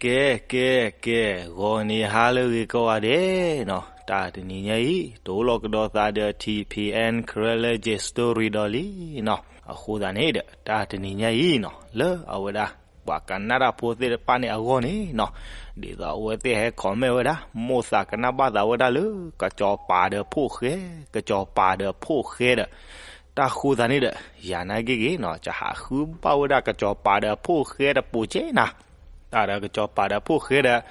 ကဲ ကဲ ကဲ ကဲ, ဂီၤနံၤဟါလၢအဂ့ၤကိးဂၤဒဲးနီၤ, တၢ်တနံၤညါအံၤ တအိၣ်လီၤကဒီးသးဒီး ထံၣ်ဖံးအဲၣ် Karen Legend Story ဒီးလံနီၤ. အဃိသတးန့ၣ်ဒီး တၢ်တနံၤညါအံၤနီၤ လၢအဝဲဒၣ် ပှၤကနၣ်တၢ်ဖိသ့ၣ်တဖၣ်န့ၣ်အဂီၢ်န့ၣ်နီၤ, ဒ်သိးအဝဲသ့ၣ်ဟဲ comment ဝဲဒၣ် မိၣ်သးကနၣ်ဘၣ်သးဝဲဒၣ်လၢ ကစီၤပၤဒီးဖိၣ်ဃဲ, ကစီၤပၤဒီးဖိၣ်ဃဲဒီး တၢ်ဃိသတးန့ၣ်ဒီး ယၤနာ်က့ဂ့ၤနီၤ ယဟးဃုဘၣ်ဝဲဒၣ်ကစီၤပၤဒီးဖိၣ်ဃဲတပိၤကဲနၤ, တၢ်ဒီးကစီၤပၤဒီးဖိၣ်ဃဲဒီး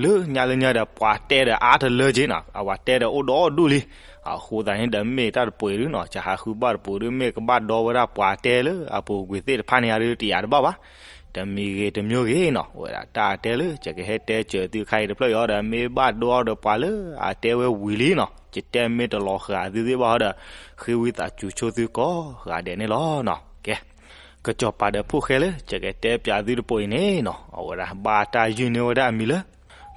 လၢညါလၢညါဒီး ပှၤတဲဒီးအါတလၢကဲနီၤ, အဝဲတဲဒီးအိၣ်ဒီဒူၣ်လံ. အဃိသတးန့ၣ်ဒီး မ့ၢ်တၢ်တပှဲၤဒုနီၤ, ယဟးဃုဘၣ်တပိၤဒု မ့ၢ်ကဘၣ်ဒီဝဲဒၣ်ပှၤတဲလၢအပူၤကွံာ်သ့ၣ်တဖၣ်န့ၣ် အဒုတယာ်တဘၣ်ဘၣ်. တမံၤဂ့ၤတမံၤဂ့ၤနီၤ, ဝဲဒၣ်တၢ်တဲလၢ ယကဟဲတဲစၢၤသုခါအံၤတဖျၢၣ်အံၤဒီး မ့ၢ်ဘၣ်ဒီဒီးပှၤလၢအတဲဝဲဝံၤလံနီၤ, ယတဲမ့ၢ်တလီၤဃာ်သုသ့ၣ်ဘၣ်ဒီး ဃ့ဝံသးစူၤဆိသုကိးဂၤဒဲးန့ၣ်လီၤနီၤ. ကဲ ကစီၤပၤဒီးဖိၣ်ဃဲလၢ ယကတဲပၠးသုတပိၤအံၤန့ၣ်နီၤ, အဝဲဒၣ်ဘၣ်တၢ်ယုၢ်န့ၢ်ဝဲဒၣ်အမံၤလၢ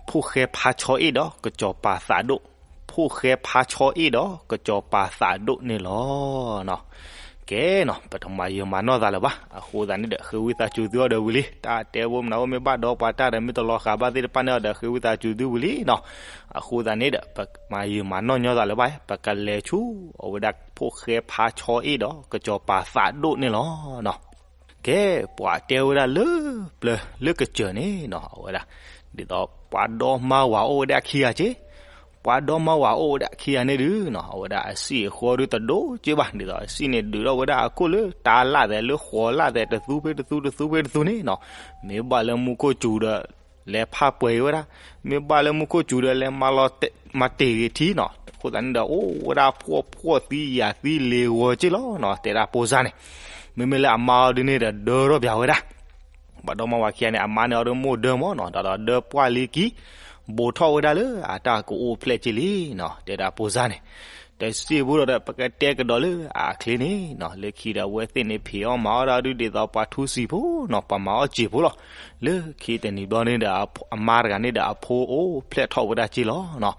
ဖိၣ်ဃဲဖါဆီအ့ၣ်ဒီးကစီၤပၤသးဒိၣ်, ဖိၣ်ဃဲဖါဆီအ့ၣ်ဒီးကစီၤပၤသးဒိၣ်န့ၣ်လီၤ. ကဲနီၤ, ပတမၤယံာ်မၤနီၢ်သးလၢၤဘၣ်. အဃိသတးန့ၣ်ဒီး ဃ့ဝံသးစူၤသုအီၤဒီးဝံၤလံ, တၢ်တဲဖိမနုၤအိၣ်မ့ၢ်ဘၣ်ဒီပှၤတၢ်ဒီး မ့ၢ်တလီၤဃာ်ဘၣ်သ့ၣ်တဖၣ်န့ၣ်အီၤဒီး ဃ့ဝံသးစူၤသုဝံၤလံနီၤ. အဃိသတးန့ၣ်ဒီး ပမၤယံာ်မၤနီၢ်ညီသးလၢၤဘၣ်, ပကလဲၤဆူ အဝဲဒၣ်ဖိၣ်ဃဲဖါဆီအ့ၣ်ဒီးကစီၤပၤသးဒိၣ်န့ၣ်လီၤနီၤ. ကဲ ပှၤတဲဝဲဒၣ်လၢပျၢၤလၢကစၢၢ်န့ၣ်နီၤ, အဝဲဒၣ် ဒ်သိးပှၤဒီမါဝၤအိၣ်ဝဲဒၣ်ခံဂၤက့, ပှၤဒီမါဝၤအိၣ်ဝဲဒၣ်ခံဂၤန့ၣ်ဒုနီၤ, အဝဲဒၣ်အစံၣ်အဃီဒုတဒိၣ်က့ဘၣ်, ဒ်သိးအစံၣ်န့ၣ်ဒုးထီၣ်ဝဲဒၣ်အခိၣ်လၢတၢ်လၣ်သဲးလၢဃိးလၣ်သဲးတသူဖဲတသူတသူဖဲတသူန့ၣ်နီၤ, မ့ၢ်ဘၣ်လၢမူခိၣ်စူၤဒီး လဲၤဖးပှဲၤဝဲဒၣ်, မ့ၢ်ဘၣ်လၢမူခိၣ်စူၤဒီး လဲၤမၤလီၤ မၤတ့ၢ်ဂ့ၤထံနီၤ, အဃိသတးန့ၣ်ဒီး အိၣ်ဝဲဒၣ်ဖှီၣ်ဖှီၣ်သံယာ်သံလ့ၤဂီၤက့လီၤနီၤ, တဲဒၣ်ဖိစၢ်န့ၣ်, မ့မ့ၢ်လၢအမါအီၤဒုန့ၣ်ဒီး ဒၢထီၣ်ပၠးဝဲဒၣ် ပှၤဒီမါဝၤခံဂၤန့ၣ် အမါန့ၣ်အီၤဒုမိၢ်ဒၢမၢ်နီၤ, ဒီးဒီးဒၢပှၢ်လံကံ, ဘူးထီၣ်ဝဲဒၣ်လၢအတၢ်ကအိၣ်ဖျဲၣ်က့လံနီၤ, တဲဒၣ်ဖိစၢ်န့ၣ်, တစံၣ်ဖိဒီး ပကတဲကဒီးလၢအချ့န့ၣ်နီၤ, လၢခံဒီးအဝဲသ့ၣ်န့ၣ် ဖံးအီၣ်မၤအီၣ်ဒၣ်ဒုဒ်သိးပှၤထူစံာ်ဖိနီၤ, ပှၤမၤအီၣ်စံာ်ဖိလီၤ. လၢခံတနံၤဘျီန့ၣ်ဒီး အမါတဂၤန့ၣ်ဒီးအဖိအိၣ်ဖျဲၣ်ထီၣ်ဝဲဒၣ်က့လီၤနီၤ.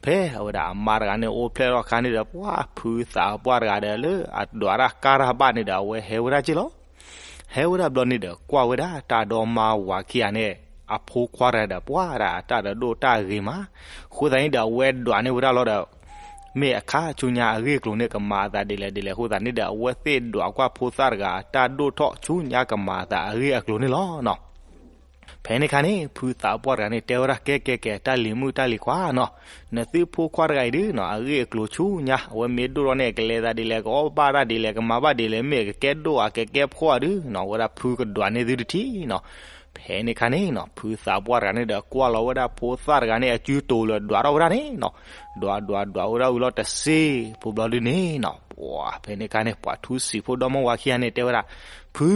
ဖဲအဝဲဒၣ်အမါတဂၤန့ၣ်အိၣ်ဖျဲၣ်ထီၣ်အခါန့ၣ်ဒီး ပှၤဖုသးပှၢ်တဂၤဒီးလၢအဒွးတၢ်ကါတၢ်ဘၣ်န့ၣ်ဒီး အဝဲဟဲဝဲဒၣ်က့လီၤ. ဟဲဝဲဒၣ်ဘျီန့ၣ်ဒီး ကွၢ်ဝဲဒၣ်တၢ်ဒီမါဝၤခံဂၤန့ၣ် အဖိခွါတဂၤဒီး ပှၤဒၣ်အတၢ်ဒီးဒိၣ်တၢ်ဂ့ၤမး, အဃိသတးန့ၣ်ဒီး အဝဲဒွးန့ၢ်ဝဲဒၣ်လီၤဒီး မ့ၢ်အခါဆူညါအဂ့ၢ်အကျိၤန့ၣ် ကမၤအသးဒ်လဲၣ်ဒ်လဲၣ်အဃိသတးန့ၣ်ဒီး အဝဲသ့ၣ်ဒွးကွၢ်ဖိသၣ်တဂၤအတၢ်ဒိၣ်ထီၣ်ဆူညါကမၤအသးအဂ့ၢ်အကျိၤန့ၣ်လီၤနီၤ. ဖဲန့ၣ်ခါန့ၣ် ဖုသးပှၢ်တဂၤန့ၣ် တဲဝဲဒၣ် ကဲကဲကဲ တၢ်လံၤမုၣ်တၢ်လံၤခွါနီၤ, နသုဖိခွါတဂၤအံၤဒုနီၤ အဂ့ၢ်အကျိၤဆူညါ အဝဲမ့ၢ်ဒိၣ်ထီၣ်န့ၣ် ကလဲၤသးဒ်လဲၣ် ကအီၣ်ဘၣ်တၢ်ဒ်လဲၣ် ကမၤဘၣ်ဒ်လဲၣ် မ့ၢ်ကကဲဒိၣ်ဧါ ကကဲဖှီၣ်ဧါဒုနီၤ အဝဲဒၣ်ဖုကဒွးန့ၢ်သုတထံၣ်နီၤ. ဖဲန့ၣ်ခါန့ၣ်နီၤ ဖုသးပှၢ်တဂၤန့ၣ်ဒီး ကွၢ်လီၤဝဲဒၣ်ဖိသၣ်တဂၤန့ၣ် အစုတိၤလၢဒွးထီၣ်ဝဲဒၣ်န့ၣ်နီၤ, ဒွးဒွးဒွးဝဲဒၣ်ဝံၤလီၤတစ့ဖိဘျီဒုန့ၣ်နီၤ ပှၤဖဲန့ၣ်ခါန့ၣ် ပှၤထူစံာ်ဖိဒီမါဝၤခံဂၤန့ၣ်တဲဝဲဒၣ်, ဖု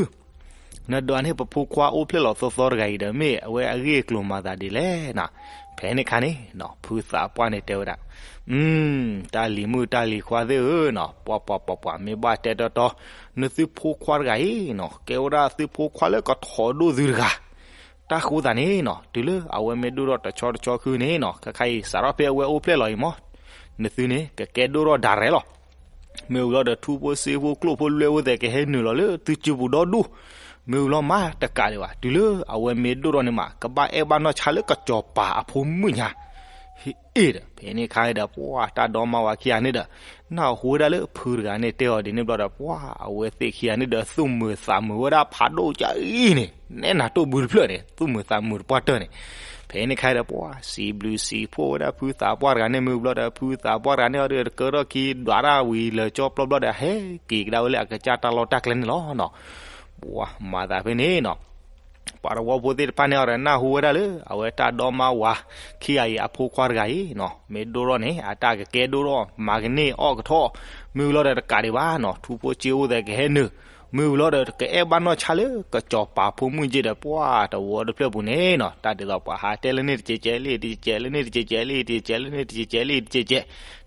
နဒွးန့ၢ်ပဖိခွါအိၣ်ဖျဲၣ်လီၤသီသီတဂၤအံၤဒီး မ့ၢ်အဝဲအဂ့ၢ်အကျိၤမၤသးဒ်လဲၣ်နီၤ. ဖဲန့ၣ်ခါန့ၣ်နီၤ ဖုသးပှၢ်န့ၣ်တဲဝဲဒၣ်, တၢ်လံၤမုၣ်တၢ်လံၤခွါသ့ၣ်ဧၢနီၤ, ပှၤပှၤပှၤပှၤ မ့ၢ်ဘၣ်တဲတီတီ နသုဖိခွါတဂၤအံၤနီၤ ကဲဝဲဒၣ်သုဖိခွါလၢကထီၣ်ဒိၣ်သုတဂၤ တၢ်ဃိသးန့ၣ်နီၤ တုၤလၢအဝဲမ့ၢ်ဒိၣ်ထီၣ်တဆီတဆီခုန့ၣ်နီၤ ခဲခါအံၤ စးထီၣ်ဖဲအဝဲအိၣ်ဖျဲၣ်လီၤအံၤမး နသုန့ၣ် ကကဲဒိၣ်ထီၣ်ဒၣ်ရဲၣ်လီၤ. မ့ၢ်ဝံၤလီၤဒီး ထူဖိစ့ဖိကျိၣ်ဖိလွဲၢ်ဖိသ့ၣ် ကဟဲနုာ်လီၤလၢသုစုပူၤဒီဒူၣ်, မ့ၢ်ဝံၤလီၤမးတကးဒံးဘၣ် တုၤလၢအဝဲမ့ၢ်ဒိၣ်ထီၣ်န့ၣ်မး ကဘၣ်အဲၣ်ဘၣ်နီၢ်ဆါလၢကစီၤပၤအဖိမုၣ်ညါ ဟ့ၣ်ဒီး ဖဲန့ၣ်ခါဒီး ပှၤတၢ်ဒီမါဝၤခံဂၤန့ၣ်ဒီး နၢ်ဟူဝဲဒၣ်လၢဖုတဂၤန့ၣ်တဲအီၤဒ်န့ၣ်ဘျီဒီး ပှၤအဝဲသ့ၣ်ခံဂၤန့ၣ်ဒီး သူၣ်မုာ်သးမုာ်ဝဲဒၣ်ဖးဒိၣ်ကအံၤန့ၣ် နဲနၤတိၢ်ဘုတဖျၢၣ်န့ၣ် သူၣ်မုာ်သးမုာ်တပှၢ်တၢၢ်န့ၣ်. ဖဲန့ၣ်ခါဒီး ပှၤစံးဘျုးစံးဖှိၣ်ဝဲဒၣ်ဖုသးပှၢ်တဂၤန့ၣ် မ့ၢ်ဝံၤဘျီဒီး ဖုသးပှၢ်တဂၤန့ၣ်အီၤဒီး တကၢထီၣ်ခံဒွးတၢ်ဝံၤလၢာ်ကၠီပျီဘျီဒီး ဟဲက့ၤကဒါဝဲလၢအကစၢ်တၢ်လီၢ်တၢ်ကျဲန့ၣ်လီၤနီၤ. ပှၤမၤသးဖဲန့ၣ်နီၤ ပှၤတဝီဖိသ့ၣ်တဖၣ်န့ၣ်အီၤဒီး နၢ်ဟူဝဲဒၣ်လၢ အဝဲတၢ်ဒီမါဝၤခံဂၤအံၤအဖိခွါတဂၤအံၤနီၤ မ့ၢ်ဒိၣ်ထီၣ်န့ၣ် အတၢ်ကကဲဒိၣ်ထီၣ် မၤကန့ၢ်အီၣ်ကထီၣ် မ့ၢ်ဝံၤလီၤဒီးတကးဒံးဘၣ်နီၤ ထူဖိစ့ဖိသ့ၣ်ကဟဲနုာ် မ့ၢ်ဝံၤလီၤဒီး ကအဲၣ်ဘၣ်နီၢ်ဆါလၢကစီၤပၤဖိမုၣ်က့ဒီး ပှၤတဝီတဖျၢၣ်ပူၤန့ၣ်နီၤ တၢ်ဒ်သိးပှၤဟးတဲလၢန့ၣ်တကဲးကဲးလံ တကဲးကဲးလၢန့ၣ်တကဲးကဲးလံ တကဲးကဲးလၢန့ၣ်တကဲးကဲးလံ တကဲးကဲး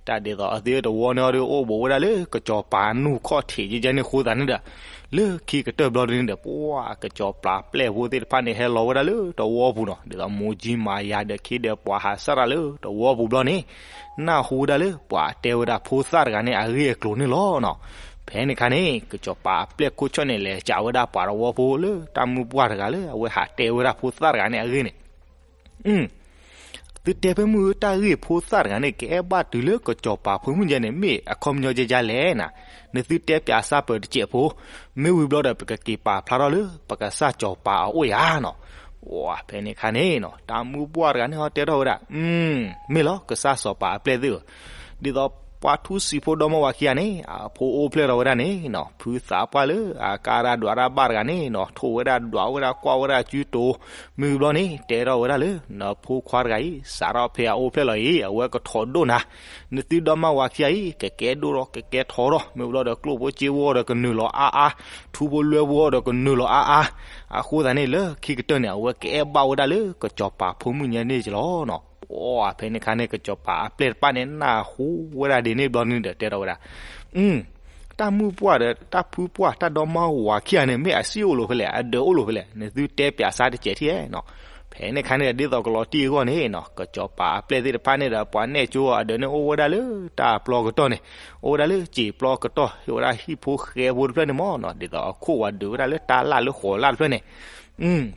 တၢ်ဒ်သိးအသုတဝီန့ၣ်အီၤဒီး အိၣ်ဘူးဝဲဒၣ်လၢကစီၤပၤအနူၢ်ခီၣ်ထံးကဲန့ၣ်အဃိသတးန့ၣ်ဒီး လၢခံကတၢၢ်ဘျီဒ်န့ၣ်ဒီး ပှၤကစီၤပၤပျဲၢ်ဖိသ့ၣ်တဖၣ်န့ၣ် ဟဲလီၤဝဲဒၣ်လၢတဝီပူၤနီၤ ဒ်သိးမိၢ်ကၠံမၤယၤဒီး ခံဒီးပှၤဟးစၢ်တၢ်လၢတဝီပူၤဘျီန့ၣ် နၢ်ဟူဝဲဒၣ်လၢပှၤတဲဝဲဒၣ်ဖိသၣ်တဂၤန့ၣ် အဂ့ၢ်အကျိၤန့ၣ်လီၤနီၤ. ဖဲန့ၣ်ခါန့ၣ် ကစီၤပၤအပျဲၢ်ခိၣ်ဆၢၣ်န့ၣ် လဲၤစံးဝဲဒၣ်ပှၤတဝီဖိလၢတၢ်မုၢ်ပှၢ်တဂၤလၢအဝဲဟးတဲဝဲဒၣ်ဖိသၣ်တဂၤန့ၣ်အဂ့ၢ်န့ၣ်, သုတဲဖဲမုၢ်ဧၢ တၢ်ဂ့ၢ်ဖိသၣ်တဂၤန့ၣ် ကအဲၣ်ဘၣ်တုၤလၢကစီၤပၤဖိမုၣ်ညါန့ၣ် မ့ၢ်အခီပညီကဲကဲလဲၣ်နၤ, နသုတဲပၠးစၢ်ပၢၤတစဲးဖိ, မ့ၢ်ဝံၤဘျီဒီး ပကက့ၤပာ်ဖျါထီၣ်လၢ ပကစၢ်စီၤပၤအအိၣ်ယၤနီၤ. ဖဲန့ၣ်ခါန့ၣ်နီၤ တၢ်မုၢ်ပှၢ်တဂၤန့ၣ်ဟီတဲထီၣ်ဝဲဒၣ်, မ့ၢ်လီၤ ကစၢ်စီၤပၤအပျဲၢ်သ့ၣ်ဧၢ, ဒ်သိးပှၤထူစံာ်ဖိဒီမါဝၤခံဂၤန့ၣ် အဖိအိၣ်ဖျဲၣ်ထီၣ်ဝဲဒၣ်န့ၣ်နီၤ ဖုသးပှၢ်လၢအကါဒၣ်ဒွးတၢ်ဘၣ်တဂၤန့ၣ်နီၤ ထိၣ်ဝဲဒၣ်ဒွးဝဲဒၣ်ကွၢ်ဝဲဒၣ်စုတိၤ, မ့ၢ်ဝံၤဘျီန့ၣ် တဲထီၣ်ဝဲဒၣ်လၢ နဖိခွါတဂၤအံၤ စးထီၣ်ဖဲအအိၣ်ဖျဲၣ်လီၤအံၤ အဝဲကထီၣ်ဒိၣ်နၤ, နသုဒီမါဝၤခံဂၤအံၤ ကကဲဒိၣ်ထီၣ် ကကဲထီထီၣ် မ့ၢ်ဝံၤဘျီဒီး ကျိၣ်ဖိစ့ဖိဒီးကနုာ်လီၤအါအါ, ထူဖိလွဲဖိဒီးကနုာ်လီၤအါအါ, အဃိသတးန့ၣ် လၢခံကတၢၢ်န့ၣ် အဝဲကအဲၣ်ဘၣ်ဝဲဒၣ်လၢကစီၤပၤဖိမုၣ်ညါန့ၣ်က့လီၤနီၤ. ဖဲန့ၣ်ခါန့ၣ် ကစီၤပၤအပျဲၢ်တဖၣ်န့ၣ် နၢ်ဟူဝဲဒၣ်ဒ်န့ၣ်ဘျီန့ၣ်ဒီး တဲထီၣ်ဝဲဒၣ်, တၢ်မုၢ်ပှၢ်ဒီးတၢ်ဖုပှၢ် တၢ်ဒီမါဝၤခံဂၤန့ၣ် မ့ၢ်အစံၣ်အိၣ်လိာ်ဖဲလဲၣ် အဒၢးအိၣ်လိာ်ဖဲလဲၣ် နသုတဲပၠးစၢ်တစဲးထံၣ်နီၤ. ဖဲန့ၣ်ခါန့ၣ်ဒီး ဒ်သိးကလီၤတံၢ်အဂီၢ်န့ၣ်နီၤ ကစီၤပၤအပျဲၢ်သ့ၣ်တဖၣ်န့ၣ်ဒီး ပှၤနဲၣ်ကၠိအဒၢးန့ၣ် အိၣ်ဝဲဒၣ်လၢတၢ်ပျီကတီၢ်န့ၣ်, အိၣ်ဝဲဒၣ်လၢစံာ်ပျီကတီၢ် ဟ့ၣ်ဝဲဒၣ်ဟံၣ်ဖိဃဲဖိတဖျၢၣ်န့ၣ်မ့ၢ်နီၤ ဒ်သိးအခိၣ်ဝဲဒုးဝဲဒၣ်လၢတၢ်လၢ်လၢဃိးလၢ်တဖျၢၣ်န့ၣ်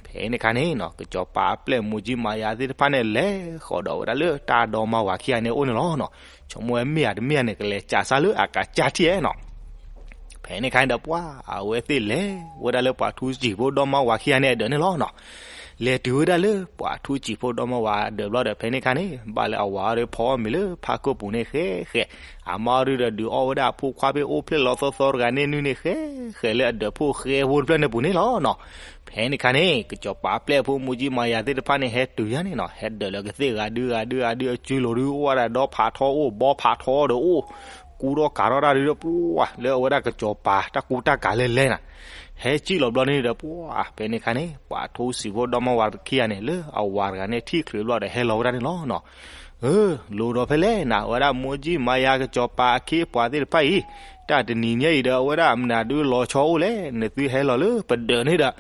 ဖဲန့ၣ်ခါန့ၣ်နီၤ ကစီၤပၤအပျဲၢ်မိၢ်ကၠံမၤယၤသ့ၣ်တဖၣ်န့ၣ် လဲၤဃီၤဒီးဝဲဒၣ်လၢတၢ်ဒီမါဝၤခံဂၤန့ၣ်အအိၣ်န့ၣ်လီၤနီၤ. ဆိကမိၣ်ဝဲမ့ၢ်ဧါတမ့ၢ်ဧါန့ၣ် ကလဲၤစံးစၢ်လၢအကစၢ်ထံၣ်နီၤ. ဖဲန့ၣ်ခါန့ၣ်ဒီး ပှၤအဝဲသ့ၣ်လဲၤဝဲဒၣ်လၢပှၤထူစံာ်ဖိဒီမါဝၤခံဂၤန့ၣ်အဒၢးန့ၣ်လီၤနီၤ. လဲၤတုၤဝဲဒၣ်လၢပှၤထူစံာ်ဖိဒီမါဝၤအဒၢးဘျီဒီး ဖဲန့ၣ်ခါန့ၣ် ဘၣ်လၢအဝၤအီၤဒီး ဖီအီၣ်မ့ၤလၢဖးကိၢ်ပူၤန့ၣ်ဃဲဃဲ, အမါအီၤဒီး ဒုးအီၣ်ဝဲဒၣ်အဖိခွါဖဲအိၣ်ဖျဲၣ်လီၤသီသီတဂၤန့ၣ်နုၢ်န့ၣ်ဃဲဃဲ လၢအဒၢးဖိဃဲဖိတဖျၢၣ်န့ၣ်ပူၤန့ၣ်လီၤနီၤ. ဖဲန့ၣ်ခါန့ၣ် ကစီၤပၤအပျဲၢ်ဖိမိၢ်ကၠံမၤယၤသ့ၣ်တဖၣ်န့ၣ် ဟဲတုၤညါန့ၣ်နီၤ ဟဲဒၢးလၢကသ့ၣ်ဂၤဒုဂၤဒုဂၤဒု အစုလိၤဒု အိၣ်ဝဲဒၣ်ဒီဖးထီအိၣ် ဘီဖးထီဒီးအိၣ် ကူထီၣ်ကၤထီၣ်တၢ်ဒုဒီး ပှၤလၢအဝဲဒၣ်ကစီၤပၤတၢ်ကူတၢ်ကၤလဲၤလဲၤနၤ, ဟဲစံၣ်လီၤဘျီန့ၣ်ဒီး ပှၤဖဲန့ၣ်ခါန့ၣ် ပှၤထူစံာ်ဖိဒီမါဝၤခံဂၤန့ၣ် လၢအဝၤတဂၤန့ၣ်ထံၣ်ချုးဘျီဒီး ဟဲလီၤဝဲဒၣ်န့ၣ်လီၤနီၤ. အၢ လိၤဒီးဖဲလဲၣ်နၤ အဝဲဒၣ်မိၢ်ကၠံမၤယၤကစီၤပၤအခ့အပှၤသ့ၣ်တဖၣ်အံၤ တၢ်တနံၤညါအံၤဒီး အဝဲဒၣ်မနုၤဒုလီၤဆီအိၣ်လဲၣ် နသုဟဲလီၤလၢပဒၢးန့ၣ်ဒီး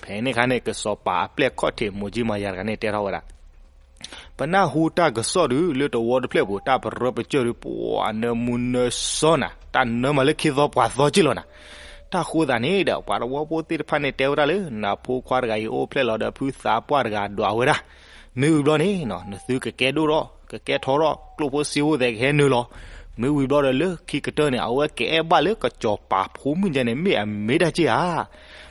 ဖဲန့ၣ်ခါန့ၣ် ကစီၤပၤအပျဲၢ်ခီၣ်ထံးမိၢ်ကၠံမၤယၤတဂၤန့ၣ် တဲထီၣ်ဝဲဒၣ် ပနၢ်ဟူတၢ်ကစီၣ်ဒုး လၢတဝီတဖျၢၣ်ပူၤ တၢ်ပရၢပကၢၢ်ဒုး ပှၤနၢမူနၢစီနၤ တၢ်နၢမၤလၢခံသီပှၤသီက့ၢ်လီၤနၤ. တၢ်ဃိသးန့ၣ်ဒီး ပှၤတဝီဖိသ့ၣ်တဖၣ်န့ၣ် တဲဝဲဒၣ်လၢ နဖိခွါတဂၤအံၤအိၣ်ဖျဲၣ်လီၤဒီး ဖုသးပှၢ်တဂၤဒွးဝဲဒၣ်, မ့ၢ်ဝံၤဘျီန့ၣ် နသုကကဲဒိၣ်ထီၣ် ကကဲထီထီၣ် ကျိၣ်ဖိစ့ဖိသဲးကဟဲနုာ်လီၤ. မ့ၢ်ဝံၤဘျီဒီး လၢခံကတၢၢ်န့ၣ် အဝဲကအဲၣ်ဘၣ်လၢကစီၤပၤဖိမုၣ်ညါန့ၣ် မ့ၢ်အမ့ၢ်တၢ်က့ၢ်ဧါ.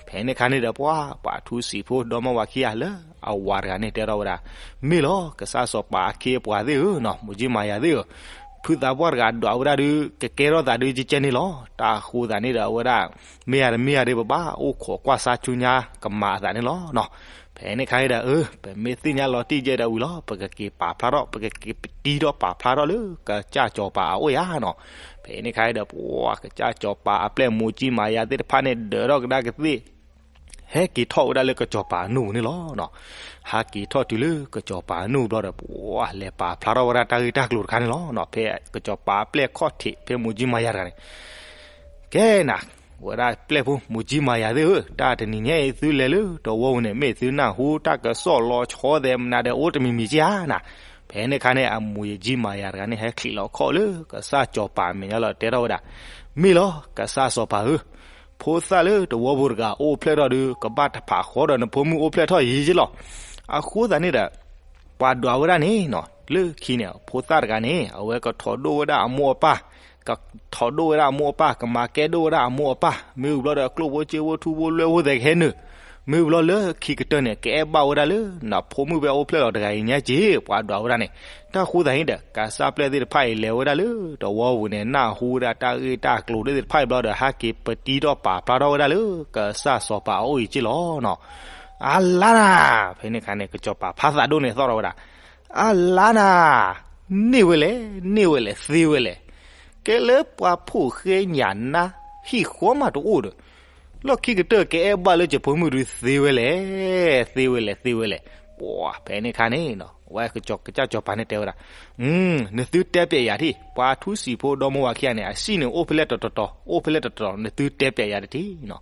ဖဲန့ၣ်ခါန့ၣ်ဒီး ပှၤ ပှၤထူစံာ်ဖိဒီမါဝၤခံဂၤလၢအဝၤတဂၤန့ၣ် တဲထီၣ်ဝဲဒၣ်, မ့ၢ်လီၤ ကစၢ်စီၤပၤအခ့အပှၤသ့ၣ်ဧၢနီၤ မိၢ်ကၠံမၤယၤသ့ၣ်ဧၢ, ဖုသးပှၢ်တဂၤဒွးဝဲဒၣ်ဒုး ကကဲထီၣ်သးဒုးကကဲန့ၣ်လီၤ. တၢ်ဃိသးန့ၣ်ဒီး အဝဲဒၣ် မ့ၢ်ဧါတမ့ၢ်ဧါဒီး ပဘၣ်အိၣ်ခိးကွၢ်ဆါဆူညါကမၤအသးန့ၣ်လီၤနီၤ. ဖဲန့ၣ်ခါန့ၣ်ဒီး အၢ ပမ့ၢ်သ့ၣ်ညါလီၤတံၢ်ယဲဒီးဝံၤလီၤ ပကက့ၤပာ်ဖျါထီၣ် ပကက့ၤပတံထီၣ်ပာ်ဖျါထီၣ်လၢ ကစၢ်စီၤပၤအအိၣ်ယၤနီၤ. ဖဲန့ၣ်ခါန့ၣ်ဒီး ပှၤကစၢ်စီၤပၤအပျဲၢ်မိၢ်ကၠံမၤယၤသ့ၣ်တဖၣ်န့ၣ် ဒၢးထီၣ်ကဒါကသ့ၣ် ဟဲက့ၤထီၣ်ဝဲဒၣ်လၢကစီၤပၤအနူၢ်ပူၤန့ၣ်လီၤ. ဟးက့ၤထီၣ်တုၤလၢကစီၤပၤအနူၢ်ပူၤဘျီဒီး ပှၤလဲၤပာ်ဖျါထီၣ်ဝဲဒၣ်တၢ်ဂ့ၢ်တၢ်ကျိၤတခါန့ၣ်လီၤ. ဖဲကစီၤပၤအပျဲၢ်ခီၣ်ထံး ဖဲမိၢ်ကၠံမၤယၤတဂၤန့ၣ် ကဲနၤ, ဝဲဒၣ်ပျဲၢ်ဖိမိၢ်ကၠံမၤယၤသ့ၣ်ဧၢ, တၢ်တနံၤညါအံၤသုလဲၤလၢတဝီပူၤန့ၣ် မ့ၢ်သုနၢ်ဟူတၢ်ကစီၣ်လီၤဆီသဲးမနုၤဒီး အိၣ်တမံၤမံၤက့ၢ်ဧါနၤ. ဖဲန့ၣ်ခါန့ၣ် အမိၢ်ကၠံမၤယၤတဂၤန့ၣ် ဟဲချံးလီၤခီၣ်လၢကစၢ်စီၤပၤအမဲာ်ညါလီၤ တဲထီၣ်ဝဲဒၣ်, မ့ၢ်လီၤ ကစၢ်စီၤပၤဧၢ, ဖိသၣ်လၢတဝီပူၤတဂၤအိၣ်ဖျဲၣ်ထီၣ်ဒီး ကဘၣ်တဖးဃီဒီးနဖိမုၣ်အိၣ်ဖျဲၣ်ထီၣ်အံၤက့ၢ်လီၤ. အဃိသတးန့ၣ်ဒီး ပှၤဒွးဝဲဒၣ်န့ၣ်နီၤ လၢခံန့ၣ် ဖိသၣ်တဂၤန့ၣ် အဝဲကထီၣ်ဒိၣ်ဝဲဒၣ်အမိၢ်အပၢ်, ကထီၣ်ဒိၣ်ဝဲဒၣ်အမိၢ်အပၢ်, ကမၤကဲဒိၣ်ဝဲဒၣ်အမိၢ်အပၢ်, မ့ၢ်ဝံၤဘျီဒီး ကျိၣ်ဖိစ့ဖိထူဖိလွဲဖိသဲးကဟဲနုာ်, မ့ၢ်ဝံၤဘျီလၢခံကတၢၢ်န့ၣ် ကအဲၣ်ဘၣ်ဝဲဒၣ်လၢ နဖိမုၣ်ဖဲအိၣ်ဖျဲၣ်လီၤတဂၤအံၤညါက့ၢ် ပှၤဒွးဝဲဒၣ်န့ၣ်. တၢ်ဃိသတးန့ၣ်ဒီး ကစၢ်ပျဲၢ်သ့ၣ်တဖၣ်အံၤလဲၤဝဲဒၣ်လၢတဝီပူၤန့ၣ် နၢ်ဟူဝဲဒၣ်တၢ်ဂ့ၢ်တၢ်ကျိၤသ့ၣ်တဖၣ်အံၤဘျီဒီး ဟဲက့ၤပတံထီၣ်ပာ်ဖျါထီၣ်ဝဲဒၣ်လၢ ကစၢ်စီၤပၤအအိၣ်အံၤက့ၢ်လီၤနီၤ. အလါနၤ, ဖဲန့ၣ်ခါန့ၣ် ကစီၤပၤဖးသးဒိၣ်န့ၣ်သီၣ်ထီၣ်ဝဲဒၣ်, အလါနၤ, န့ၢ်ဝဲလဲၣ် န့ၢ်ဝဲလဲၣ် သ့ဝဲလဲၣ်, ကဲလၢပှၤဖိၣ်ဃဲညၣ်နါ ဟံၣ်ဃီမးတအိၣ်ဒီး လီၢ်ခံကတၢၢ်ကအဲၣ်ဘၣ်လၢကဖိမုၣ်ဒုးသ့ဝဲလဲၣ်, သ့ဝဲလဲၣ် သ့ဝဲလဲၣ်. ပှၤဖဲန့ၣ်ခါန့ၣ်နီၤ ဝဲကစၢ်ကစၢ်စီၤပၤန့ၣ်တဲဝဲဒၣ်, နသုတဲပျဲးယၤတထံၣ်, ပှၤထူစံာ်ဖိဒီမါဝၤခံဂၤန့ၣ် အစံၣ်န့ၣ်အိၣ်ဖဲလဲၣ်တတီၤတီၤ အိၣ်ဖဲလဲၣ်တတီၤတီၤ နသုတဲပျဲးယၤတထံၣ်နီၤ.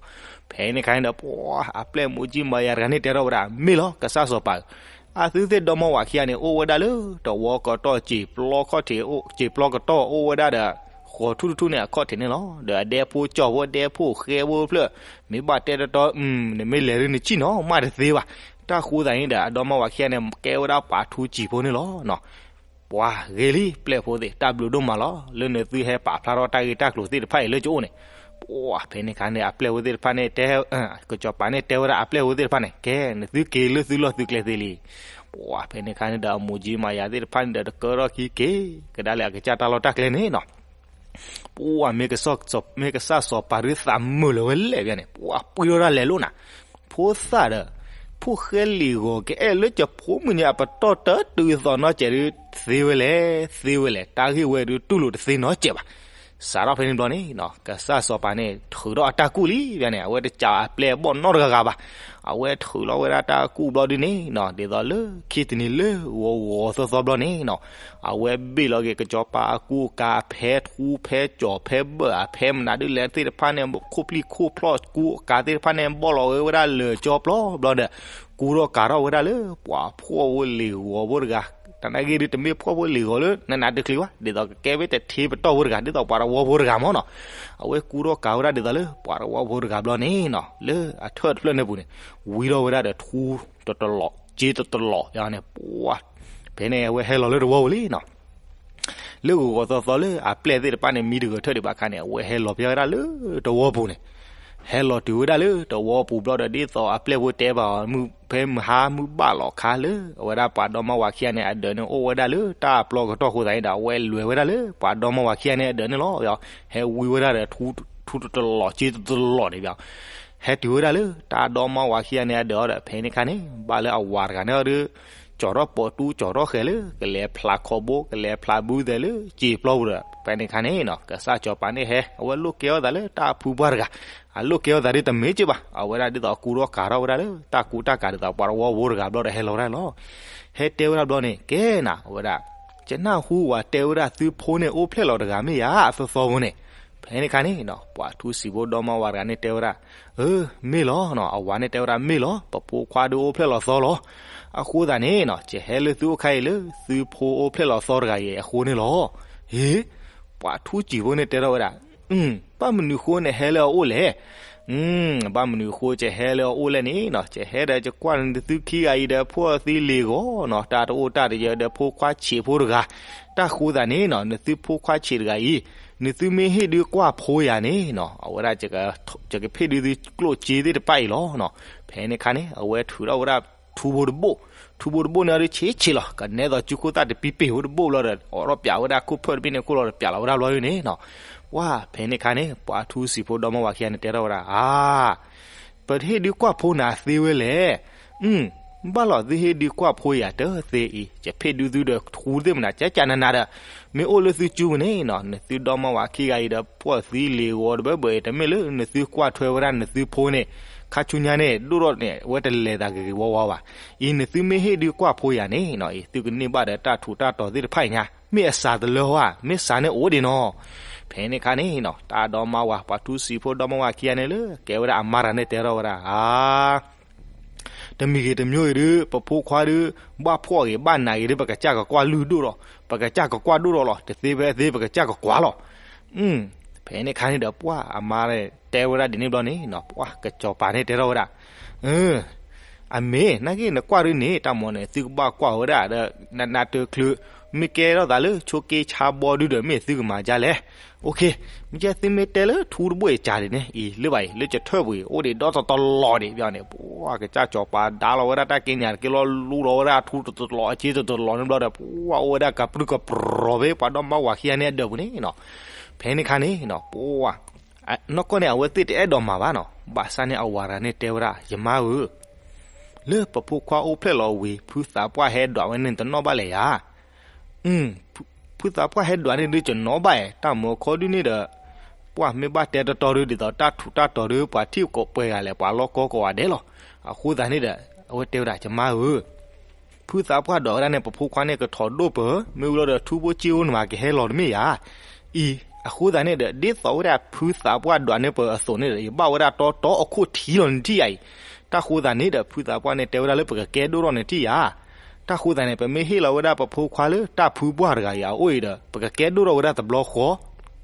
ဖဲန့ၣ်ခါန့ၣ်ဒီး ပှၤအပျဲၢ်မိၢ်ကၠံမၤယၤတဂၤန့ၣ်တဲထီၣ်ဝဲဒၣ်, မ့ၢ်လီၤ ကစၢ်စီၤပၤဧၢ, အသုသ့ၣ်ဒီမါဝၤခံဂၤန့ၣ် အိၣ်ဝဲဒၣ်လၢတဝီကတီၢ် စံာ်ပျီခီၣ်ထံး စံာ်ပျီကတီၢ်အိၣ်ဝဲဒၣ်ဒီး ဃီၤထူၣ်တထူၣ်န့ၣ် အခီၣ်ထံးန့ၣ်လီၤ. ဒီးအဒဲဖိကၠီဖိ ဒဲဖိဃဲဖိတဖျၢၣ် မ့ၢ်ဘၣ်တဲတီတီ နမ့ၢ်လဲၤဒုးနစံၣ်နီၤ မးတသ့ဘၣ်. တၢ်ဃိသးန့ၣ်ဒီး အဒီမါဝၤခံဂၤန့ၣ် ကဲဝဲဒၣ်ပှၤထူစံာ်ဖိန့ၣ်လီၤ. ပှၤဂ့ၤလံ ပျဲၢ်ဖိသ့ၣ် တၢ်ဘျုးဒိၣ်မးလီၤ လၢနသုဟဲပာ်ဖျါထီၣ်တၢ်ဂ့ၢ်တၢ်ကျိၤသ့ၣ်တဖၣ်အံၤလၢကအိၣ်န့ၣ်. ပှၤဖဲန့ၣ်ခါန့ၣ် အပျဲၢ်ဖိသ့ၣ်တဖၣ်န့ၣ်တဲ ကစီၤပၤန့ၣ်တဲဝဲဒၣ်အပျဲၢ်ဖိသ့ၣ်တဖၣ်န့ၣ် ကဲ နသုက့ၤလၢသုလီၢ်သုကျဲသ့လံ. ပှၤဖဲန့ၣ်ခါန့ၣ်ဒီး အမူၤကၠံမၤယၤသ့ၣ်တဖၣ်န့ၣ်ဒီး တကၢထီၣ်ခံက့ၤကဒါလၢအကစၢ်တၢ်လီၢ်တၢ်ကျဲန့ၣ်နီၤ. ပှၤမ့ၢ်ကစၢ်စီၤပၤဒုးသးမုာ်လၢၤဝဲလဲၣ်ဘၣ်န့ၣ် ပှၤပှ့ၤထီၣ်တၢ်လဲၤလိာ်နၤ. ဖိသၣ်ဒီး ဖိၣ်ဃဲလံာ်ဂီၤ ကအဲၣ်လၢကဖိမုၣ်န့ၣ် အပတီၢ်တတုၤသီၣ်နီတစဲးဒုး သ့ဝဲလဲၣ် သ့ဝဲလဲၣ် တၢ်ဂ့ၢ်ဝဲဒုးတူၢ်လိာ်တသ့နီတစဲးဘၣ်. စးထီၣ်ဖဲန့ၣ်ဘျီန့ၣ် ကစၢ်စီၤပၤန့ၣ် ထုးထီၣ်အတၢ်ကူၣ်လံဘၣ်န့ၣ် အဝဲတစးအပျဲၢ်အဘီၣ်နီတဂၤဂၤဘၣ်. အဝဲထုးလီၤဝဲဒၣ်တၢ်ကူၣ်ဘျီဒုန့ၣ်နီၤ ဒ်သိးလၢခံတနံၤလၢဂီၤဂီၤသီသီဘျီန့ၣ်နီၤ အဝဲဘ့ၣ်လီၤက့ၤကစီၤပၤအကူအကၤ ဖဲထူဖဲကၠီၤဖဲဘၢၣ်ဧါ ဖဲမနုၤဒုလဲၣ်သ့ၣ်တဖၣ်န့ၣ် ခိၣ်ပျံၤခိၣ်ဖျီၣ်ကူအကၤသ့ၣ်တဖၣ်န့ၣ် ဘီၣ်လီၤဝဲဝဲဒၣ်လၢာ်ကၠီပျီဘျီဒီး ကူထီၣ်ကၤထီၣ်ဝဲဒၣ်လၢပှၤဖှီၣ်ဖိလံာ်ဂီၤဖိတဂၤ, တနာ်ဂ့ၢ်ဒုတမ့ၢ်ဖှီၣ်ဖိလံာ်ဂီၤလၢနနးတချုးဘၣ် ဒ်သိးကကဲဝဲတထံပတီၢ်ဖိတဂၤ ဒ်သိးပှၤတဝီဖိတဂၤမ့ၢ်နီၤ. အဝဲကူထီၣ်ကၤဝဲဒၣ်ဒ်သိးလၢပှၤတဝီဖိတဂၤဘျီန့ၣ်နီၤ လၢအထၢၣ်တဖျၢၣ်န့ၣ်ပူၤန့ၣ် ဝံထီၣ်ဝဲဒၣ်ဒီးထူတတလီး စ့တတလီးန့ၣ် ပှၤ ဖဲန့ၣ်အဝဲဟဲလီၤလၢတဝီပူၤလံနီၤ. လၢဂီၤဂီၤသီသီလၢအပျဲၢ်သ့ၣ်တဖၣ်န့ၣ် မံတဂၢၢ်ထၢၣ်ဒံးဘၣ်အခါန့ၣ် အဝဲဟဲလီၤဖဲဝဲဒၣ်လၢတဝီပူၤန့ၣ်, ဟဲလီၤတုၤဝဲဒၣ်လၢတဝီပူၤဘျီဒီး ဒ်သိးအပျဲၢ်ဖိတဲဘၣ်အီၤ ဖဲမဟါမုၢ်ဘၣ်လီၤခါလၢအဝဲဒၣ်ပှၤဒီမါဝၤခံဂၤန့ၣ် အဒၢးန့ၣ်အိၣ်ဝဲဒၣ်လၢတၢ်ပျီကတီၢ်အဃိသတးန့ၣ်ဒီး အဝဲလဲၤဝဲဒၣ်လၢပှၤဒီမါဝၤခံဂၤန့ၣ်အဒၢးန့ၣ်လီၤ. ဟဲဝံဝဲဒၣ်ဒီးထူတတလီး စ့တတလီးန့ၣ် ဟဲတုၤဝဲဒၣ်လၢတၢ်ဒီမါဝၤခံဂၤန့ၣ်အဒၢးဒီး ဖဲန့ၣ်ခါန့ၣ် ဘၣ်လၢအဝၤတဂၤန့ၣ်ဒီး ကၠီၤထီၣ်ပိာ်တူကၠီၤထီၣ်ဃဲၤလၢ ကလဲၤဖျးခီဘိ ကလဲၤဖျးဘုသဲးလၢစ့ပျီပူၤဒီး ဖဲန့ၣ်ခါန့ၣ် ကစၢ်စီၤပၤန့ၣ်ဟဲ အဝဲလိၣ်ကဲထီၣ်သးလၢတၢ်ဖုပှၢ်တဂၤ, အလိၣ်ကဲထီၣ်သးဒ်တမ့ၢ်က့ဘၣ် အဝဲဒၣ်ဒ်သိးကူထီၣ်ကၤထီၣ်ဝဲဒၣ်လၢတၢ်ကူတၢ်ကၤဒ်သိးပှၤတဝီဖိတဂၤဘျီဒီးဟဲလီၤဝဲဒၣ်လီၤ. ဟဲတဲဝဲဒၣ်ဘျီန့ၣ် ကဲနၤ အဝဲဒၣ် ကနၢ်ဟူဝဲတဲဝဲဒၣ်သုဖိန့ၣ်အိၣ်ဖျဲၣ်လီၤတဂၤမ့ၢ်ဧါ အသီသီဖိန့ၣ်. ဖဲန့ၣ်ခါန့ၣ် ပှၤထူစံာ်ဖိဒီမါဝၤတဂၤန့ၣ်တဲဝဲဒၣ်, အၢ မ့ၢ်လီၤနီၤ အဝၤန့ၣ်တဲဝဲဒၣ်မ့ၢ်လီၤ ပဖိခွါဒုးအိၣ်ဖျဲၣ်လီၤသီလီၤ. အဃိသတးန့ၣ်နီၤ ယဟဲလၢသုအိၣ်ခါအံၤလၢသုဖိအိၣ်ဖျဲၣ်လီၤသီတဂၤအံၤအဃိန့ၣ်လီၤ. ဟ့ ပှၤထူစံာ်ဖိန့ၣ်တဲထီၣ်ဝဲဒၣ်, ဘၣ်မနုၤဃိနဟဲလၢအအိၣ်လဲၣ်. ဘၣ်မနုၤဃိယဟဲလၢအအိၣ်လဲၣ်န့ၣ်နီၤ ယဟဲဒီးယကွၢ်နသုခံဂၤအံၤဒီး ဖှီၣ်သံလ့ၤဂီၤနီၤ တၢ်တအိၣ်တၢ်တယၢဒီးဖိခွါဆံးဖိတဂၤ. တၢ်ဃိသတးန့ၣ်နီၤ နသုဖိခွါဆံးတဂၤအံၤ နသုမ့ၢ်ဟ့ၣ်ဒုးကွၢ်ဖိယၤန့ၣ်နီၤ အဝဲဒၣ် ယကဖ့ၣ်ဒုးသုကျိၣ်စ့သ့ၣ်တဖၣ်အံၤလီၤနီၤ. ဖဲန့ၣ်ခါန့ၣ် အဝဲထုးထီၣ်ဝဲဒၣ်ထူဖိတဘိၣ်, ထူဖိတဘိၣ်န့ၣ်အဒုးဆံးဆံးလီၤ ကနဲသိးစုခိၣ်သၣ်တပံပ့ၢ်ဖိတဘိၣ်ဘျီဒီး အိးထီၣ်ပၠးဝဲဒၣ်ခိၣ်ဖၢၣ်တဘ့ၣ်န့ၣ်ခိၣ်လီၤဒီး ပၠးလီၤဝဲဒၣ်ဘျီန့ၣ်နီၤ. ပှၤဖဲန့ၣ်ခါန့ၣ် ပှၤထူစံာ်ဖိဒီမါဝၤခံဂၤန့ၣ်တဲထီၣ်ဝဲဒၣ် အါ ပတဟ့ၣ်ဒုးကွၢ်ဖိနၤသ့ဝဲလဲၣ်. ဘၣ်လီၤသုဟ့ၣ်ဒုးကွၢ်ဖိယၤတသ့အံၤ ယဖ့ၣ်ဒုးသုဒီးထူသ့ၣ်မနၤ ကကနနၤဒီး မ့ၢ်အိၣ်လၢသုစုပူၤန့ၣ်နီၤ နသုဒီမါဝၤခံဂၤအံၤဒီး ဖှီၣ်သံလ့ၤဂီၤတဘၢဘၢအံၤ တမ့ၢ်လၢနသုကွၢ်ထွဲဝဲဒၣ်နသုဖိန့ၣ် ခါဆူညါန့ၣ် ဒိၣ်ထီၣ်န့ၣ် အဝဲတလဲၤသးဂ့ၤဂ့ၤဝါဝါဘၣ်. အံၤနသုမ့ၢ်ဟ့ၣ်ဒုးကွၢ်ဖိယၤန့ၣ်နီၤ အံၤသုကန့ၢ်ဘၣ်ဒီးတၢ်ထူးတၢ်တီၤသ့ၣ်တဖၣ်အံၤညါ မ့ၢ်အစှၤတလၢဟီဧါ မ့ၢ်စှၤန့ၣ်အိၣ်ဒံးနီၤ. ဖဲန့ၣ်ခါန့ၣ်နီၤ တၢ်ဒီမါဝၤ ပှၤထူစံာ်ဖိဒီမါဝၤခံဂၤန့ၣ်လၢ ကဲဝဲဒၣ်အမါတဂၤန့ၣ်တဲထီၣ်ဝဲဒၣ် အါ တမံၤဂ့ၤတမံၤဂ့ၤဒုး ပဖိခွါဒုး ဘၣ်ဖှီၣ်ဂ့ၤဘၣ်နးဂ့ၤဒုး ပကစၢ်ကကွၢ်လုၢ်ဒိၣ်ဒီး ပကစၢ်ကကွၢ်ဒိၣ်ဒီးလီၤ တသ့ဖဲသ့ ပကစၢ်ကကွၢ်လီၤ. ဖဲန့ၣ်ခါန့ၣ်ဒီး ပှၤအမါတဲဝဲဒၣ်ဒ်န့ၣ်ဘျီန့ၣ်နီၤ ပှၤကစီၤပၤန့ၣ်တဲထီၣ်ဝဲဒၣ် အမ့ၢ် နာ်က့နကွၢ်ဒုးန့ၣ် တၢ်မၤန့ၣ် သုကဘၣ်ကွၢ်ဝဲဒၣ်ဒီး နနးတချုး မ့ၢ်ကဲထီၣ်သးလၢဆိက့ဆါဘီဒုဒီး မ့ၢ်သုကမၤဒ်လဲၣ်. မ့ၢ်ကဲသုမ့ၢ်တဲလၢထူတဘိၣ်အံၤကးဒ်န့ၣ် အံၤလၢဘၣ်အံၤ လၢကထၢၣ်ပူၤအံၤ အိၣ်ဒံးဒီတတလီၤဒံးဘၣ်န့ၣ် ပှၤကစၢ်စီၤပၤဒါလီၤဝဲဒၣ်တၢ်က့ညါတက့လီၤ လူလီၤဝဲဒၣ်ထူတတလီၤစ့တတလီၤန့ၣ်ဘျီဒီး ပှၤအိၣ်ဝဲဒၣ်ကပြုၢ်ကပြီၤဖဲပှၤဒီမါဝၤခံဂၤန့ၣ်အဒၢးပူၤန့ၣ်နီၤ. ဖဲန့ၣ်ခါန့ၣ်နီၤ ပှၤ နီၢ်ကီၢ်န့ၣ် အဝဲသ့ၣ်တအဲၣ်ဒိးမၤဘၣ်နီၤ ဘၣ်ဆၣ်န့ၣ်အဝၤတဂၤန့ၣ်တဲဝဲဒၣ် ယမါဧၢ, လၢပဖိခွါအိၣ်ဖျဲၣ်လီၤဝံၤ ဖုသးပှၢ်ဟဲဒွးဝဲန့ၣ် တနီၣ်ဘၣ်လဲၣ်ယၤ. ဖုသးပှၢ်ဟဲဒွးန့ၣ်ဒုး ကနီၣ်ဘၣ်ဧါ တၢ်မၤခီဒုန့ၣ်ဒီး ပှၤမ့ၢ်ဘၣ်တဲတီတီဒုး ဒ်သိးတၢ်ထူးတၢ်တီၤဒုး ပှၤထံၣ်ကိးပှဲၤဂၤလဲၣ် ပှၤလီၢ်ကီကိးဂၤဒဲးလီၤ. အဃိသတးန့ၣ်ဒီး အဝဲတဲဝဲဒၣ် ယမါဧၢ ဖုသးပှၢ်ဒွးဝဲဒၣ်န့ၣ် ပဖိခွါန့ၣ်ကထီၣ်ဒိၣ်ပၢၢ် မ့ၢ်ဝံၤလီၤဒီးထူဖိစ့ဖိန့ၣ်မးကဟဲလီၤတမ့ၢ်ယၤ. အံၤ အဃိသတးန့ၣ်ဒီး ဒ်သိးဝဲဒၣ်ဖုသးပှၢ်ဒွးန့ၢ်ပၢၢ်အသိးန့ၣ်ဒီး ယဘၣ်ဝဲဒၣ်တီတီအခိၣ်ထံးလီၤနထံၣ်ယၤအံၤ. တၢ်ဃိသတးန့ၣ်ဒီး ဖုသးပှၢ်န့ၣ်တဲဝဲဒၣ်လၢပကကဲဒိၣ်ထီၣ်နထံၣ်ယၤ. တၢ်ဃိသတးန့ၣ် ပမ့ၢ်ဟ့ၣ်လီၤဝဲဒၣ်ပဖိခွါလၢတၢ်ဖုပှၢ်တဂၤအံၤအအိၣ်အံၤဒီး ပကကဲဒိၣ်ထီၣ်ဝဲဒၣ်တဘျီဃီ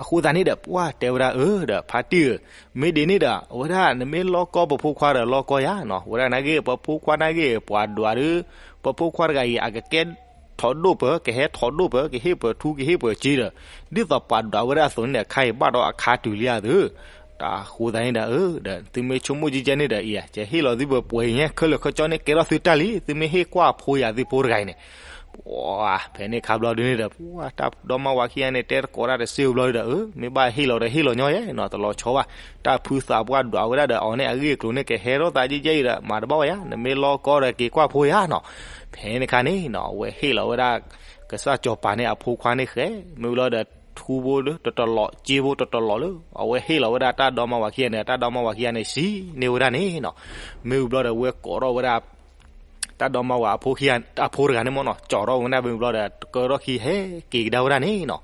အဃိသတးန့ၣ်ဒီး ပှၢ်တဲဝဲဒၣ်အၢဒီး ဖါတံၢ်ဧၢ, မ့ၢ်ဒ်န့ၣ်ဒီး အဝဲဒၣ်နမ့ၢ်လီကီပဖိခွါဒီးလီကီယၤနီၤ, ဝဲဒၣ်နာ်က့ ပဖိခွါနာ်က့ ပှၤဒွးဒီး ပဖိခွါတဂၤအံၤ အကကဲထီၣ်ဒိၣ်ပၢၢ် ကဟဲထီၣ်ဒိၣ်ပၢၢ် ကဟ့ၣ်ပၢၢ်ထူကဟ့ၣ်ပၢၢ်စ့ဒီး ဒ်သိးပှၤဒွးဝဲဒၣ်အသိးန့ၣ်ဒီး ခါအံၤဘၣ်ဒီးအခါတုၤလံဧါသု, တၢ်ဃိသတးန့ၣ်ဒီး အၢဒီး သုမ့ၢ်ဆိကမိၣ်ကကဲန့ၣ်ဒီး အံၤ ကဟ့ၣ်လီၤသုပှဲၤပှဲၤအံၤညါ ခဲလၢာ်ခဲဆ့န့ၣ် ကဲထီၣ်သုတၢ်လံ, သုမ့ၢ်ဟ့ၣ်ကွၢ်အဖိယၤသုဖိတဂၤအံၤန့ၣ် ပှၢ် ဖဲန့ၣ်ခါဘျီဒုန့ၣ်ဒီး ပှၢ် တၢ်ဒီမါဝၤခံဂၤန့ၣ် တဲတကိးတၢ်တစ့ဘျီဒုဒီး အၢ မ့ၢ်ဘၣ်ဟ့ၣ်လီၤဒီးဟ့ၣ်လီၤညီယဲနီၤ, တလီၤဆီဘၣ်, တၢ်ဖုသးပှၢ်ဒွးဝဲဒၣ်ဒီး အီၤန့ၣ်အဂ့ၢ်အကျိၤန့ၣ် ကဟဲထီၣ်သးကဲကဲအံၤဒီး မၤတဘၣ်ဝဲယၤ, နမ့ၢ်လီကီဒီးက့ၤကွၢ်ဖိယၤနီၤ, ဖဲန့ၣ်ခါန့ၣ်နီၤ အဝဲဟ့ၣ်လီၤဝဲဒၣ် ကစၢ်စီၤပၤန့ၣ်အဖိခွါန့ၣ်ဃဲ, မ့ၢ်ဝံၤလီၤဒီး ထူဖိလၢတတလီး စ့ဖိတတလီးလၢ အဝဲဟ့ၣ်လီၤဝဲဒၣ်တၢ်ဒီမါဝၤခံဂၤန့ၣ် တၢ်ဒီမါဝၤခံဂၤန့ၣ် စံးန့ၢ်ဝဲဒၣ်န့ၣ်နီၤ, မ့ၢ်ဝံၤဘျီဒီး ဝဲကိးထီၣ်ဝဲဒၣ် တၢ်ဒီမါဝၤအဖိခံဂၤ အဖိတဂၤန့ၣ်မ့ၢ်နီၤ, ကၠီထီၣ်ဝဲဒၣ် မ့ၢ်ဝံၤဘျီဒီး တကၢထီၣ်ခံဟဲက့ၤကဒါဝဲဒၣ်န့ၣ်နီၤ,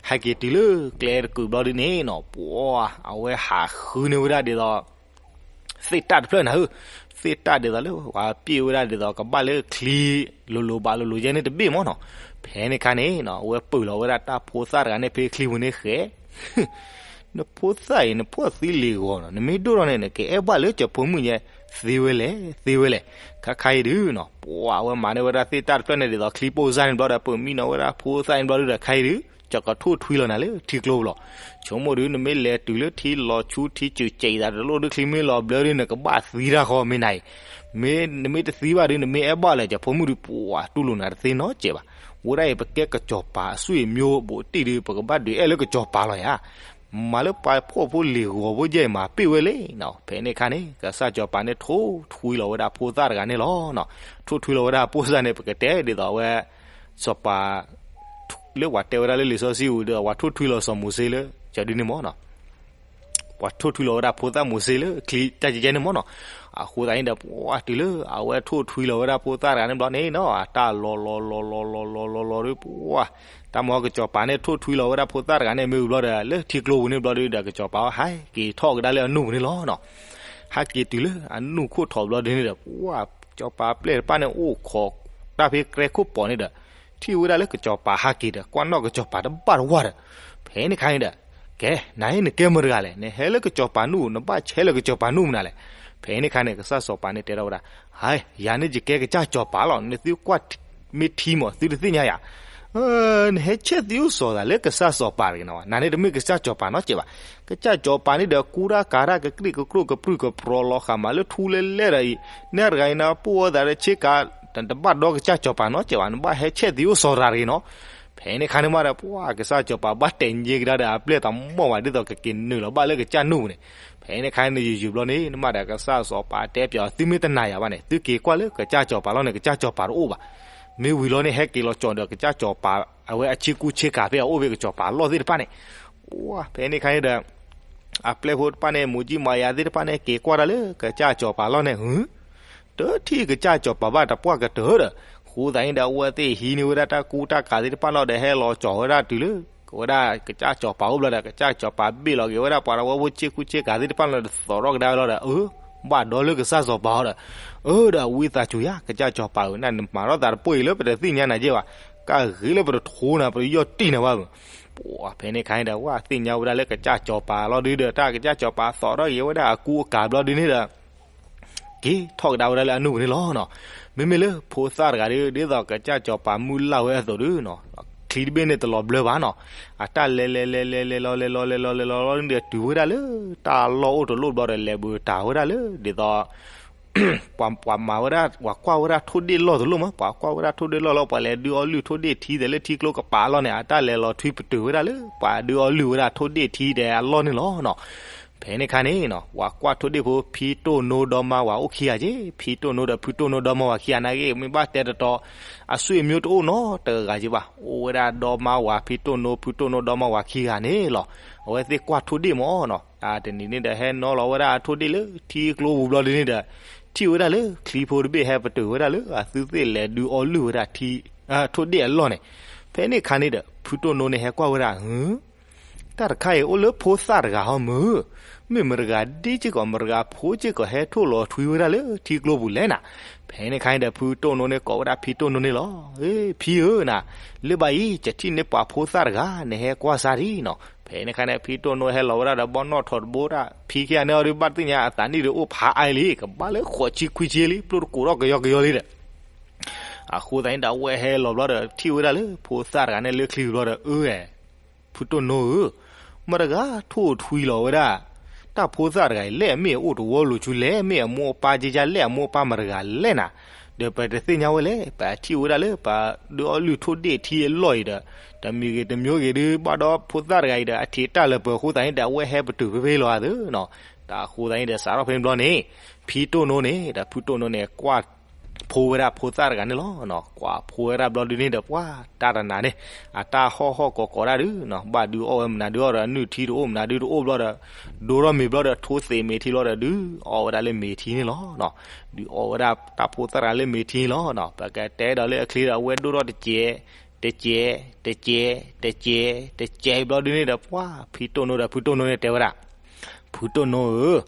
ဟဲက့ၤတုၤလၢကျဲတကုာ်ဘျီဒုန့ၣ်နီၤ, ပှၢ် အဝဲဟးဃုန့ၢ်ဝဲဒၣ်ဒ်သိး သ့ၣ်တၢ်တဖျၢၣ်နၤဧၢ, သ့ၣ်တၢ်ဒ်သိးလၢ ပှၤပ့ၣ်ဝဲဒၣ်ဒ်သိး ကဘၣ်လၢချံ လိၤလိၤဘၣ်လိၤလိၤယဲန့ၣ်တဘ့ၣ်မ့ၢ်နီၤ, ဖဲန့ၣ်ခါန့ၣ်နီၤ အဝဲပၢၢ်လီၤဝဲဒၣ်တၢ်ဖိသၣ်တဂၤန့ၣ်ဖဲချံပူၤန့ၣ်ဃဲ နဖိသၣ်အံၤ နဖှီၣ်သံလ့ၤဂီၤနီၤ, နမ့ၢ်ဒိၣ်ထီၣ်န့ၣ် နကအဲၣ်ဘၣ်လၢကၠီဖိမုၣ်ညါ သ့ဝဲလဲၣ် သ့ဝဲလဲၣ်, ခါခါအံၤဒုနီၤ, ပှၢ် အဝဲမၤန့ၢ်ဝဲဒၣ်သ့ၣ်တၢ်တဖျၢၣ်န့ၣ်ဒ်သိး ချံပိၢ်စၢ်န့ၣ်ဘျီဒီး ပၢၢ်မံနီၤဝဲဒၣ်ဖိသၣ်န့ၣ်ဘျီဒုဒီး ခါအံၤဒု ကၠီကထိၣ်ထွံလီၤနၤလၢထံကျိပူၤလီၤ, ဆိကမိၣ်ဒု နမ့ၢ်လဲၤတုၤလၢထံလီၤဆူထံစူၤစဲးအံၤသးတလိၣ်ဒု ချံမ့ၢ်လီၤဘျၢဒု နကဘၣ်သံတၢ်ဃီမ့ၢ်နၤအံၤ, မ့ၢ်နမ့ၢ်တသံဘၣ်ဒု နမ့ၢ်အဲၣ်ဘၣ်လၢကၠီဖိမုၣ်ဒု ပှၢ် တူၢ်လိာ်နၤတသ့နီတစဲးဘၣ်, ဝဲဒၣ်အံၤ ပကဲကၠီပၤအဆွေမျိုးဘူးတံၢ်ဒု ပကဘၣ်ဒုးအဲၣ်လၢကၠီပၤလီၤယၤ, မၤလၢပှၤဖှီၣ်ဖိလ့ၤဂီၤဖိယဲအံၤမၤပ့ၣ်ဝဲလဲၣ်နီၤ, ဖဲန့ၣ်ခါန့ၣ် ကစၢ်စီၤပၤန့ၣ်ထိၣ်ထွံလီၤဝဲဒၣ်ဖိသၣ်တဂၤန့ၣ်လီၤနီၤ, ထိၣ်ထွံလီၤဝဲဒၣ်ဖိသၣ်န့ၣ် ပကတဲဒ်သိးဝဲ စီၤပၤ လၢပှၤတဲဝဲဒၣ်လၢလံာ်စီဆှံပူၤဒီး ပှၤထိၣ်ထွံလီၤစီၤမိၤၡ့လၢ ကၠီဒုန့ၣ်မ့ၢ်နီၤ, ပှၤထိၣ်ထွံလီၤဝဲဒၣ်ဖိသၣ်မိၤၡ့လၢချံတၢ်ကဲကဲန့ၣ်မ့ၢ်နီၤ, အဃိသတးန့ၣ်ဒီး ပှၤတုၤလၢအဝဲထိၣ်ထွံလီၤဝဲဒၣ်ဖိသၣ်တဂၤန့ၣ်ဘျီန့ၣ်နီၤ တၢ်လီၤလီၤလီၤလီၤလီၤလီၤလီၤလီၤလီၤဒီး ပှၤ တၢ်မ့ၢ်ကစီၤပၤန့ၣ်ထိၣ်ထွံလီၤဝဲဒၣ်ဖိသၣ်တဂၤန့ၣ် မ့ၢ်ဝံၤဘျီဒီး လၢထံကျိပူၤန့ၣ်ဘျီဒီး ကစီၤပၤဟဲက့ၤထီၣ်ကဒါလၢအနူၢ်ပူၤန့ၣ်လီၤနီၤ, ဟဲက့ၤတုၤလၢအနူၢ်ခိၣ်ထံးဘျီဒုန့ၣ်ဒီး ပှၤ စီၤပၤပျဲၢ်တဖၣ်န့ၣ်အိၣ်ခိးတၢ်ဖဲကြဲခိၣ်ပီၤန့ၣ်ဒီး ထံၣ်ဝဲဒၣ်လၢကစီၤပၤဟဲက့ၤဒီး ကွၢ်နီၣ်ကစီၤပၤတဘၣ်တဝၢ်ဒီး ဖဲန့ၣ်ခါန့ၣ်ဒီး ကဲ နၤအံၤနကဲမတၤတဂၤလဲၣ်, နဟဲလၢကစီၤပၤနူၢ် နဘၣ်ဆဲးလၢကစီၤပၤနူၢ်မနုၤလဲၣ်, ဖဲန့ၣ်ခါန့ၣ် ကစၢ်စီၤပၤန့ၣ်တဲထီၣ်ဝဲဒၣ်, ဟဲ ယၤန့ၣ်ယကဲကစၢ်စီၤပၤလီၤ, နသုကွၢ်မ့ၢ်ထံမး သုတသ့ၣ်ညါယၤ နဟဲဆဲးသံအိၣ်စီၤသးလၢကစၢ်စီၤပၤတဂ့ၤနီၤ, နၤန့ၣ်တမ့ၢ်ကစၢ်စီၤပၤနီတစဲးဘၣ်, ကစၢ်စီၤပၤန့ၣ်ဒီး ကူတၢ်ကၤတၢ်ကကြံၢ်ကကြိၢ်ကပြုၢ်ကပြီၤလီၤဃာ်မးလၢထူလဲလဲဒီးအံၤ, နတဂၤအံၤနပိၢ်ဝဲသးဒီးဆ့ကၤ တဘၣ်ဒီးကစၢ်စီၤပၤနီတစဲးဘၣ်, နဘၣ်ဟဲဆဲးသံအိၣ်စီၤတဂၤတဂ့ၤနီၤ, ဖဲန့ၣ်ခါန့ၣ်မးဒီး ပှၤကစၢ်စီၤပၤဘၣ်တဲာ်ညါကဒါဒီးအပျဲၢ်သးမီၢ်ဝဲဒ်သိးကက့ၤနုာ်လီၤဘၣ်လၢကစၢ်နူၢ်ပူၤန့ၣ်, ဖဲန့ၣ်ခါန့ၣ်ယံာ်ယံာ်ဘျီန့ၣ် နမးဒီးကစၢ်စီၤပၤတဲပၠးအီၤ သုမ့ၢ်တနာ်ယၤဘၣ်န့ၣ် သုက့ၤကွၢ်လၢကစၢ်စီၤပၤလီၤန့ၣ် ကစၢ်စီၤပၤတအိၣ်ဘၣ်, မ့ၢ်ဝံၤလီၤန့ၣ် ဟဲက့ၤလီၤကၠီၤဒီးကစၢ်စီၤပၤ အဝဲအဆ့ကူဆ့ကၤဖဲအအိၣ်ဖဲကစီၤပၤလီၢ်သ့ၣ်တဖၣ်န့ၣ်, ပှၤ ဖဲန့ၣ်ခါန့ၣ်ဒီး အပျဲၢ်ဖိတဖၣ်န့ၣ် မူၤကံမၤယၤသ့ၣ်တဖၣ်န့ၣ် က့ၤကွၢ်တၢ်လၢကစၢ်စီၤပၤလီၢ်န့ၣ် ဟု တထံၣ်ကစၢ်စီၤပၤဘၣ်တပှၢ်ကတၢၢ်ဒီး ဃိသတးန့ၣ်ဒီး အဝဲသ့ၣ်ဟံးန့ၢ်ဝဲဒၣ်တၢ်ကူတၢ်ကၤသ့ၣ်တဖၣ်လီၤဒီး ဟဲလီၤကၠီၤဝဲဒၣ်တုၤလၢ ဝဲဒၣ်ကစၢ်စီၤပၤအိၣ်ဘျီဒီး ကစၢ်စီၤပၤဘ့ၣ်လီၤက့ၤဝဲဒၣ်ပှၤတဝၢဖိဆ့ကူဆ့ကၤသ့ၣ်တဖၣ်လီၤဒီး သီၣ်ထီၣ်ကဒါဝဲလီၤဒီး အၢ ဘၣ်ဒီးလၢကစၢ်စီၤပၤအီၤဒီး အၢ ဒီးဝံသးစူၤယၤ ကစၢ်စီၤပၤဧၢ နနမၤထီၣ်သးတပိၢ်အံၤလၢပတသ့ၣ်ညါနၤယဲၢ်ဘၣ်, ကၢ်ဂ့ၤလၢပတထိနၤ ပတယီၢ်တံၢ်နၤဘၣ်မး, ပှၤ ဖဲန့ၣ်ခါန့ၣ်ဒီး ဝဲသ့ၣ်ညါဝဲဒၣ်လၢကစၢ်စီၤပၤလီၤဒုဒီး တၢ်ကစၢ်စီၤပၤသီၣ်ထီၣ်က့ၤဝဲဒၣ်အကူအကၤဘျီဒုန့ၣ်ဒီး က့ၤထီၣ်ကဒါဝဲဒၣ်လၢအနူၢ်ပူၤန့ၣ်လီၤနီၤ. မ့မ့ၢ်လၢဖိသၣ်တဂၤဒီး ဒ်သိးကစၢ်စီၤပၤမုၢ်လၢ်ဝဲအသိးဒီးနီၤ, ချံတဘ့ၣ်န့ၣ်တလီၤဘျၢဘၣ်နီၤ, အတၢ်လဲၤလဲၤလဲၤလဲၤလဲၤလီၤလဲၤလီၤလဲၤလီၤလဲၤလီၤလီၤန့ၣ်ဒီး တုၤဝဲဒၣ်လၢတၢ်လီၢ်အိၣ်တလိၣ်ဘျီဒီး လဲၤဘုးတၢ်ဝဲဒၣ်လၢ ဒ်သိး ပှၤမၤဝဲဒၣ် ပှၤကွၢ်ဝဲဒၣ်ထိၣ်ဒ့ၣ်လီၢ်တလိၣ်မး, ပှၤကွၢ်ဝဲဒၣ်ထိၣ်ဒ့ၣ်လီၢ်လီၤ, ပှၤလဲၤဒုးအီလုၢ်ထိၣ်ဒ့ၣ်ထံဒီးလၢထံကျိကပၤအလီၢ်န့ၣ် အတၢ်လဲၤလီၤထွံပတုာ်ဝဲဒၣ်လၢ ပှၤဒုးအီလုၢ်ဝဲဒၣ်ထိၣ်ဒ့ၣ်ထံဒီးအလီၢ်န့ၣ်လီၤနီၤ. ဖဲန့ၣ်ခါန့ၣ်နီၤ ပှၤကွၢ်ထိၣ်ဒ့ၣ်ဖိ ဖံတိၢ်နိဒီမါဝၤအိၣ်ခံဂၤက့, ဖံတိၢ်နိဒီးဖုတိၢ်နိဒီမါဝၤခံဂၤနာ်က့ မ့ၢ်ဘၣ်တဲတတီၤ အဆွေမျိုးတအိၣ်နီတဂၤက့ဘၣ်, အိၣ်ဝဲဒၣ်ဒီမါဝၤ ဖံတိၢ်နိ ဖုတိၢ်နိဒီမါဝၤခံဂၤန့ၣ်လီၤ. အဝဲသ့ၣ်ကွၢ်ထိၣ်ဒ့ၣ်မ့ၢ်နီၤ, တၢ်တနံၤန့ၣ်ဒီး ဟဲနီၣ်လီၤဝဲဒၣ်အထိၣ်ဒ့ၣ်လၢထံကျိပူၤဘျီဒုန့ၣ်ဒီး ထံၣ်ဝဲဒၣ်လၢချံဖိတဘ့ၣ်ဟဲပတုာ်ဝဲဒၣ်လၢအသုသ့ၣ်လဲၤဒုးအီၣ်လုၢ်ဝဲဒၣ် ထိၣ်ဒ့ၣ်အလီၢ်န့ၣ်, ဖဲန့ၣ်ခါန့ၣ်ဒီး ဖုတိၢ်နိန့ၣ်ဟဲကွၢ်ဝဲဒၣ် တၢ်တခါအံၤအိၣ်လၢဖိသၣ်တဂၤဟီမုၢ်, မ့ၢ်မတဂၤဒ့စ့ၢ်ကီး မတဂၤဖိစ့ၢ်ကီး ဟဲထိၣ်လီၤထွံဝဲဒၣ်လၢထံကျိပူၤလဲၣ်နၤ. ဖဲန့ၣ်ခါန့ၣ်ဒီး ဖုတိၢ်နိန့ၣ်ကိးဝဲဒၣ်ဖံတိၢ်နိန့ၣ်လီၤ. ဖံဧၢနၤ, လၢဘၣ်အံၤ ယထံၣ်န့ၢ်ပှၤဖိသၣ်တဂၤ နဟဲကွၢ်စၢ်ဒံးနီၤ. ဖဲန့ၣ်ခါန့ၣ် ဖံတိၢ်နိဟဲလီၤဝဲဒၣ်ဒီးဘီနီၣ်ထိးတဘိဒၣ် ဖံခံဂၤန့ၣ်အီၤဒုး ဘၣ်သ့ၣ်ညါအသးနံၣ်ဒုးအိၣ်ဖးအါလံ ကဘၣ်လၢဃိးဆံခွံဆံလံ ပျိၢ်တကိးထီၣ်ကယီကယီလံဒီး အဃိသတးန့ၣ်ဒီး အဝဲဟဲလီၤဘျီဒီး ထံၣ်ဝဲဒၣ်လၢဖိသၣ်တဂၤန့ၣ်လၢချံဘျီဒီး အၢ ဖုတိၢ်နိဧၢ, မတဂၤထိၣ်ထွံလီၤဝဲဒၣ် တၢ်ဖိသၣ်တဂၤအံၤ လဲၣ်အမ့ၢ်အအိၣ်တဝီလိၤဆူလဲၣ်, မ့ၢ်အမိၢ်အပၢ်ကကလဲၣ်, အမိၢ်အပၢ်မတဂၤလဲၣ်နၤ. ဒီးပတသ့ၣ်ညါဝဲလဲၣ်, ပထံၣ်ဝဲဒၣ်လၢပှၤဒုးအီၣ်လုၢ်ထိၣ်ဒ့ၣ်ထံအလီၢ်အံၤဒီး တမံၤဂ့ၤတမံၤဂ့ၤဒုး ဘၣ်ဒီးဖိသၣ်တဂၤအံၤဒီး အထံးတၢ်လၢပှဲၤအဃိသတးန့ၣ်ဒီး အဝဲဟဲပတုာ်ဖဲဖဲလီၤအသးနီၤ. တၢ်အဃိသတးန့ၣ်ဒီး စးထီၣ်ဖဲန့ၣ်ဘျီန့ၣ် ဖံတိၢ်နိန့ၣ်ဒီး ဖုတိၢ်နိန့ၣ် ကွၢ်ဖိဝဲဒၣ်ဖိသၣ်တဂၤန့ၣ်လီၤ. ကွၢ်ဖိဝဲဒၣ်ဘျီဒုန့ၣ်ဒီး ပှၤတၢ်တနၤန့ၣ် အတၢ်ဟီၣ်ဟီၣ်ကိးကိးဒၣ်ဒုး ဘၣ်ဒုးအီၣ်ဝဲမနုၤဒုးအီၣ်ဒီး အနုၢ်ထံတအိၣ် မနုၤဒုးတအိၣ်ဘျီဒီး ဒိထီၣ်မ့ၤဘျီဒီး ထိသ့ၣ်မ့ၤထံဘျီဒီး ဒုးအီၣ်ဝဲဒၣ်လၢမ့ၤထံန့ၣ်လီၤ. ဒုးအီၣ်ဝဲဒၣ်တၢ်ဖိသၣ်တဂၤလၢမ့ၤထံန့ၣ်လီၤ. ပကတဲဒီးလၢအချ့ဒီး အဝဲဒိၣ်ထီၣ်တစဲး တစဲး တစဲး တစဲး တစဲးဘျီဒုန့ၣ်ဒီး ပှၤဖံတိၢ်နိဒီးဖုတိၢ်နိန့ၣ်တဲဝဲဒၣ် ဖုတိၢ်နိဧၢ,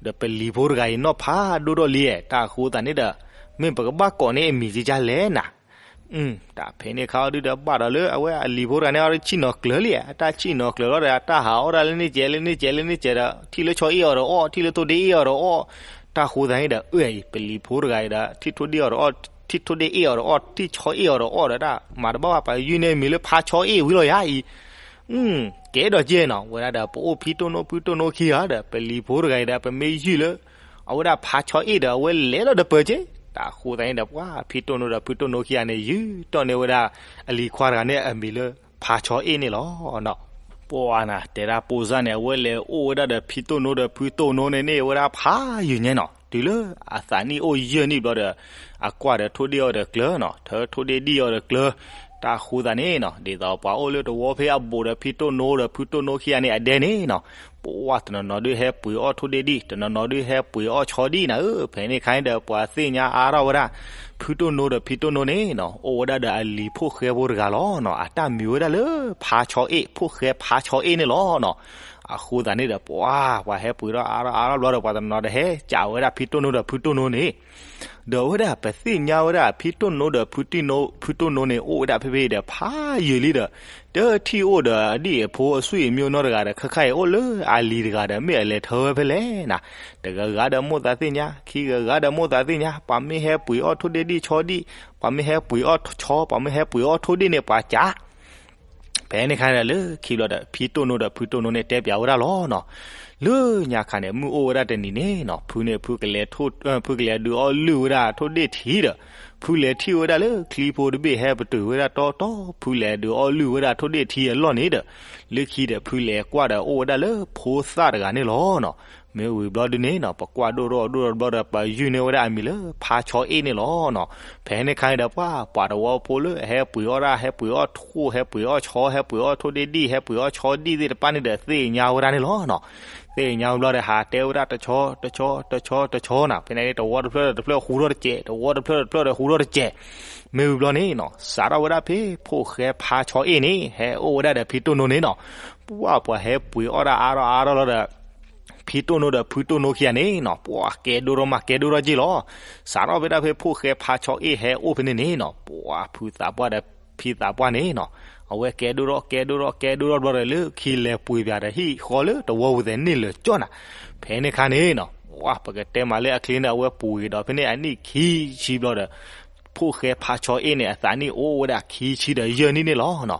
ဒီးပလံၤဖိတဂၤအံၤနီၢ်ဖးဒိၣ်ထီၣ်လံ, တၢ်အဃိသတးန့ၣ်ဒီး မ့ၢ်ပကဘၣ်ကိးန့ၢ်အမံၤကကလဲၣ်နၤ. တၢ်ဖဲန့ၣ်ခါအီၤဒုဒီး ဘၣ်ဒီးလၢအဝဲအလံၤဖိတဂၤန့ၣ် အီၤဒုးဆံၣ်နီၤကျၢၤလံ, အတၢ်ဆံၣ်နီၤကျၢၤလီၤဒီး အတၢ်ဟးအီၣ်ဒၣ်လၢန့ၣ်ကဲး လၢန့ၣ်ကဲး လၢန့ၣ်ကဲးဒီး ထံၣ်လၢဆီအ့ၣ်အီၤဒီးအီၣ်, ထံၣ်လၢထိၣ်ဒ့ၣ်အ့ၣ်အီၤဒီးအီၣ်. တၢ်အဃိသတးန့ၣ်ဒီး အၢ အံၤ ပလံၤဖိတဂၤအံၤဒီး ထံၣ်ထိၣ်ဒ့ၣ်အီၤဒီးအီၣ်, ထံၣ်ထိၣ်ဒ့ၣ်အ့ၣ်အီၤဒီးအီၣ်, ထံၣ်ဆီအ့ၣ်အီၤဒီးအီၣ်ဒီး တၢ်မၤတဘၣ်ဘၣ် ပယုၢ်န့ၢ်မံၤလၢဖါဆီအ့ၣ်ဝံၤလီၤယၤအံၤ ကဲဒီးကဲနီၤ, ဝဲဒၣ်ဒီး ပအိၣ်ဖံတိၢ်နိဖုတိၢ်နိခံဂၤဒီး ပလံၤဖိတဂၤအံၤဒီး ပမ့ၢ်ယုၢ်လၢ အဝဲဒၣ်ဖါဆီအ့ၣ်ဒီး အဝဲလဲၤလီၤဒီးပၢၤက့, တၢ်အဃိသတးန့ၣ်ဒီး ပှၤဖံတိၢ်နိဒီးဖုတိၢ်နိခံဂၤန့ၣ် ယုၢ်တီၢ်န့ၢ်ဝဲဒၣ် အလံၤခွါတဂၤန့ၣ် အမံၤလၢဖါဆီအ့ၣ်န့ၣ်လီၤ. ပှၤနၤ တဲဒၣ်ပိစၢ်န့ၣ် အဝဲလဲၤအိၣ်ဝဲဒၣ်ဒီးဖံတိၢ်နိဒီးဖုတိၢ်နိန့ၣ်န့ၣ် ဝဲဒၣ်ဖးယုၢ်ညါနီၤ, တုၤလၢအသးနံၣ်အိၣ်ယဲၢ်နံၣ်ဘျီဒီး အကွၢ်ဒီးထိၣ်ဒ့ၣ်အီၤဒီးကျၢၤနီၤ, ထၢထိၣ်ဒ့ၣ်ဒံၣ်အီၤဒီးကျၢၤ, တၢ်အဃိသတးန့ၣ်နီၤ ဒ်သိးပှၤအိၣ်လၢတဝီဖဲအဘူးဒီး ဖံတိၢ်နိဒီးဖုတိၢ်နိခံဂၤန့ၣ် အဒဲန့ၣ်နီၤ, ပှၤတနီၤနီၤဒုးဟဲပှ့ၤအီၣ်ထိၣ်ဒ့ၣ်ဒံၣ်, တနီၤနီၤဒုးဟဲပှ့ၤအီၣ်ဆီဒံၣ်နၤဧၢ, ဖဲန့ၣ်ခါန့ၣ်ဒီး ပှၤသ့ၣ်ညါအါထီၣ်ဝဲဒၣ် ဖုတိၢ်နိဒီးဖံတိၢ်နိန့ၣ်နီၤ အိၣ်ဝဲဒၣ်ဒီးအလံၤဖိၣ်ဃဲဖိတဂၤလီၤနီၤ, အတၢ်မံၤဝဲဒၣ်လၢဖါဆီအ့ၣ်, ဖိၣ်ဃဲဖါဆီအ့ၣ်န့ၣ်လီၤနီၤ. အဃိသတးန့ၣ်ဒီး ပှၤ ပှၤဟဲပှ့ၤထီၣ်အါထီၣ်အါထီၣ်ဘျီဒီး ပှၤတနီၤဒီးဟဲကးဝဲဒၣ်ဖံတိၢ်နိဒီးဖုတိၢ်နိန့ၣ်, ဒီးအဝဲဒၣ်ပသ့ၣ်ညါဝဲဒၣ်ဖံတိၢ်နိဒီးဖုတိၢ်နိန့ၣ် အိၣ်ဝဲဒၣ်ဖဲဖဲဒီး ဖးယံာ်လံဒီး တထံၣ်အိၣ်ဒီးအဒံၣ်အဖိအဆွေမျိုးနီတဂၤဒီး ခဲခါအံၤအိၣ်လၢအလံၤတဂၤဒီး မ့ၢ်အလဲၤထၢဝဲဖဲလဲၣ်နၤ, တဂၤဂၤဒီးမိၢ်သးသ့ၣ်ညါ, ခံဂၤဂၤဒီးမိၢ်သးသ့ၣ်ညါ, ပှၤမ့ၢ်ဟဲပှ့ၤအီၣ်ထိၣ်ဒ့ၣ်ဒံၣ်ဆီဒံၣ်, ပှၤမ့ၢ်ဟဲပှ့ၤအီၣ်ဆီ, ပှၤမ့ၢ်ဟဲပှ့ၤအီၣ်ထိၣ်ဒ့ၣ်န့ၣ် ပှၤကး ဖဲန့ၣ်ခါန့ၣ်ဒီး လၢခံဘျီဒီး ဖံတိၢ်နိဒီးဖုတိၢ်နိန့ၣ် တဲပၠးဝဲဒၣ်လီၤနီၤ, လၢညါခါန့ၣ် မုၢ်အိၣ်ဝဲဒၣ်တနံၤန့ၣ်နီၤ, ဖုန့ၣ် ဖုကလဲၤ ဖုကလဲၤဒုးအီၣ်လုၢ်ဝဲဒၣ်ထိၣ်ဒ့ၣ်ထံဒီး ဖုလဲၤထံၣ်ဝဲဒၣ်လၢချံဖိတဘ့ၣ်ဟဲပတုာ်ဝဲဒၣ်တီတီ, ဖုလဲၤဒုးအီၣ်လုၢ်ဝဲဒၣ်ထိၣ်ဒ့ၣ်ထံအလီၢ်န့ၣ်ဒီး လၢခံဒီး ဖုလဲၤကွၢ်ဒီးအိၣ်ဝဲဒၣ်လၢဖိသၣ်တဂၤန့ၣ်လီၤနီၤ. မ့ၢ်ဝံၤဘျီဒုန့ၣ်နီၤ ပကွၢ်ဒိၣ်ထီၣ်ဒိၣ်ထီၣ်ဘျီဒီး ပယုၢ်န့ၢ်ဝဲဒၣ်အမံၤလၢဖါဆီအ့ၣ်န့ၣ်လီၤနီၤ. ဖဲန့ၣ်ခါန့ၣ်ဒီး ပှၤ ပှၤတဝီဖိလၢအဟဲပှ့ၤအီၣ်ဒၣ် ဟဲပှ့ၤအီၣ်ထိၣ် ဟဲပှ့ၤအီၣ်ဆီ ဟဲပှ့ၤအီၣ်ထိၣ်ဒ့ၣ်ဒံၣ် ဟဲပှ့ၤအီၣ်ဆီဒံၣ်သ့ၣ်တဖၣ်န့ၣ်ဒီး သ့ၣ်ညါဝဲဒၣ်န့ၣ်လီၤနီၤ. သ့ၣ်ညါဘျီဒီး ဟးတဲဝဲဒၣ်တဆီ တဆီ တဆီ တဆီနီၤ. ဖဲန့ၣ်န့ၣ် တဝီတဖျၢၣ်ဒီးတဖျၢၣ်ဟူထီၣ်တစဲး, တဝီတဖျၢၣ်ဒီးတဖျၢၣ်ဒီးဟူထီၣ်တစဲး. မ့ၢ်ဝံၤဘျီန့ၣ်နီၤ စးထီၣ်ဝဲဒၣ်ဖဲ ဖိၣ်ဃဲဖါဆီအ့ၣ်န့ၣ် ဟဲအိၣ်ဝဲဒၣ်ဒီးဖံတိၢ်နိန့ၣ်နီၤ. ပှၤ ပှၤဟဲပှ့ၤအီၣ်ဒၣ်အါထီၣ်အါထီၣ်လီၤဒီး ဖံတိၢ်နိဒီးဖုတိၢ်နိခံဂၤန့ၣ်နီၤ ပှၤကဲဒိၣ်ထီၣ်မးကဲဒိၣ်ထီၣ်က့ၢ်လီၤ. စးထီၣ်ဝဲဒၣ်ဖဲ ဖိၣ်ဃဲဖါဆီအ့ၣ်ဟဲအိၣ်ဖဲန့ၣ်န့ၣ်နီၤ ပှၤဖုသးပှၢ်ဒီးဖံသးပှၢ်န့ၣ်နီၤ အဝဲကဲဒိၣ်ထီၣ်ကဲဒိၣ်ထီၣ်ကဲဒိၣ်ထီၣ်ဘျီဒီး လၢခံလဲၤပှ့ၤပၠးဒီးဟံၣ်ဃီလၢတဝီပူၤသဲးန့ၢ်လၢာ်ကၠီနၤ. ဖဲန့ၣ်ခါန့ၣ်နီၤ ပှၤ ပကတဲမးလၢအချ့န့ၣ် အဝဲပှ့ၤဒီးဖဲန့ၣ်အနံၣ်ခံဆံဘျီဒီး ဖိၣ်ဃဲဖါဆီအ့ၣ်န့ၣ် အသးနံၣ်အိၣ်ဝဲဒၣ်ခံဆံဒီးယဲၢ်နံၣ်န့ၣ်လီၤနီၤ.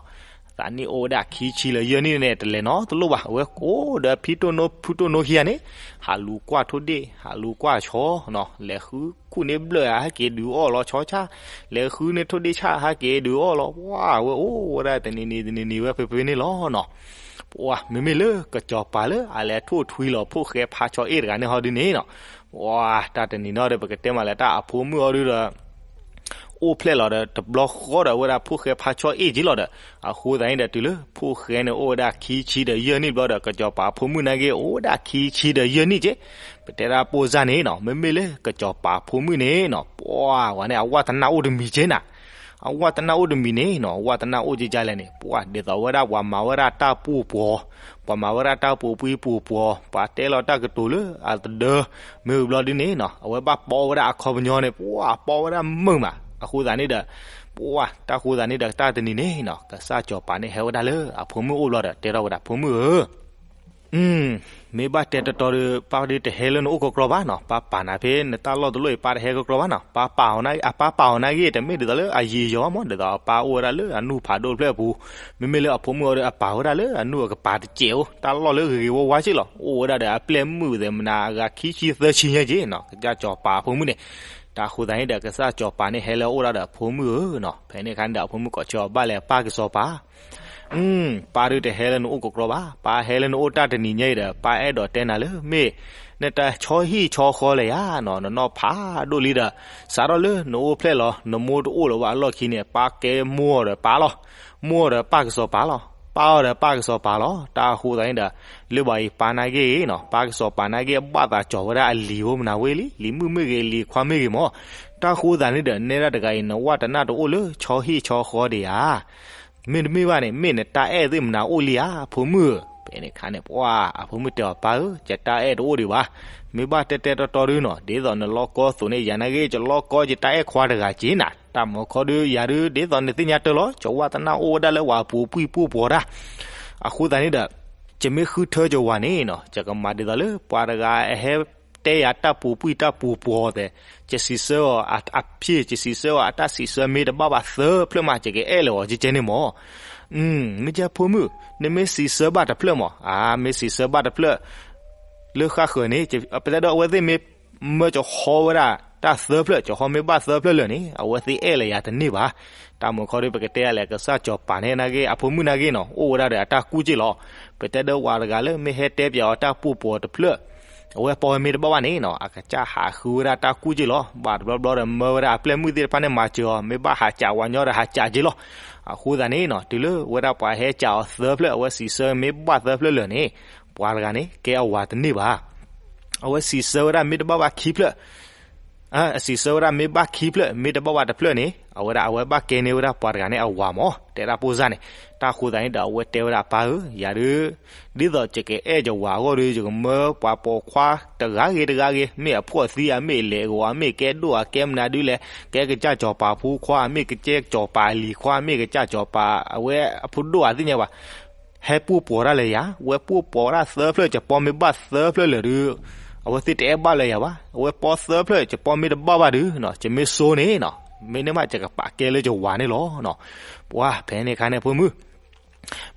အသးနံၣ်အိၣ်ဝဲဒၣ်ခံဆံလၢယဲၢ်နံၣ်န့ၣ် တလဲၤနီတလိၣ်ဘၣ်. အဝဲကိးဒီးဖံတိၢ်နိဖုတိၢ်နိခံဂၤန့ၣ် ဟးလူၤကွၢ်ထိၣ်ဒ့ၣ် ဟးလူၤကွၢ်ဆီနီၤ လဲၤဃုခူၣ်န့ၢ်ဘျၢၣ်ဧါ ဟဲက့ၤဒုးအီၣ်လီၤဆီဆၣ် လဲၤဃုန့ၢ်ထိၣ်ဒ့ၣ်ဆၣ် ဟဲက့ၤဒုးအီၣ်လီၤ. ပှၤ အဝဲအိၣ်ဝဲဒၣ်တနံၤနံၤတနံၤနံၤဝဲဖဲဖဲန့ၣ်လီၤနီၤ. ပှၤမ့မ့ၢ်လၢကစီၤပၤလၢအလဲၤထိၣ်ထွံလီၤဖိၣ်ဃဲဖါဆီအ့ၣ်တဂၤန့ၣ်ဟီဒုန့ၣ်နီၤ, ပှၤတၢ်တနံၤနီၤဒီး ပကတဲမးလၢတၢ်အဖိမုၣ်အီၤဒုဒီး အိၣ်ဖျဲၣ်လီၤဒီး တဘျီဃီဒီး အိၣ်ဝဲဒၣ်ဖိၣ်ဃဲဖါဆီအ့ၣ်က့လီၤဒီး အဃိသတးန့ၣ်ဒီး တုၤလၢဖိၣ်ဃဲန့ၣ်အိၣ်ဝဲဒၣ်ခံဆံဒီးယဲၢ်နံၣ်တဘျီဒီး ကစီၤပၤအဖိမုၣ်နာ်က့ အိၣ်ဝဲဒၣ်ခံဆံဒီးယဲၢ်နံၣ်က့, ပတဲဒၣ်ပိၢ်စၢ်န့ၣ်နီၤ, မ့မ့ၢ်လၢကစီၤပၤအဖိမုၣ်န့ၣ်နီၤ, ပှၤဝဲန့ၣ် အဝၢ်တနၢ်အိၣ်တမံၤက့နၤ, အဝၢ်တနၢ်အိၣ်တမံၤန့ၣ်နီၤ, အဝၢ်တနၢ်အိၣ်ကကလဲၣ်န့ၣ် ပှၤဒ်သိးဝဲဒၣ်ပှၤမၤဝဲဒၣ်တၢ်ပူၤပှီၤ, ပှၤမၤဝဲဒၣ်တၢ်ပူၤပှံပူၤပှီၤ, ပှၤတဲလီၤတၢ်ကတိၤလၢအသဒၢ, မ့ၢ်ဝံၤဘျီဒုန့ၣ်နီၤ, အဝဲဘၣ်ပီဝဲဒၣ်အခီပညီန့ၣ် ပှၤပီဝဲဒၣ်မုာ်မး, အဃိသတးန့ၣ်ဒီး ပှၤတၢ်ဃိသတးန့ၣ်ဒီး တၢ်တနံၤန့ၣ်နီၤ, ကစၢ်စီၤပၤန့ၣ်ဟဲဝဲဒၣ်လၢအဖိမုၣ်အိၣ်ဘျီဒီး တဲထီၣ်ဝဲဒၣ် ဖိမုၣ်ဧၢ မ့ၢ်ဘၣ်တဲတတီဒီး ပၢ်ဒုတဟဲလၢနအိၣ်ကကြီဘၣ်နီၤ, ပၢ်ပာ်နၤဖဲနတၢ်လီၢ်တလီၢ်အံၤ ပၢ်တဟဲကကြီဘၣ်နီၤ, ပၢ်ပာ်အီၤနၤဂ့ၤ တမ့ၢ်ဒ်သိးလၢအယံာ်ယီၤဘၣ်မး, ဒ်သိးပၢ်အိၣ်ဝဲဒၣ်လၢအနူၢ်ဖးဒိၣ်တဖျၢၣ်အပူၤ, မ့မ့ၢ်လၢအဖိမုၣ်အီၤဒီးအပာ်ဝဲဒၣ်လၢအနူၢ်အကပၤတစဲးဧိၤ, တၢ်လီၢ်လၢဂ့ၤဂ့ၤဝါဝါက့လီၤ, အိၣ်ဝဲဒၣ်ဒီးအပျဲၢ်မုၣ်သ့ၣ်မနၤအဂၤခံဆံသၢဆံညါက့နီၤ, ကစၢ်စီၤပၤအဖိမုၣ်န့ၣ်, တၢ်ဃိသတးန့ၣ်ဒီး ကစၢ်စီၤပၤန့ၣ်ဟဲလၢအအိၣ်ဒၣ်ဒီးအဖိမုၣ်ဧၢနီၤ, ဖဲန့ၣ်အခါန့ၣ်ဒီး အဖိမုၣ်ကိးဆၢအီၤဘၣ်လဲၣ် ပၢ်ကစီၤပၤ ပၢ်ဒုတဟဲလၢနအိၣ်ကကြီဘၣ်, ပၢ်ဟဲလၢနအိၣ်တၢ်တနံၤညါအံၤဒီး ပၢ်အဲၣ်ဒိးတဲနၤလၢ မ့ၢ်နတၢ်ဆီဟံၣ်ဆီဃီလၢၤယၤနီၤ, နနီၢ်ဖးဒိၣ်လံဒီး စးထီၣ်လၢနအိၣ်ဖျဲၣ်လီၤ နမိၢ်တအိၣ်လၢၤဘၣ်အလီၢ်ခံန့ၣ် ပၢ်ကဲမိၢ်အီၤဒီးပၢ်လီၤ, မိၢ်အီၤဒီးပၢ်ကစီၤပၤလီၤ, ပၢ်အီၤဒီးပၢ်ကစီၤပၤလီၤ, တၢ်အဃိသတးန့ၣ်ဒီး လၢဘၣ်အံၤပၢ်နာ်က့နီၤ, ပၢ်ကစီၤပၤနာ်က့ ဘၣ်သးကၠီၤဝဲဒၣ်အလံၤဖိမနၤဝဲလံ, လံၤမုၣ်မ့ၢ်ဂ့ၤ လံၤခွါမ့ၢ်ဂ့ၤမး, တၢ်ဃိသတးန့ၣ်ဒီး နဲဒၣ်တဂၤအံၤ နဝၢ်တနၢ်တအိၣ်လၢဆီဟံၣ်ဆီဃီဒံးဧါ မ့တမ့ၢ်ဘၣ်န့ၣ် မ့ၢ်နတၢ်အဲၣ်သ့ၣ်မနၤအိၣ်လံဧါ ဖိမုၣ်ဧၢ, ဖဲန့ၣ်အခါန့ၣ် ပှၤအဖိမုၣ်တဲအီၤ ပၢ်ဧၢ, ယတၢ်အဲၣ်တအိၣ်ဒံးဘၣ်, မ့ၢ်ဘၣ်တဲတဲတီတီဒုနီၤ, ဒ်သိးနလီၢ်ကီသိးန့ၣ် ယၤနာ်က့ ယလီၢ်ကီယတၢ်အဲၣ်ခွါတဂၤက့နၤ, တၢ်မၤခီဒုယၤဒု ဒ်သိးနသ့ၣ်ညါတၢ်လီၤ, ယဝၢ်တနၢ်အိၣ်ဝဲဒၣ်လၢပှၤပူၤပှံၣ်ပူၤပှီၤတၢ်, အဃိသတးန့ၣ်ဒီး ယမ့ၢ်ဃုထၢယဝၤန့ၣ်နီၤ, ယကမၤဒ်သိးလၢပှၤတဂၤအဟဲ တဲယၤတၢ်ပူၤပှံၣ်တၢ်ပူၤပှီၤသဲး, ယစံးဆၢအီၤအဖျ့ၣ်, ယစံးဆၢအီၤအတၢ်စံးဆၢမ့ၢ်တဘၣ်ဘၣ်သၢဖျၢၣ်မး ယကအဲၣ်လၢၤအီၤကဲကဲန့ၣ်မး, မ့ၢ်ကဲဖိမုၣ်, နမ့ၢ်စံးဆၢဘၣ်တဖျၢၣ်မး, အါ မ့ၢ်စံးဆၢဘၣ်တဖျၢၣ် လၢဃၣ်ဃၢၤန့ၣ် ပတဲဒီးအဝဲသ့ၣ်မ့ၢ် မၢကဟီဝဲဒၣ်တၢ်သၢဖျၢၣ်, ကဟီမ့ၢ်ဘၣ်သၢဖျၢၣ်လၢာ်န့ၣ် အဝဲသ့ၣ်အဲၣ်လၢၤယၤတန့ၢ်ဘၣ်. တၢ်မၤခီဒု ပကတဲယၤလဲၣ် ကစၢ်စီၤပၤန့ၣ်နာ်က့ အဖိမုၣ်နာ်က့နီၤ အိၣ်ဝဲဒၣ်ဒီးအတၢ်ကူၣ်က့လီၤ. ပတဲဒီးဝၤတဂၤလၢမ့ၢ်ဟဲတဲပၠးအီၤတၢ်ပူၤပှီၤတဖျၢၣ် အဝဲပီဝဲမ့ၢ်တဘၣ်ဘၣ်န့ၣ်နီၤ အကစၢ်ဟးဃုဝဲဒၣ်တၢ်ကူၣ်က့လီၤ. ဘၣ်တဘျီဘျီဒီး မၢဝဲဒၣ်အပျဲၢ်မုၣ်သ့ၣ်တဖၣ်န့ၣ် မၤစၢၤအီၤ မ့ၢ်ဘၣ်ဟးစးဝၤညီဒီးဟးစးက့လီၤ. အဃိသတးန့ၣ်နီၤ တုၤလၢဝဲဒၣ်ပှၤဟဲစးအီၤသၢဖျၢၣ် အဝဲစံးဆၢမ့ၢ်ဘၣ်သၢဖျၢၣ်လၢာ်န့ၣ် ပှၤတဂၤန့ၣ် ကဲအဝၤတန့ၢ်ဘၣ်. အဝဲစံးဆၢဝဲဒၣ်မ့ၢ်တဘၣ်ဘၣ်ခံဖျၢၣ် အစံးဆၢဝဲဒၣ်မ့ၢ်ဘၣ်ခံဖျၢၣ် မ့ၢ်တဘၣ်ဘၣ်တဖျၢၣ်န့ၣ် အဝဲဒၣ်အဝဲဘၣ်ကဲန့ၢ်ဝဲဒၣ်ပှၤတဂၤန့ၣ်အဝၤမး တဲဒၣ်ပိၢ်စၢ်န့ၣ်. တၢ်ဃိသတးန့ၣ်ဒီး အဝဲတဲဝဲဒၣ်ပၢ်ဧၢ ယၤဒု ဒ်သိးယကအဲၣ်ယဝၤအဂီၢ်ဒီး ယကမၢပှၤပိာ်ခွါတဂၤဂ့ၤတဂၤဂ့ၤ မ့ၢ်အဖှီၣ်သံဧါ မ့ၢ်အလဲၤအဂီၤဧါ မ့ၢ်ကဲဒိၣ်ဧါ ကဲမနုၤဒုလဲၣ် ကဲကစၢ်စီၤပၤဖိခွါ မ့ၢ်ကစၢ်စီၤပၤအလံၤခွါ မ့ၢ်ကစၢ်စီၤပၤအဝဲအဖိဒိၣ်ဧါ သ့ၣ်ညါဘၣ် ဟဲပူၢ်ပိာ်တၢ်လၢယၤ ဝဲပူၢ်ပိာ်တၢ်သၢဖျၢၣ် ယပီမ့ၢ်ဘၣ်သၢဖျၢၣ်လၢာ်ဒီး အဝဲသ့ၣ်တအဲၣ်ဘၣ်လၢယၤဘၣ်. အဝဲပီသၢဖျၢၣ် ယပီမ့ၢ်တဘၣ်ဘၣ်ဒီး ယမ့ၢ်စိန့ၣ်နီၤ မ့ၢ်န့ၢ်မး ယကပာ်ကဲလၢယဝၤန့ၣ်လီၤ. ပှၤဖဲန့ၣ်အခါန့ၣ် ဖိမုၣ်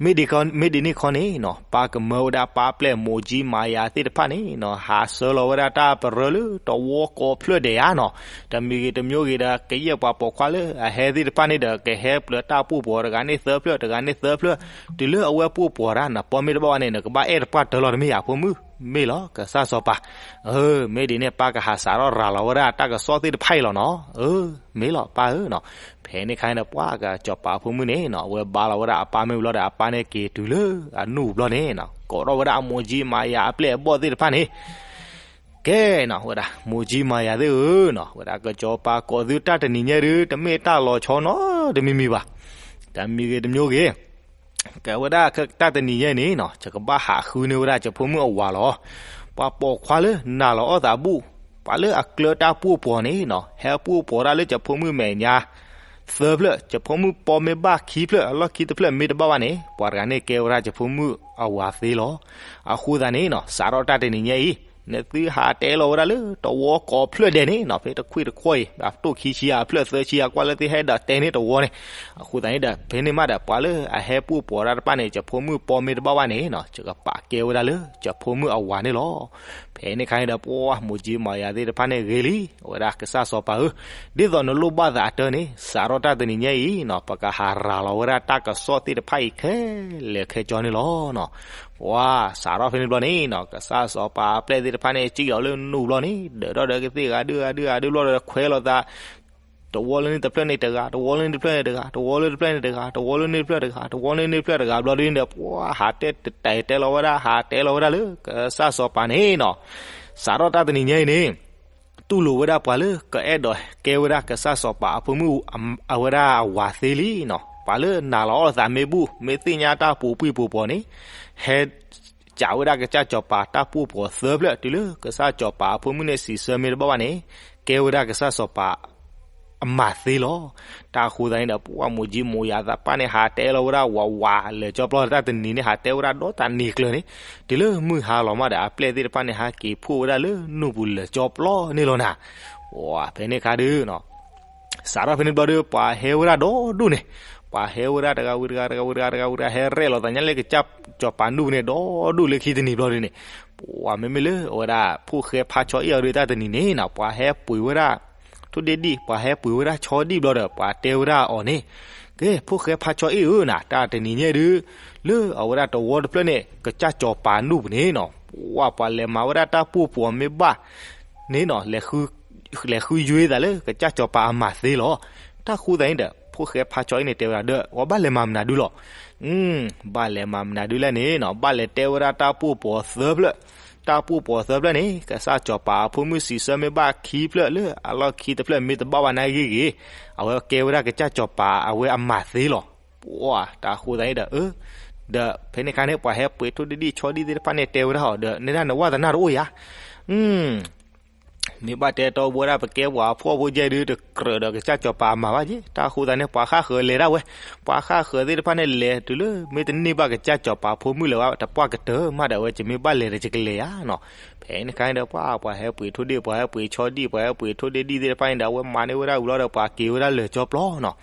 မ့ၢ်ဒ်န့ၣ်ခီန့ၣ်နီၤ ပၢ်ကမၢဝဲဒၣ်ပၢ်ပျဲၢ်မိၢ်ကၠံမၤယၤသ့ၣ်တဖၣ်န့ၣ်နီၤ ဟးဆှၢလီၤဝဲဒၣ်တၢ်ပရၢလၢတဝီကိးဖျၢၣ်ဒဲးဧါနီၤ တမံၤဂ့ၤတမံၤဂ့ၤဒီး ကယဲၢ်ပှၤပိာ်ခွါလၢအဟဲသ့ၣ်တဖၣ်န့ၣ်ဒီး ကဟဲပျၢၤတၢ်ပူၢ်ပိာ်တဂၤန့ၣ်သၢဖျၢၣ် တဂၤန့ၣ်သၢဖျၢၣ် တုၤလၢအဝဲပူၢ်ပိာ်တၢ် နပီမ့ၢ်တဘၣ်ဘၣ်န့ၣ် နကဘၣ်အဲၣ်တပှၢ်တၢၢ်လီၤတမ့ၢ်ဧါ ဖိမုၣ် မ့ၢ်လီၤ ကစၢ်စီၤပၤ မ့ၢ်ဒ်န့ၣ် ပၢ်ကဟးစးထီၣ်ရၤလီၤဝဲဒၣ်တၢ်ကစီၣ်သ့ၣ်တဖၣ်အံၤလီၤနီၤ မ့ၢ်လီၤပၢ်ဧၢနီၤ ဖဲန့ၣ်ခါန့ၣ် ပှၤကစီၤပၤဖိမုၣ်န့ၣ်နီၤ အဝဲဘါလီၤဝဲဒၣ်အပၢ်မ့ၢ်ဘျီဒီး အပၢ်န့ၣ်က့ၤတုၤလၢအနူၢ်ဘျီန့ၣ်နီၤ ကိးထီၣ်ဝဲဒၣ်အမိၢ်ကၠံမၤယၤအပျဲၢ်အဘီၣ်သ့ၣ်တဖၣ်န့ၣ် ကဲနီၤ ဝဲဒၣ် မိၢ်ကၠံမၤယၤသ့ၣ်ဧၢနီၤ ဝဲဒၣ်ကစီၤပၤကိးသုတၢ်တနံၤညါဒု တမ့ၢ်တၢ်လီၤဆီနီတမံၤမံၤဘၣ် တမံၤဂ့ၤတမံၤဂ့ၤ ကဲဝဲဒၣ်တၢ်တနံၤညါန့ၣ်နီၤ ယကဘၣ်ဟးဃုန့ၢ်ဝဲဒၣ်ယဖိမုၣ်အဝၤလီၤ. ပှၤပိာ်ခွါလၢနာ်လီၤအီၣ်သးဘူၣ် ပှၤလၢအကျၢၤတၢ်ပူၢ်ပိာ်န့ၣ်နီၤ ဟဲပူၢ်ပိာ်တၢ်လၢယဖိမုၣ်မဲာ်ညါ သၢဖျၢၣ် ယဖိမုၣ်ပီမ့ၢ်ဘၣ်ခံဖျၢၣ် အလီၢ်ခံတဖျၢၣ်မ့ၢ်တဘၣ်ဘၣ်န့ၣ် ပှၤတဂၤန့ၣ်ကဲဝဲဒၣ်ယဖိမုၣ်အဝၤသ့လီၤ. အဃိသတးန့ၣ်နီၤ စးထီၣ်တၢ်တနံၤညါအံၤ နသုဟးတဲလီၤဝဲဒၣ်လၢတဝီကိးဖျၢၣ်ဒဲးန့ၣ်နီၤ, ဖဲတခွံၣ်တခွီၣ်အံၤ အတိၢ်ခံဆံအဖျၢၣ်သၢဆံအကွၢ်လၢသုဟဲဒီးတဲန့ၢ်တဝီန့ၣ်, အဃိသတးန့ၣ်ဒီး ဖဲန့ၣ်မးဒီး ပှၤလၢအဟဲပူၣ်ပှီၤတၢ်တဖၣ်န့ၣ် ကၠၢၤဖိမုၣ်ပိာ်မ့ၢ်တဘၣ်ဘၣ်န့ၣ်နီၤ, ကပာ်ကဲဝဲဒၣ်လၢကၠၢၤဖိမုၣ်အဝၤန့ၣ်လီၤ. ဖဲန့ၣ်ခါန့ၣ်ဒီး ပှၤမိၢ်ကၠံမိၢ်ယၤသ့ၣ်တဖၣ်န့ၣ်ဂ့ၤလံ, အဝဲဒၣ်ကစၢ်စီၤပၤဧၢ, ဒ်သိးနလိၣ်ဘၣ်သးအတၢ်န့ၣ် စးထီၣ်တၢ်တနံၤညါအံၤနီၤ, ပကဟးရၤလီၤဝဲဒၣ်တၢ်ကစီၣ်သ့ၣ်တဖၣ်အံၤခဲလၢာ်ခဲဆ့န့ၣ်လီၤနီၤ. ပှၤစးထီၣ်ဖဲန့ၣ်ဘျီန့ၣ်နီၤ, ကစၢ်စီၤပၤအပျဲၢ်သ့ၣ်တဖၣ်န့ၣ် စံၣ်လီၤလၢနူၢ်ဘျီန့ၣ် ဒၢးထီၣ်ဒီးကသ့ၣ်ဂၤဒုဂၤဒုဂၤဒုဘျီဒီး ခွဲးလိာ်သး တဝီလၢန့ၣ်တဖျၢၣ်န့ၣ်တဂၤ, တဝီလၢန့ၣ်တဖျၢၣ်န့ၣ်တဂၤ, တဝီလၢန့ၣ်တဖျၢၣ်န့ၣ်တဂၤ, တဝီလၢန့ၣ်တဖျၢၣ်တဂၤ, တဝီလၢန့ၣ်တဖျၢၣ်တဂၤဘျီဒ်န့ၣ်ဒီး ပှၤဟးတဲတတဲတဲလီၤဝဲဒၣ်, ဟးတဲလီၤဝဲဒၣ်လၢကစၢ်စီၤပၤန့ၣ်နီၤ, စးထီၣ်တၢ်တနံၤညါအံၤန့ၣ် တူၢ်လိာ်ဝဲဒၣ်ပှၤလၢကအဲၣ်ဒိးကဲဝဲဒၣ်ကစၢ်စီၤပၤအဖိမုၣ်အဝဲဒၣ်အဝၤသ့လံနီၤ. ပှၤလၢနာ်လီၤအီၣ်သးမ့ၢ်ဘူၣ် မ့ၢ်သ့ၣ်ညါတၢ်ပူၤပှံၢ်ပူၤပှီၤန့ၣ် ဟဲ ကးဝဲဒၣ်ကစၢ်စီၤပၤတၢ်ပူၣ်ပှီၤသၢဖျၢၣ် တုၤလၢကစၢ်စီၤပၤအဖိမုၣ်န့ၣ် စံးဆၢမ့ၢ်တဘၣ်ဘၣ်န့ၣ် ကဲဝဲဒၣ်ကစၢ်စီၤပၤအမၤသ့လီၤ. တၢ်ဃိသတးန့ၣ်ဒီး ပှၤမိၢ်ကၠံမိၢ်ယၤသးပၢ်န့ၣ် ဟးတဲလီၤဝဲဒၣ်ဝးဝးလၢာ်ကၠီပျီတၢ်တနံၤန့ၣ် ဟးတဲဝဲဒၣ်ဒီးတၢ်နံၤကျၢၤန့ၣ် တုၤလၢမုၢ်ဟါလီၤမးဒီး အပျဲၢ်သ့ၣ်တဖၣ်န့ၣ် ဟးက့ၤဖှိၣ်ဝဲဒၣ်လၢနူၢ်ပူၤလၢာ်ကၠီပျီန့ၣ်လီၤနၤ. ဝဲဖဲန့ၣ်ခါဒုး စးထီၣ်ဖဲန့ၣ်ဘျီဒီး ပှၤဟဲဝဲဒၣ်ဒီဒူၣ်န့ၣ်, ပှၤဟဲဝဲဒၣ်တဂၤဝံၤတဂၤ တဂၤဝံၤတဂၤ တဂၤဝံၤတဂၤ ဟဲရဲၣ်လီၤသးညါလၢကစၢ်စီၤပၤနူၢ်ပူၤန့ၣ် ဒီဒူၣ်လၢခံတနံၤဘျီဒုးန့ၣ်, ပှၤမ့မ့ၢ်လၢအဝဲဒၣ် ဖိၣ်ဃဲဖါဆီအ့ၣ်အီၤဒုး တၢ်တနံၤန့ၣ်နီၤ ပှၤဟဲပှ့ၤဝဲဒၣ် ထိၣ်ဒ့ၣ်ဒံၣ် ပှၤဟဲပှ့ၤဝဲဒၣ်ဆီဒံၣ်ဘျီဒီး ပှၤတဲဝဲဒၣ်အီၤန့ၣ်, ကဲ ဖိၣ်ဃဲဖါဆီအ့ၣ်ဧၢနၤ, တၢ်တနံၤညါဒုး လၢအဝဲဒၣ်တဝီတဖျၢၣ်န့ၣ် ကစၢ်စီၤပၤနူၢ်ပူၤန့ၣ်နီၤ, ပှၤ ပှၤလဲၤမၤဝဲဒၣ်တၢ်ပူၣ်ပှီၤမ့ၢ်ဘၣ်န့ၣ်နီၤ လဲၤဃုယွ့သးလၢကစၢ်စီၤပၤအမၤသ့လီၤ. တၢ်ဃိသတးန့ၣ်ဒီး ဖိၣ်ဃဲဖါဆီအ့ၣ်န့ၣ် တဲဝဲဒၣ်ဒီး ဝဲဘၣ်လဲၤမၤမနုၤဒုလီၤ. ဘၣ်လဲၤမၤမနုၤဒုလဲၣ်န့ၣ်နီၤ ဘၣ်လဲၤတဲဝဲဒၣ်တၢ်ပူၣ်ပှီၤသၢဖျၢၣ်, တၢ်ပူၣ်ပှီၤသၢဖျၢၣ်န့ၣ် ကစၢ်စီၤပၤအဖိမုၣ်စံးဆၢမ့ၢ်ဘၣ်ခံဖျၢၣ် လၢအလီၢ်ခံတဖျၢၣ်မ့ၢ်တဘၣ်ဘၣ်န့ၣ်ဂ့ၤဂ့ၤ, အဝဲကဲဝဲဒၣ်ကစၢ်စီၤပၤအဝဲအမၤသ့လီၤ. ပှၤ တၢ်ဃိသတးန့ၣ်ဒီး အၢ, ဒီးဖဲန့ၣ်ခါန့ၣ် ပှၤဟဲပှ့ၤထိၣ်ဒ့ၣ်ဒံၣ်ဆီဒံၣ်သ့ၣ်တဖၣ်န့ၣ် တဲဝဲဒၣ်အီၤဒီး နဲဒၣ်နဝၢ်သနာ်တအိၣ်ဧါ. မ့ၢ်ဘၣ်တဲတီဘိဝဲဒၣ် ပကဲပှၤဖှီၣ်ဖိကဲဒုး တကြၢးဒီးကစၢ်စီၤပၤအမၤဘၣ်က့, တၢ်ဃိသတးန့ၣ် ပှၤဃၣ်ဃၢၤလဲၤဒၣ်ဝဲ, ပှၤဃၣ်ဃၢၤသ့ၣ်တဖၣ်န့ၣ် လဲၤတုၤလၢ မ့ၢ်တန့ၢ်ဘၣ်ကစၢ်စီၤပၤဖိမုၣ်လၢၤဘၣ် တပှၢ်ကတၢၢ်မးဒီး အဝဲကမ့ၢ်ဘၣ်လဲၤဒီးကလဲၤဧါနီၤ. ဖဲန့ၣ်ခါန့ၣ်ဒီး ပှၤ ပှၤဟဲပှ့ၤထိၣ်ဒ့ၣ် ပှၤဟဲပှ့ၤဆီဒံၣ် ပှၤဟဲပှ့ၤထိၣ်ဒ့ၣ်ဒံၣ်သ့ၣ်တဖၣ်န့ၣ်ဒီး အဝဲမၤန့ၢ်ဝဲဒၣ်ဝံၤလီၤဒီး ပှၤက့ၤဝဲဒၣ်လၢာ်ကၠီပျီနီၤ.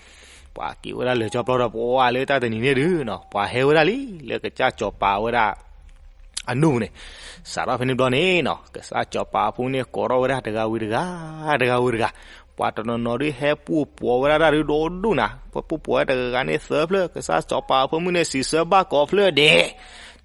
ပှၤက့ၤဝဲဒၣ်လၢာ်ကၠီပျီဒီး ပှၤလၢတၢ်တနံၤန့ၣ်ဒုးနီၤ ပှၤဟဲဝဲဒၣ်လံ လၢကစၢ်စီၤပၤဝဲဒၣ် အနူၢ်ပူၤန့ၣ်, စးထီၣ်ဖဲန့ၣ်ဘျီန့ၣ်နီၤ ကစၢ်စီၤပၤအဖိန့ၣ် ကိးထီၣ်ဝဲဒၣ်တဂၤဝံၤတဂၤ, တဂၤဝံၤတဂၤ, ပှၤတနီၤနီၤဒုးဟဲပူၣ်ပှီၤဝဲဒၣ်တၢ်ဒုးဒီဒူၣ်နၤ, ပှၤပူၣ်ပှီၤဝဲတဂၤဂၤန့ၣ်သၢဖျၢၣ်, ကစၢ်စီၤပၤအဖိမုၣ်န့ၣ် စံးဆၢဘၣ်ကိးဖျၢၣ်ဒဲး,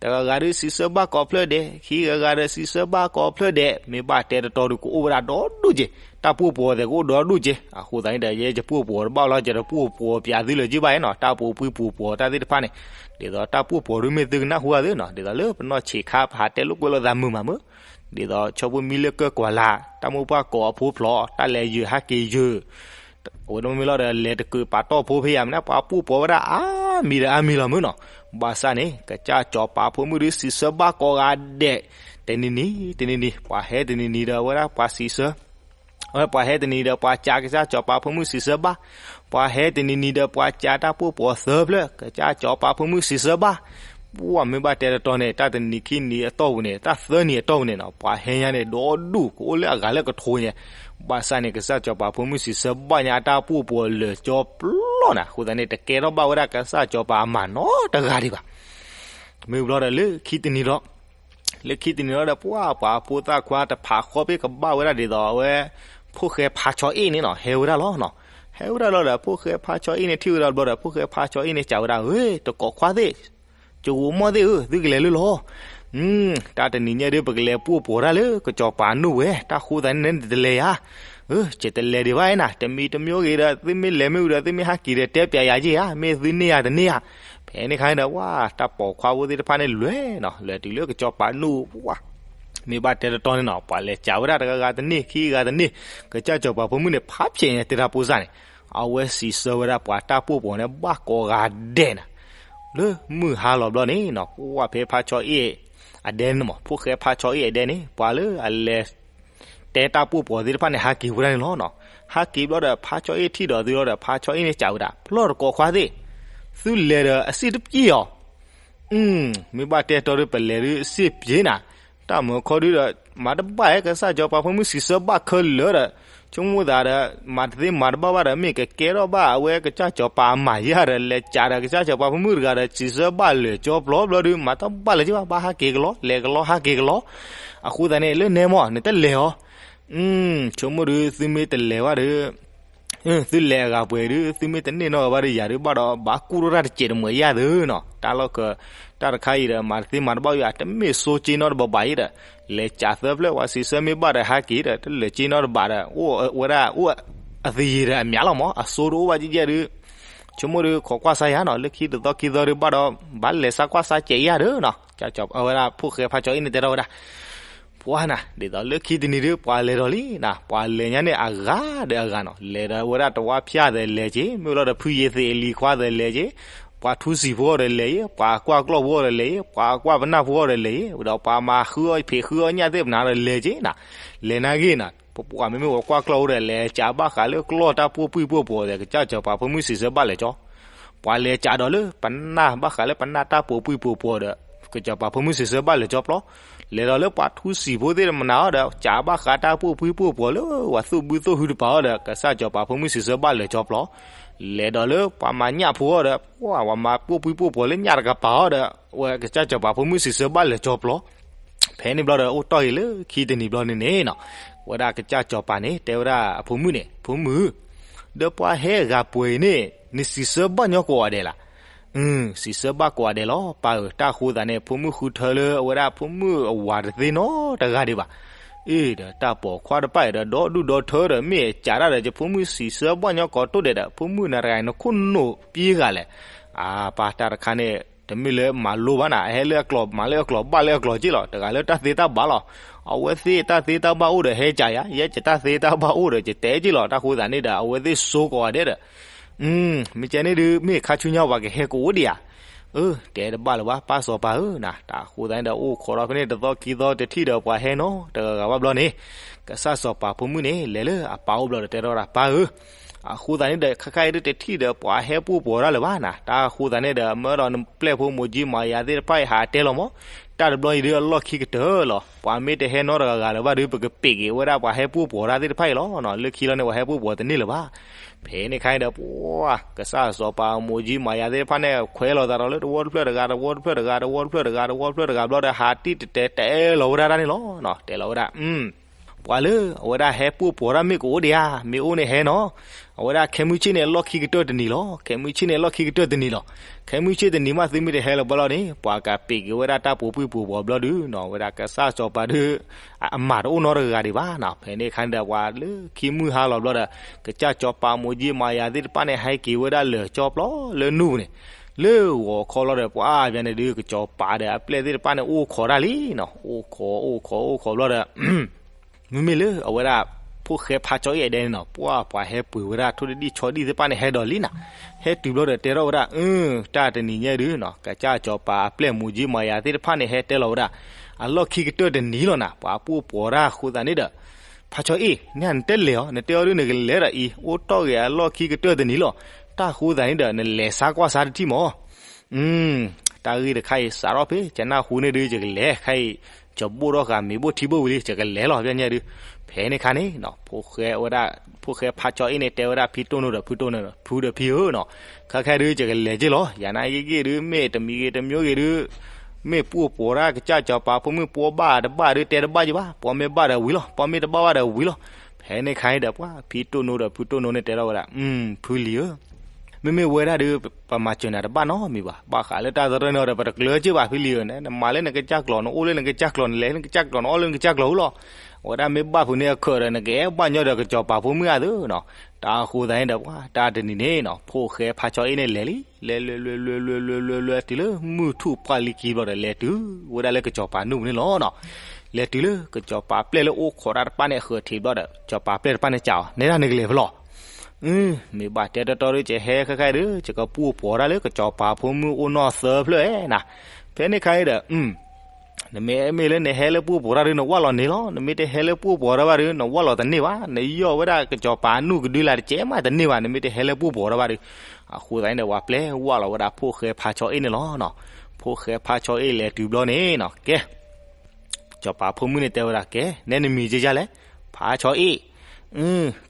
တဂၤဂၤဒုးစံးဆၢဘၣ်ကိးဖျၢၣ်ဒဲး, ခံဂၤဂၤဒီးစံးဆၢဘၣ်ကိးဖျၢၣ်ဒဲး, မ့ၢ်ဘၣ်တဲတတီဒုးကအိၣ်ဝဲဒၣ်ဒီဒူၣ်က့, တၢ်ပူၣ်ပှီၤသဲးကအိၣ်ဒီဒူၣ်က့, အဃိသတးန့ၣ်ဒီး ယဲယပူၣ်ပှီၤတဘၣ်လီၤ ယတပူၣ်ပှီၤပၠးသုလၢၤက့ဘၣ်နီၤ, တၢ်ပူၤပှံပူၤပှီၤတၢ်သ့ၣ်တဖၣ်န့ၣ်, ဒ်သိးတၢ်ပူၣ်ပှီၤဒုးမ့ၢ်သုကနၢ်ဟူဧါသုနီၤ, ဒ်သိးလၢပနီၢ်ဆံးခါ ပဟးတဲလိာ်ကွဲလိာ်သးမုာ်မးမုာ်, ဒ်သိးဆီဖိမံလၢကၢၢ်ကွၢ်လၢ် တၢ်မိၢ်ပှၢ်ကိးအဖိဖျိး တၢ်လဲၤယုာ်ဟဲက့ၤယုာ် အဝဲဒၣ်မ့ၢ်လီၤဒီး လဲၤတကုးပာ်တီၢ်ဖိဖဲယၤမ့ၢ်န့ၣ် ပှၤပူၣ်ပှီၤဝဲဒၣ်အါမံၤဒီးအါမံၤလီၤမုၢ်နီၤ, ဘၣ်ဆၣ်န့ၣ် ကစၢ်စီၤပၤဖိမုၣ်ဒုးစံးဆၢဘၣ်ကိးဂၤဒဲး, တနံၤနံၤ တနံၤနံၤ ပှၤဟဲတနံၤနံၤဒီး အဝဲဒၣ်ပှၤစံးဆၢ အဝဲပှၤဟဲတနံၤဒီး ပှၤကးကစၢ်စီၤပၤဖိမုၣ်စံးဆၢဘၣ်, ပှၤဟဲတနံၤနံၤဒီး ပှၤကးတၢ်ပူၣ်ပှီၤသၢဖျၢၣ် ကစၢ်စီၤပၤဖိမုၣ်စံးဆၢဘၣ်, ပှၤမ့ၢ်ဘၣ်တဲတတီန့ၣ် တၢ်တနံၤခံနံၤအတီၢ်ပူၤန့ၣ် တၢ်သၢနံၤအတီၢ်ပူၤန့ၣ်နီၤ ပှၤဟဲညါန့ၣ် ဒီဒူၣ်ကအိၣ်လၢအဂၤလၢကထိညါ, ဘၣ်ဆၣ်န့ၣ် ကစၢ်စီၤပၤဖိမုၣ်စံးဆၢဘၣ်ညါအတၢ်ပူၣ်ပှီၤလၢာ်ကၠီပျီနၤ, အဃိသတးန့ၣ် တကဲထီၣ်ဘၣ်ဝဲဒၣ်ကစၢ်စီၤပၤအမၤနီတဂၤဒံးဘၣ်. မ့ၢ်ဘျီဒီးလၢခံတနံၤဒီး လၢခံတနံၤဒီး ပှၤပှၤဖိသၣ်ခွါတဖးဃီဖဲကဘၣ်ဝဲဒၣ်ဒ်သိးအဝဲ ဖိၣ်ဃဲဖါဆီအ့ၣ်န့ၣ်နီၤ ဟဲဝဲဒၣ်လီၤနီၤ, ဟဲဝဲဒၣ်လီၤဒီး ဖိၣ်ဃဲဖါဆီအ့ၣ်န့ၣ်ထံၣ်ဝဲဒၣ်ဘျီဒီး ဖိၣ်ဃဲဖါဆီအ့ၣ်န့ၣ်စံးဝဲဒၣ် ဝ့ တကိးခွါသ့ၣ် ကဝီၤမီၢ်သ့ၣ်ဧၢ သုကလဲၤလၢလီၤ, တၢ်တနံၤညါဒီး ပကလဲၤပူၣ်ပှီၤတၢ်လၢကစီၤပၤနူၢ်ဝဲ တၢ်ဃိသတးန့ၣ် နတလဲၤဧါ, ကတလဲၤဒံးဘၣ်နၤ တမံၤတမံၤဂ့ၤဒီး သုမ့ၢ်လဲၤမ့ၢ်ဝံၤဒီး သုမ့ၢ်ဟဲက့ၤဒီး တဲပျးယၤယ့ၢ်ဧါ မ့ၢ်သုန့ၢ်ယၤတန့ၢ်ဧါ, ဖဲန့ၣ်ခါန့ၣ်ဒီး ဝဲ တၢ်ပိာ်ခွါဖိသ့ၣ်တဖၣ်န့ၣ်လဲၤနီၤ လဲၤတုၤလၢကစီၤပၤနူၢ်ဝဲ မ့ၢ်ဘၣ်တဲတတီန့ၣ်နီၤ ပှၤလဲၤစံးဝဲဒၣ်တဂၤဂၤတန့ၢ် ခံဂၤတန့ၢ်, ကစၢ်စီၤပၤဖိမုၣ်န့ၣ် ဖးဖျဲးညါတဲတၢ်ဖိစၢ်န့ၣ်, အဝဲစံးဆၢဝဲဒၣ်ပှၤတၢ်ပူၣ်ပှီၤန့ၣ် ဘၣ်ကိးဂၤဒဲးနၤ, လၢမုၢ်ဟါလီၤဘျီန့ၣ်နီၤ ပှၤဖဲဖါဆီအ့ၣ်အဒဲန့ၣ်မး ဖိၣ်ဃဲဖါဆီအ့ၣ်အဒဲန့ၣ် ပှၤလၢအလဲၤ တဲတၢ်ပူၣ်ပှီၤသ့ၣ်တဖၣ်န့ၣ် ဟးက့ၤဝဲဒၣ်န့ၣ်လီၤနီၤ, ဟးက့ၤဘျီဒီး ဖါဆီအ့ၣ်ထံၣ်ဒီးသုလီၤဒီး ဖါဆီအ့ၣ်န့ၣ်စံးဝဲဒၣ် ပျီၢ်တကိးခွါသ့ၣ်, သုလဲၤဒီးအစ့ၣ်တပျ့ၤအီၤ မ့ၢ်ဘၣ်တဲတီဒီး ပလဲၤဒုးစ့ၣ်ပျ့ၤနၤ, တၢ်မၢခီဒုဒီး မၤတဘၣ်ဟဲ ကစၢ်စီၤပၤဖိမုၣ်စံးဆၢဘၣ်ခဲလၢာ်ဒီး ဆိကမိၣ်သးဒီး မၤတသ့မၤတဘၣ်ဘၣ်ဒီး မ့ၢ်ကကဲထီၣ်ဘၣ်အဝဲကစၢ်စီၤပၤအမၤယါဒီး လဲၤစးဒီးကစၢ်စီၤပၤဖိမုၣ်တဂၤဒီး စံးဆၢဘၣ်လၢာ်ကၠီပျီဘျီဒု မၤတဘၣ်လၢၤက့ဘၣ် ဘၣ်ဟးက့ၤကလီ လဲၤကလီဟးက့ၤကလီ. အဃိသတးန့ၣ် လၢနဲမီၢ် နတလဲၤအီၤ ဆိကမိၣ်ဒုသုမ့ၢ်တလဲၤဘၣ်ဒီး သုလဲၤအဂၤပှဲၤဒု သုမ့ၢ်တန့ၢ်နီတဂၤဘၣ်ဒီး ယၤဒုဘၣ်ဒီး ဘၣ်ကူၣ်ထီၣ်တၢ်တစဲးတမှဲၤယါသုနီၤ တၢ်လီၢ်ခၢး တၢ်တခါအံၤဒီး မၤတသ့မၤတဘၣ်ယါ တမ့ၢ်ဆိက့နီတဘးဘၣ်အံၤဒီး လဲၤစးသၢဖျၢၣ် ပှၤစံးဆၢမ့ၢ်ဘၣ်ဒီးဟးက့ၤဒီး တလၢာ်က့နီတဘးဒီး အိၣ်ဝဲဒၣ်အိၣ်အသယံၤဒီးအမံၤလီၤမီၢ် အစိတအိၣ်ဘၣ်ကဲကဲဒု ဆိကမိၣ်ဒုခိးကွၢ်စါယါနီၤ လၢခံတသီခံသီဒုဘၣ်ဒီး ဘၣ်လဲၤစါကွၢ်စါစဲးယါဒုနီၤ အဝဲဒၣ်ဖိၣ်ဃဲဖးကၠီအ့ၣ်န့ၣ်တဲထီၣ်ဝဲဒၣ် ပှၤနၤ ဒ်သိးလၢခံတနံၤဒု ပှၤလဲၤဒီးလံနၤ ပှၤလဲၤညါန့ၣ်အဂၤဒီးအဂၤနီၤ လဲၤဒီးဝဲဒၣ်တဝါဖၠၣ်သဲးလဲၤက့ၤ မ့ၢ်လီၤဒီးဖုယ့ၤသ့းအလံၤခွါသဲးလဲၤက့ၤ ပှၤထူစံာ်ဖိအီၤဒီးလဲၤက့ၤ ပှၤကွၢ်ကျီၢ်ဖိအီၤဒီးလဲၤက့ၤ ပှၤကွၢ်ပနၢ်ဖိအီၤဒီးလဲၤက့ၤ ဝဲဒီးပှၤမၤဃုအီၣ်ဖံးဃုအီၣ်ညၣ်သ့ၣ်ပနၤဒီးလဲၤက့ၤနၤ လဲၤနာ်ဂ့ၤနၤ ပပှၤမ့မ့ၢ်ဝဲကွၢ်ကျီၢ်အိၣ်ဒီးလဲၤစးဘၣ်ဃးလၢကျီၢ်တၢ်ပိာ်ပှံၢ်ပိာ်ပှီၤဒီး ကစၢ်စီၤပၤဖိမုၣ်စံးဆၢဘၣ်လဲၤကၠီ ပှၤလဲၤစးဒီးလၢပနၢ်ဘၣ်ဃးလၢပနၢ်တၢ်ပိာ်ပှံၢ်ပိာ်ပှီၤဒီး ကစၢ်စီၤပၤဖိမုၣ်စံးဆၢဘၣ်လဲၤကၠီပျီ လဲၤဒီးလၢပှၤထူစံာ်ဖိသ့ၣ်တမနၤအီၤဒီး စးဘၣ်ဃးတၢ်ပိာ်ပှံၢ်ပိာ်ပှီၤလၢပှၤသူၣ်ဘုသိၣ်ဟုတပၤအီၤဒီး ကစၢ်စီၤပၤဖိမုၣ်စံးဆၢဘၣ်လဲၤကၠီပျီ လဲၤဒီးလၢပှၤမၤညၣ်ဖိအီၤဒီး ပှၤမၤပိာ်ပှံၢ်ပိာ်ပှီၤလၢညၣ်တကပၤအီၤဒီး ဝဲကစၢ်စီၤပၤဖိမုၣ်စံးဆၢဘၣ်လဲၤကၠီပျီ ဖဲန့ၣ်ဘျီဒီး အိၣ်တီၢ်ဂ့ၤလၢခံတနံၤဘျီန့ၣ်န့ၣ်နီၤ ဝဲဒၣ်ကစၢ်စီၤပၤန့ၣ် တဲဝဲဒၣ်အဖိမုၣ်န့ၣ် ဖိမုၣ်, ဒီးပှၤဟဲအဂၤပှဲၤအံၤန့ၣ် နစံးဆၢဘၣ်ညီကိးဂၤဒဲးလီၤ. အၢ စံးဆၢဘၣ်ကိးဂၤဒဲးလီၤ ပၢ်ဧၢ, တၢ်ဃိသးန့ၣ် ဖိမုၣ်ဃုထၢလၢအဝဲဒၣ်ဖိမုၣ်အဝၤတသ့နီတဂၤဒံးဘၣ်. အ့ ဒီးတၢ်ပိာ်ခွါတဖၣ်အံၤဒီး ဒီဒူၣ်ဒီထၢဒီး မ့ၢ်စးဒၣ်ဒီး ယဖိမုၣ်စံးဆၢဘၣ်ညီကိးဂၤဒဲးဒီး ဖိမုၣ်နၤတဂၤအံၤ နခိၣ်နူာ်ပှဲၤဂၤလဲၣ်. အါ ပၢ်တၢ်တခါန့ၣ် တမ့ၢ်လၢမၤလိဘၣ်နၤ, အဟဲလၢအကျိာ် မၤလၢအကျိာ် ဘၣ်လၢအကျိာ်က့လီၤ. တဂၤလၢတၢ်သ့တၢ်ဘၣ်လီၤ. အဝဲသ့ၣ်တၢ်သ့တၢ်ဘၣ်အိၣ်ဒီးဟဲကးယၤ, ယဲယတၢ်သ့တၢ်ဘၣ်အိၣ်ဒီး ယတဲက့လီၤ. တၢ်ဃိသးန့ၣ်ဒီး အဝဲသ့ၣ်စိကိးဂၤဒဲးဒီး မ့ၢ်ကဲန့ၣ်ဒုး မ့ၢ်ခါဆူညါပှၤကဟဲကအိၣ်ဒံးဧါ. အၢ တဲတဘၣ်လၢၤဘၣ် ပၢ်စီၤပၤဧၢနၤ. တၢ်ဃိသးန့ၣ်ဒီး အိၣ်ခိးထီၣ်ဖဲန့ၣ် တသီခံသီ တထံၣ်ဒီးပှၤဟဲနီတဂၤဂၤဘၣ်ဘျီန့ၣ်, ကစၢ်စီၤပၤဖိမုၣ်န့ၣ် လဲၤလၢအပၢ်အိၣ်ဘျီဒီး တဲထီၣ်ဝဲဒၣ် ပၢ်ဧၢ, အဃိသးန့ၣ်ဒီး ခဲခါအံၤဒုး တထံၣ်ဒီးပှၤဟဲပှိၢ်ပှီၤတၢ်လၢၤဘၣ်နၤ. တၢ်ဃိသးန့ၣ်ဒီး မၢဒီးနပျဲၢ်ဖိမိၢ်ကၠံမၤယၤသ့ၣ်တဖၣ်အံၤ ဟးတဲလီၤမး. တၢ်တဘျီအံၤဒုး အလီၢ်ခံကတၢၢ်လီၤ. ပှၤမ့ၢ်တဟဲနီတဂၤဂၤလၢၤဘၣ်ဒုး ပကပ့းက့ၤဝဲဒၣ်ပှၤဟဲပှိၢ်ပှီၤတၢ်သ့ၣ်တဖၣ်အံၤလီၤ. လၢခံလီၤန့ၣ် ပှၤဟဲပှိၢ်ပှီၤတန့ၢ်လၢၤဘၣ်. ဖဲန့ၣ်ခါအံၤဒီး ပှၤ ကစၢ်စီၤပၤမိၢ်ကၠံမၤယၤသ့ၣ်တဖၣ်န့ၣ် ခွဲးလီၤသးဒီးလၢတဝီတဖျၢၣ်တဂၤ တဝီတဖျၢၣ်တဂၤ တဝီတဖျၢၣ်တဂၤ တဝီတဖျၢၣ်တဂၤ တဝီတဖျၢၣ်တဂၤဘျီဒီး ဟးတံၢ်တတဲတဲလီၤဝဲဒၣ်တၢ်န့ၣ်လီၤ. တဲလီၤဝဲဒၣ် ပှၤလၢအဝဲဒၣ်ဟဲပှိၢ်ပှီၤတၢ်မ့ၢ်ကအိၣ်ဒံးဧါ, မ့ၢ်အိၣ်န့ၣ်ဟဲနီၤ. အဝဲဒၣ်ခဲမုၢ်ဆ့ၣ်န့ၣ် အလီၢ်ခံကတၢၢ်တနံၤလီၤ. ခဲမုၢ်ဆ့ၣ်န့ၣ် အလီၢ်ခံကတၢၢ်တနံၤလီၤ. ခဲမုၢ်ဆ့ၣ်တနံၤမး သုမ့ၢ်တဟဲလၢၤဘၣ်လီၤန့ၣ် ပှၤကပ့းက့ၤဝဲဒၣ်တၢ်ပိာ်ပှံၢ်ပိာ်ပှီၤဘျီဒုးနီၤ. ဝဲဒၣ်ကစၢ်စီၤပၤဒုး အမၤတအိၣ်နီတဂၤဒံးဘၣ်နီၤ. ဖဲန့ၣ်ခါန့ၣ်ဒီး ပှၤလၢခံမုၢ်ဟါလီၤဘျီဒီး ကစၢ်စီၤပၤမိၢ်ကၠံမၤယၤသ့ၣ်တဖၣ်န့ၣ် ဟဲက့ၤဝဲဒၣ်လၢာ်ကၠီပျီလၢနူၢ်ပူၤန့ၣ် လၢဂီၤခီလီၤဒီး ပှၤအါဘျီန့ၣ်ဒုး ကစၢ်စီၤပၤဒီးအပျဲၢ်သ့ၣ်တဖၣ်န့ၣ် အိၣ်ခိးတၢ်လံနီၤ. အိၣ်ခိး အိၣ်ခိး အိၣ်ခိးဘျီဒီး မ့မ့ၢ်လၢအဝဲဒၣ် ဖိၣ်ဃဲဖးကၠီအ့ၣ်အဒဲန့ၣ်နီၤ ပှၤ ပှၤဟဲပှ့ၤဝဲဒၣ်ထိၣ်ဒံၣ်ဆီဒံၣ်သ့ၣ်တဖၣ်န့ၣ် ဟဲဒီးလံနၤ. ဟဲတုၤဘျီဒီးတဲထီၣ်ဝဲဒၣ် အၢ တၢ်တနံၤညါဒုးနီၤ ကစၢ်စီၤပၤအပျဲၢ်မိၢ်ကၠံမၤယၤသ့ၣ်တဖၣ်န့ၣ် ဟဲတဲလီၤဝဲဒၣ် အလီၢ်ခံကတၢၢ်တနံၤလီၤနၤ ပှၤပှိၢ်ပှီၤတၢ်အဃိသတးန့ၣ်ဒီး ဖးကၠီအ့ၣ် နတလဲၤအီၤ နတဲအီၤဒုး နကလဲၤဒီးအံၤ အိၣ်တီၢ်ဂ့ၤအလီၢ်ခံကတၢၢ်တနံၤလီၤ. တၢ်ဃိသတးန့ၣ်ဒီး နလဲၤစါကွၢ်စါတထံၣ်မး. တၢ်ဂ့ၢ်တခါအံၤ စးထီၣ်ဖဲ ကနၢ်ဟူန့ၣ်ဒုး ယကလဲၤ ခဲအံၤ ယဘိၣ်ထီၣ်ဃာ်မ့ၤဘိၣ်ထံဘိၣ်ဝံၤလံ ယကလဲၤလီၤ ပျဲညါဒုး. ဖဲန့ၣ်ခါန့ၣ် ဖိၣ်ဃဲဝဲဒၣ် ဖိၣ်ဃဲဖးကၠီအ့ၣ်န့ၣ် တဲဝဲဒၣ်ဖံတိၢ်နိဒီးဖုတိၢ်နိ ဖုဒီးဖံဧၢနီၤ, ခဲခဲဒုး ယကလဲၤက့လီၤ. ယၤနာ်ဂ့ၤဂ့ၤဒုး မ့ၢ်တမံၤဂ့ၤတမံၤဂ့ၤဒုး မ့ၢ်ပှိၢ်ပှီၤတၢ်ကစၢ်စီၤပၤဖိမုၣ်ပှိၢ်ဘၣ်တဘၣ်ဒုး တဲတဘၣ်ယဘၣ်, ပှၤမ့ၢ်ဘၣ်ဒီးဝံၤလီၤ, ပှၤမ့ၢ်တဘၣ်ဘၣ်ဒီးဝံၤလီၤ. ဖဲန့ၣ်ခါအံၤဒီး ပှၤဖံတိၢ်နိဒီးဖုတိၢ်နိန့ၣ် တဲထီၣ်ဝဲဒၣ် ဖုလံၤဧၢ မ့မ့ၢ်ဝဲဒၣ်ဒုး ပမၤစၢၤနၤတဘၣ်နီတမံၤဘၣ်. ဘၣ်ဃးလၢတၢ်တရၢၣ်န့ၣ်ဒီး ပတကျၢၤက့ဘၣ်ဖံလံၤဧၢ, နမၤလၢနကစၢ်ကျိာ် နအိၣ်လၢနကစၢ်ကျိာ် နလဲၤလၢနကစၢ်ကျိာ် နအီၣ်လၢနကစၢ်ကျိာ်ဧိၤလီၤ. အဝဲဒၣ်မ့ၢ်ဘၣ်ဖုးန့ၢ်အခၢးဒီး နကအဲၣ်ဘၣ်ညီဒီးကစီၤပၤဖိမုၣ်အါသုနီၤ. တၢ်ဃိသတးန့ၣ်ဒီး ပှၤတၢ်တနံၤန့ၣ်နီၤ ဖိၣ်ဃဲဖးဆီအ့ၣ်န့ၣ်လဲၤလံ, လဲၤလဲၤလဲၤလဲၤလဲၤလဲၤလဲၤလဲၤတုၤလၢမုၢ်ထူၣ်ပှၢ်လံခံဘျီဒီး လဲၤတုၤဝဲဒၣ်လၢကစီၤပၤနူၢ်ပူၤန့ၣ်လီၤနီၤ. လဲၤတုၤလၢကစီၤပၤပျဲၢ်လၢအိၣ်ခိးတၢ်တဖၣ်န့ၣ် အဃၢၤထံးဘျီဒီး ကစီၤပၤပျဲၢ်တဖၣ်န့ၣ်စံးအီၤ နဲဒၣ်နကလဲၤဖဲလဲၣ်. မ့ၢ်ဘၣ်တဲတီတီဒီး ယဟဲခဲခါအံၤဒီး ယကပှိၢ်ပှီၤတၢ်လၢကစီၤပၤဖိမုၣ်အိၣ်နီၢ်သၢဖျၢၣ်ဧဲနၤ. ဖဲန့ၣ်ခါအံၤဒီး နမ့ၢ်မ့ၢ်လၢနဟဲလၢပှိၢ်ပှီၤတၢ်ဒီး နဝၢ်လီၤန့ၣ်လီၤ. နမ့ၢ်တဟဲလၢပှိၢ်ပှီၤတၢ်ဘၣ်ဒီး နဝၢ်လီၤတန့ၢ်ဘၣ်. နယီၢ်ဝဲဒၣ်ကစီၤပၤအနူၢ်ကဒုလၢ်တကဲမးတန့ၢ်ဘၣ် နမ့ၢ်တဟဲလၢပှိၢ်ပှီၤတၢ်ဘၣ်ဒီး. အဃိသတးန့ၣ်ဒီး ပှၤပျဲဝၢ်လီၤဝဲဒၣ်ဖိၣ်ဃဲဖးဆီအ့ၣ်န့ၣ်လီၤနီၤ. ဖိၣ်ဃဲဖးဆီအ့ၣ်လဲၤတုၤဘျီန့ၣ်နီၤ ကဲ စီၤပၤဖိမုၣ်န့ၣ်တဲဝဲဒၣ် ကဲ နဲနမံၤကဲယလဲၣ်, ဖးဆီအ့ၣ်,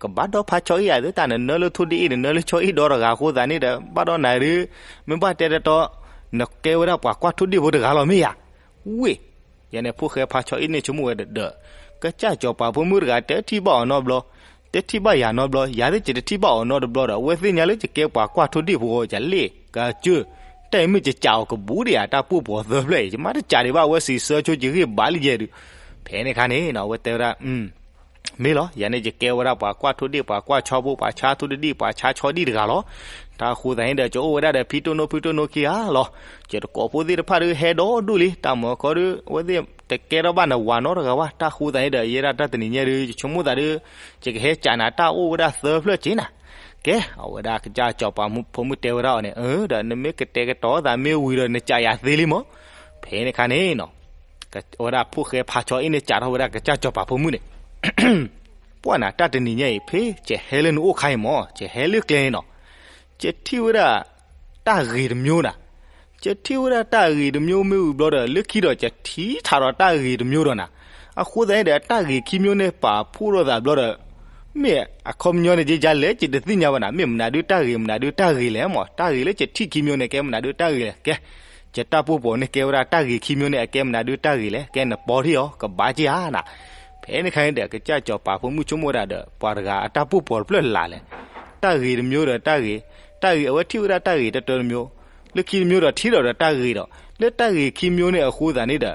ကဘၣ်ဒီးဖးဆီအ့ၣ်ဧါ, သုတၢ်နနၢလၢထိၣ်ဒ့ၣ်အ့ၣ် နနၢလၢဆီအ့ၣ်ဒီတဂၤအဃိသတးန့ၣ်ဒီး ဘၣ်ဒီးနၤဒုး, မ့ၢ်ဘၣ်တဲတတီ, နကဲဝဲဒၣ်ပှၤကွၢ်ထိၣ်ဒ့ၣ်ဖိတဂၤလီၤမ့ၢ်ဧါ, ဝ့ၢ်, ယဲန့ၣ်ဖိၣ်ဃဲဖးဆီအ့ၣ်န့ၣ်ဆိကမိၣ်ဝဲဒီး, ကစၢ်စီၤပၤဖိမုၣ်တဂၤ တထံၣ်ဘၣ်အီၤနီတဘျီ, တထံၣ်ဘၣ်ယၤနီတဘျီ, ယၤသ့ၣ်ယတထံၣ်ဘၣ်အီၤနီတဘျီဒီး အဝဲသ့ၣ်ညါလၢယကဲပှၤကွၢ်ထိၣ်ဒ့ၣ်ဖိအီၤ ယလဲၣ်, ကစၢၢ်, တၢ်အံၤမ့ၢ်ယကးအီၤကဘူးဒံးဧါ, တၢ်ပိၢ်ပှီၤသၢဖျၢၣ်အံၤ ယမ့ၢ်တကးဒံးဘၣ် အဝဲစံးဆၢဆိယဂ့ၢ်ဘၣ်လံယဲဒုး, ဖဲန့ၣ်ခါန့ၣ်နီၤ အဝဲတဲဝဲဒၣ် မ့ၢ်လီၤ, ယၤန့ၣ်ယကဲဝဲဒၣ်ပှၤကွၢ်ထိၣ်ဒ့ၣ် ပှၤကွၢ်ဆီဖိ ပှၤဆါထိၣ်ဒ့ၣ် ပှၤဆါဆီဒ့ၣ်တဂၤလီၤ. တၢ်ဃိသတးန့ၣ်ဒီး ယအိၣ်ဝဲဒၣ်ဒီးဖံတိၢ်နိဖုတိၢ်နိခံဂၤလီၤ. ယတကိးဖိသ့ၣ်တဖၣ်ဒီးဟဲဒီဒူၣ်လံ, တၢ်မၤခီဒီး အဝဲသ့ၣ်တကဲထီၣ်ဘၣ်နဝၤနီတဂၤဘၣ်. တၢ်ဃိသတးန့ၣ်ဒီး ယဲဒၣ်တၢ်တနံၤညါဒီး ယဆိကမိၣ်သးဒီး ယကဟဲကးနၤတၢ်အိၣ်ဝဲဒၣ်သၢဖျၢၣ်က့ၤနၤ. ကဲ, အဝဲဒၣ်ကစၢ်စီၤပၤဖိမုၣ်တဲဝဲဒၣ်အီၤန့ၣ်, ဒီးနမ့ၢ်ကတဲာ်ကတီၤသးမ့ၢ်ဝံၤဒီး နကးယၤသ့လံမး. ဖဲန့ၣ်ခါန့ၣ်နီၤ အဝဲဒၣ်ဖိၣ်ဃဲဖးဆီအ့ၣ်န့ၣ် ကးထီၣ်ဝဲဒၣ်ကစၢ်စီၤပၤဖိမုၣ်န့ၣ်, ပှၢ်နၤ တၢ်တနံၤညါအံၤ ဖဲယဟဲလၢနအိၣ်ခါအံၤမး, ယဟဲလၢကျဲန့ၣ်နီၤ, ယထံၣ်ဝဲဒၣ် တၢ်ဂ့ၤတမျိုးနၤ, ယထံၣ်ဝဲဒၣ်တၢ်ဂ့ၤတမျိုးမ့ၢ်ဝံၤဘျီဒီး လၢခံဒီးယထံၣ်ထးဒီးတၢ်ဂ့ၤတမျိုးဒီးနၤ, အဃိသတးန့ၣ်ဒီး တၢ်ဂ့ၤခံမျိုးန့ၣ်ပာ်ဖှိၣ်ထီၣ်သးဘျီဒီး မ့ၢ်အခီပညီန့ၣ် ယယၤလဲၣ် ယတသ့ၣ်ညါဘၣ်နၤ, မ့ၢ်မနုၤဒုးတၢ်ဂ့ၤ မနုၤဒုးတၢ်ဂ့ၤလဲၣ်မး, တၢ်ဂ့ၤလၢယထံၣ်ခံမျိုးန့ၣ် ကဲမနုၤဒုးတၢ်ဂ့ၤလဲၣ်. ကဲ, ယတၢ်ပိၢ်ပှီၢ်န့ၣ်ကဲဝဲဒၣ်တၢ်ဂ့ၤခံမျိုးန့ၣ် အကဲမနုၤဒုးတၢ်ဂ့ၤလဲၣ်. ကဲ နပီထံၣ်အီၤ ကဘၣ်က့ၤဧါနၤ. ဖဲန့ၣ်ခါန့ၣ်ဒီး ကစၢ်စီၤပၤဖိမုၣ်ဆိကမိၣ်ဝဲဒၣ်ဒီး ပှၤတဂၤအတၢ်ပိၢ်ပှီၢ်တဖျၢၣ်လၢ်လဲၣ်, တၢ်ဂ့ၤတမျိုးဒီးတၢ်ဂ့ၤ, တၢ်ဂ့ၤ အဝဲထံၣ်ဝဲဒၣ်တၢ်ဂ့ၤတတၢတမျိုး, လၢခံတမျိုးဒီးထံၣ်ဒီးဒီးတၢ်ဂ့ၤဒီး လၢတၢ်ဂ့ၤခံမျိုးန့ၣ်အဃိသတးန့ၣ်ဒီး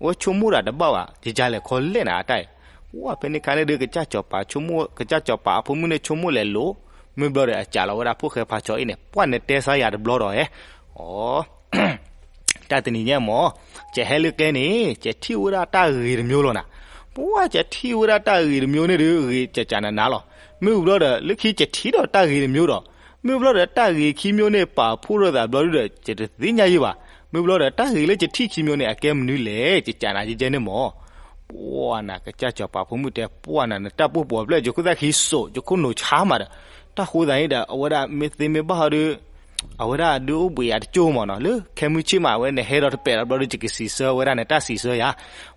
အဝဲဆိကမိၣ်ဒၣ်တဘၣ်ဘၣ် ယယၤလဲၣ်ခီလဲၣ်နၤအတၢ်အံၤ. ဝဲဖဲန့ၣ်ခါန့ၣ်ဒီး ကစၢ်စီၤပၤဆိကမိၣ် ကစၢ်စီၤပၤအဖိမုၣ်န့ၣ်ဆိကမိၣ်လဲၤလိၤ, မ့ၢ်ဘျီဒီးအကးလီၤဝဲဒၣ်ဖိၣ်ဃဲဖးဆီအ့ၣ်န့ၣ် ပှၢ်နတဲဆါယၤတဘျီဒီးဧဲ, အိ တၢ်တနံၤညါမး, ယဟဲလၢကျဲန့ၣ် ယထံၣ်ဝဲဒၣ်တၢ်ဂ့ၤတမျိုးလီၤနၤ. ပှၢ်ယထံၣ်ဝဲဒၣ်တၢ်ဂ့ၤတမျိုးန့ၣ်ဒီး ဂ့ၤကကးနးနးလီၤ. မ့ၢ်ဝံၤဘျီဒီး လၢခံယထံၣ်ဒီးတၢ်ဂ့ၤတမျိုးဒီး, မ့ၢ်ဘျီဒီးတၢ်ဂ့ၤခံမျိုးန့ၣ် ပာ်ဖှိၣ်ထီၣ်သးဘျီဒီး ယတသ့ၣ်ညါယံဘၣ်. မ့ၢ်ဘျီဒီးတၢ်ဂ့ၤလၢယထံၣ်ခံမျိုးန့ၣ် အကဲမနုၤလဲၣ် ယကးနးယဲန့ၣ်မး. ပှၢ်နၤ ကစၢ်စီၤပၤဖိမုၣ်တဲ ပှၢ်နၤ နတၢ်ပိၢ်ပှီၢ်ဖျၢၣ် ယခိၣ်သၣ်ဃံစိး ယခိၣ်နူာ်ဆါမးဒီး, တၢ်ဃိသတးန့ၣ်ဒီး အဝဲဒၣ်မ့ၢ်သ့မ့ၢ်ဘၣ်ဟီဒီး အဝဲဒၣ်ဒုးအိၣ်ဘှံးယၤတကၠိၢ်မးနီၤ, လၢခဲမုၢ်ဆ့ၣ်မး အဝဲနဟဲဒီးတပဲာ်ဒီးဘျီဒီး ယကစံးဆၢဝဲဒၣ်နတၢ်စံးဆၢယၤ,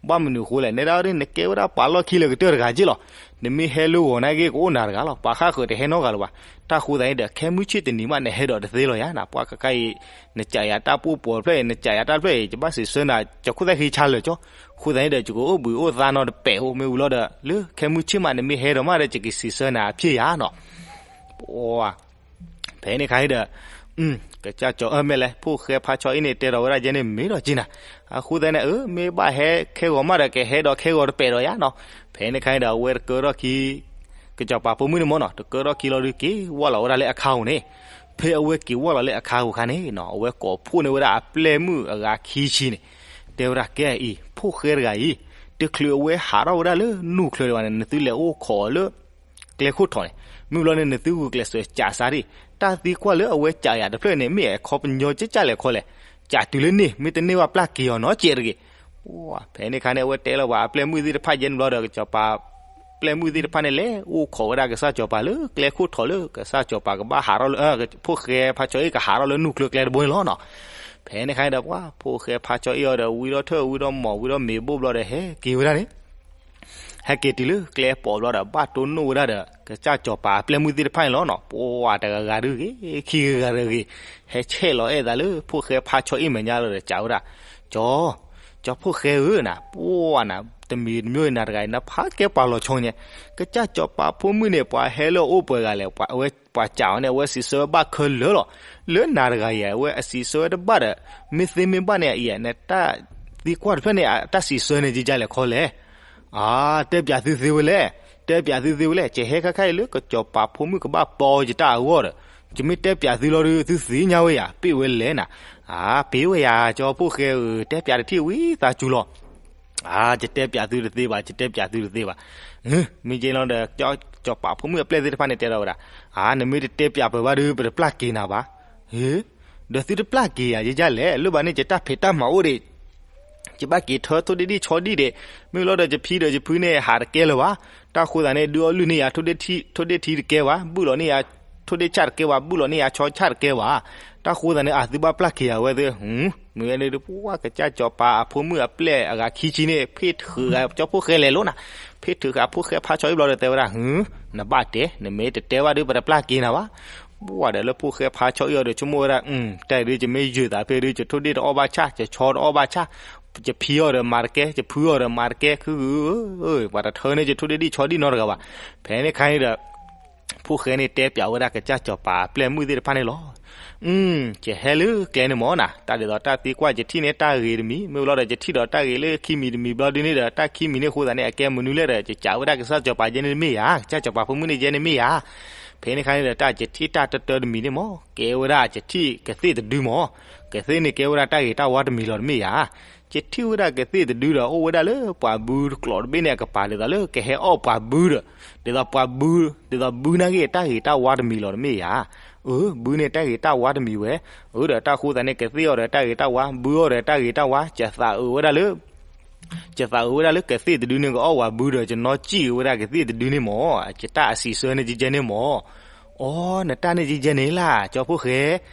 ဘၣ်မနုၤအဃိလဲၣ် နဲဒၣ်ဒီး နကဲဝဲဒၣ်ပှၤလီၢ်ခံလၢကတၢၢ်တဂၤက့ၢ်လီၤ. နမ့ၢ်ဟဲလၢဂီၤနာ်က့ ကအိၣ်နၤတဂၤလီၤ, ပှၤဃၣ်ဃၢၤတဟဲနီတဂၤလၢၤဘၣ်. တၢ်ဃိသတးန့ၣ်ဒီး ခဲမုၢ်ဆ့ၣ်တနံၤမး နဟဲဒီးတသ့လီၤယၤနၤ, ပှၢ်ခါခါအံၤ နကးယၤတၢ်ပိၢ်ပှီၢ်ဖျၢၣ်အံၤ နကးယၤတၢ်ဖျၢၣ်အံၤ ယဘၣ်စံးဆၢနၤ ယခိၣ်သၣ်ဃံဆါလၢာ်ကၠီ, ဃိသတးန့ၣ်ဒီး ယကအိၣ်ဘှံးအိၣ်သါနီတပဲာ်အိၣ် မ့ၢ်ဝံၤလီၤဒီး လၢခဲမုၢ်ဆ့ၣ်မး နမ့ၢ်ဟဲဒီးမးဒီး ယကစံးဆၢနၤအဖျၢၣ်ယၤနီၤ. ပှၢ် ဖဲန့ၣ်ခါအံၤဒီး ကစၢ်စီၤ အၢ မ့ၢ်လဲၣ် ဖိၣ်ဃဲဖးဆီအ့ၣ်န့ၣ် တဲဒီးဝဲဒၣ်ယဲန့ၣ် မ့ၢ်ဒီးက့ၤနၤ, အဃိသတးန့ၣ် အၢ မ့ၢ်ဘၣ်ဟဲခဲဂီၤမးဒီး ကဟဲဒီးခဲဂီၤတပဲာ်ဒီးယၤနီၤ. ဖဲန့ၣ်ခါအံၤဒီး အဝဲတကၢထီၣ်ခံ ကစီၤပၤဖိမုၣ်န့ၣ်မ့ၢ်နီၤ တကၢထီၣ်ခံလီၤဒုး က့ၤဝၢ်လီၤဝဲဒၣ်လၢအခါဧိၤန့ၣ်, ဖဲအဝဲက့ၤဝၢ်လီၤလၢအခါဧိၤခါန့ၣ်နီၤ အဝဲကိးဖှိၣ်န့ၢ်ဝဲဒၣ်အပျဲၢ်မုၣ်အဂၤခံဆံန့ၣ်, တဲဝဲဒၣ်ကဲအံၤ ဖိၣ်ဃဲတဂၤအံၤ တချုးအဝဲဟးထီၣ်ဝဲဒၣ်လၢနူၢ်ချၢဒံးဘၣ်န့ၣ် နသုလဲၤအိၣ်ခိးအီၤလၢ ကျဲခိၣ်ထီၣ်န့ၣ်, မ့ၢ်ဘျီန့ၣ် နသုဂုာ်ကျဲးစၢးကးစါဒံး, တၢ်သံကွၢ်လၢအဝဲကးယၤတဖျၢၣ်န့ၣ် မ့ၢ်အခီပညီကကၢ်လဲၣ်ခီလဲၣ်, ကးတုၤလၢန့ၣ် မ့ၢ်တန့ၢ်ဘၣ်ပျၢ်က့ၤအီၤနီတစဲးတဂ့ၤ. ဖဲန့ၣ်ခါန့ၣ် အဝဲတဲလီၤပှၤအပျဲၢ်မုၣ်သ့ၣ်တဖၣ်ယဲန့ၣ်ဘျီဒီး ကစီၤပၤ ပျဲၢ်မုၣ်သ့ၣ်တဖၣ်န့ၣ် လဲၤအိၣ်ခိးဝဲဒၣ်ကစၢ်စီၤပၤလၢကျဲခိၣ်ထီၣ်လၢ ကစၢ်စီၤပၤကဘၣ်ဟးထီၣ်လၢ ဖိၣ်ဃဲဖးဆီအ့ၣ်ကဟးထီၣ်လၢနူၢ်ချၢကျဲတဘိန့ၣ်လီၤနီၤ. ဖဲန့ၣ်ခါန့ၣ်ဒီး ပှၢ်ဖိၣ်ဃဲဖးဆီအ့ၣ်အီၤဒီး ဝံထီၣ်ထၢၣ်ဝံထီၣ်မီၢ်ဝံထီၣ်မ့ၤဘိၣ်ဘျီဒီး ဟဲက့ၤဝဲဒၣ်န့ၣ် ဟဲက့ၤတုၤလၢကျဲပိာ်ဘျီဒီး ဘၣ်တိၢ်နီၣ်ဝဲဒၣ်ဒီး ကစၢ်စီၤပၤအပျဲၢ်မုၣ်သ့ၣ်တဖၣ်န့ၣ်လီၤနီၤ. ပှၢ်တဂၤဂၤဒုးဂ့ၤ ခံဂၤဂၤဒုးဂ့ၤ ဟဲဆဲးလီၤအဲၣ်သးလၢဖိၣ်ဃဲဖးဆီအ့ၣ်မဲာ်ညါလီၤဒီး ကးဝဲဒၣ်, ကၠီ ကၠီဖိၣ်ဃဲဧၢနၤ, ပှၢ်နၤ တမံၤတမံၤနၤတဂၤအံၤ နဖးကဲပှၤလီၤဆီညါ, ကစၢ်စီၤပၤဖိမုၣ်န့ၣ် ပှၤဟဲလၢအအိၣ်ပှဲၤဂၤလဲၣ်, အဝဲပှၤကးအီၤန့ၣ် အဝဲစံးဆၢဘၣ်ခဲလၢာ်လီၤ. လၢနၤတဂၤအံၤ အဝဲအစံးဆၢဝဲတဘၣ်ဒီး မ့ၢ်သ့မ့ၢ်ဘၣ်န့ၣ်အံၤ နတၢ်သံကွၢ်တဖျၢၣ်န့ၣ် အတၢ်စံးဆၢန့ၣ် ကကၢ်လဲၣ်ခီလဲၣ်. အါ တဲပၠးသုသ့ဝဲလဲၣ်, တဲပၠးသုသ့ဝဲလဲၣ်, ယဟဲခါခါအံၤလၢကစီၤပၤဖိမုၣ်ကဘၣ်ပီယတၢ်အဂီၢ်ဒီး ယမ့ၢ်တဲပၠးသုလီၤဒီး သုသ့ၣ်ညါဝဲယၤ ပ့ၢ်ဝဲလဲၣ်နၤ. အါ ပ့ၢ်ဝဲယၤ ကၠီဖိၣ်ဃဲဧၢ, တဲပၠးတထံၣ်ဝံသးစူၤလီၤ. အါ ယတဲပၠးသုတသ့ဘၣ်, ယတဲပၠးသုတသ့ဘၣ်. မ့ၢ်က့လီၤဒီး ကစီၤပၤဖိမုၣ်အပျဲၢ်သ့ၣ်တဖၣ်န့ၣ်တဲဒီးဝဲဒၣ်, အါ နမ့ၢ်တတဲပၠးပှၤဘၣ်ဒီး ပတပျၢ်က့ၤနၤဘၣ်. ဒီးသုတပျၢ်က့ၤယၤ ယကၢ်လဲၣ်, လၢဘၣ်န့ၣ် ယတၢ်ဖံးတၢ်မၤအိၣ်ဒံး ယဘၣ်က့ၤထၢထိၣ်ဒ့ၣ်ဒံၣ်ဆီဒံၣ်ဒံး, မ့ၢ်လီၤဒီးယဖံဒီးယဖုန့ၣ် ဟးတကဲလၢၤဘၣ်. တၢ်ဃိသးန့ၣ် ဒုးအီၣ်လုၢ်န့ၢ်ယၤ ထိၣ်ဒ့ၣ်ထံတကဲဘၣ်, ဘုၣ်လီၤန့ၢ်ယၤ ထိၣ်ဒ့ၣ်ဆၣ်တကဲဘၣ်, ဘုၣ်လီၤန့ၢ်ယၤဆီဆၣ်တကဲဘၣ်. တၢ်ဃိသးန့ၣ် အသုဘၣ်ပျၢ်က့ၤယၤဝဲသ့ၣ် မ့ၢ်ဝဲန့ၣ်ဒုး ပှၤကစၢ်စီၤပၤအဖိမုၣ်အပျဲၢ်အဂၤခံဆံန့ၣ် ဖ့ၣ်ထုးဃာ်ကၠီဖိၣ်ဃဲလဲၤလိၤနၤ, ဖ့ၣ်ထုးဃာ်ဖိၣ်ဃဲဖါဆီအ့ၣ်ဘျီဒီးတဲဝဲဒၣ်, နဘၣ်တဲ, နမ့ၢ်တတဲဘၣ်ဒုး ပတပျၢ်က့ၤနၤဘၣ်. ပှၤဒီးလၢဖိၣ်ဃဲဖါဆီအ့ၣ်အီၤဒီး ဆိကမိၣ်ဝဲဒၣ်, တၢ်အံၤဒုး ယမ့ၢ်ယုာ်သးဖဲဒုး ယထိၣ်ဒ့ၣ်တအီၣ်ဘၣ်ဆၣ်, ယဆီတအီၣ်ဘၣ်ဆၣ်, ယဖံအီၤဒီးမၤတကဲ, ယဖုအီၤဒီးမၤတကဲ, ခုဂုၤ ပှၤတထၢန့ၢ်ယထိၣ်ဒ့ၣ်ဒံၣ်ဆီဒံၣ်နီတဂၤဘၣ်. ဖဲန့ၣ်အခါန့ၣ်ဒီး ဖိၣ်ဃဲန့ၣ်တဲပၠးဝဲဒၣ်ကစၢ်စီၤပၤအပျဲၢ်မုၣ်သ့ၣ်တဖၣ်န့ၣ်လီၤ. ယဟဲလၢကျဲန့ၣ်မၢ်နၤ, တၢ်ဒ်သိးတၢ်သံကွၢ် ယထံၣ်န့ၢ်တၢ်ဂ့ၤတမံၤ, မ့ၢ်လီၤဒီး ယထံၣ်ဒီးတၢ်ဂ့ၤလၢခံမံၤတမံၤဘျီဒုန့ၣ်ဒီး တၢ်ခံမံၤန့ၣ်အဃိသတးန့ၣ် အကဲမနုၤလဲၣ်ဒီး ယကးဝဲဒၣ်ကစၢ်စီၤပၤယဲန့ၣ်တမ့ၢ်ဧါ, ကစၢ်စီၤပၤဖိမုၣ်န့ၣ်ယဲန့ၣ်မ့ၢ်ဧါ. ဖဲန့ၣ်အခါန့ၣ်ဒီး တၢ်ယထံၣ်တၢ်တတၢတမံၤန့ၣ်မၢ် ကဲဝဲဒၣ်ယထံၣ်ကသ့ၣ်တဒုမၢ်, ကသ့ၣ်န့ၣ်ကဲဝဲဒၣ်တၢ်ဂ့ၤတၢ်ဝါတမံၤလီၤတမ့ၢ်ဧါ. ယထံၣ်ဝဲဒၣ်ကသ့ၣ်တဒုဒီး အိၣ်ဝဲဒၣ်လၢပှၤဘုတကျိးတဘ့ၣ်န့ၣ်အကပၤ ဒ်သိးလၢကဟဲအီၣ်ပှၤဘုဒီး, ဒ်သိးပှၤဘု, ဒ်သိးဘုနာ်က့ၤတၢ်ဂ့ၤတၢ်ဝါတမံၤလီၤတမ့ၢ်ဧါ. အၢ ဘုန့ၣ်တၢ်ဂ့ၤတၢ်ဝါတမံၤဝဲ, အၢဒီးတၢ်အဃိသတးန့ၣ် ကသ့ၣ်အီၤဒီးတၢ်ဂ့ၤတၢ်ဝါ, ဘုအီၤဒီးတၢ်ဂ့ၤတၢ်ဝါ, ယသးအုးဝဲဒၣ်လၢ ယသးအုးဝဲဒၣ်လၢကသ့ၣ်တဒုန့ၣ် ကအီၣ်ပှၤဘုဒီး ယနီၣ်စံၣ်က့ၤဝဲဒၣ်ကသ့ၣ်တဒုန့ၣ်မၢ်, ယတၢ်အစံးဆၢန့ၣ်ကဲကဲန့ၣ်မၢ်. အိ နတၢ်န့ၣ်ကဲကဲန့ၣ်လၢ ကၠီဖိၣ်ဃဲ,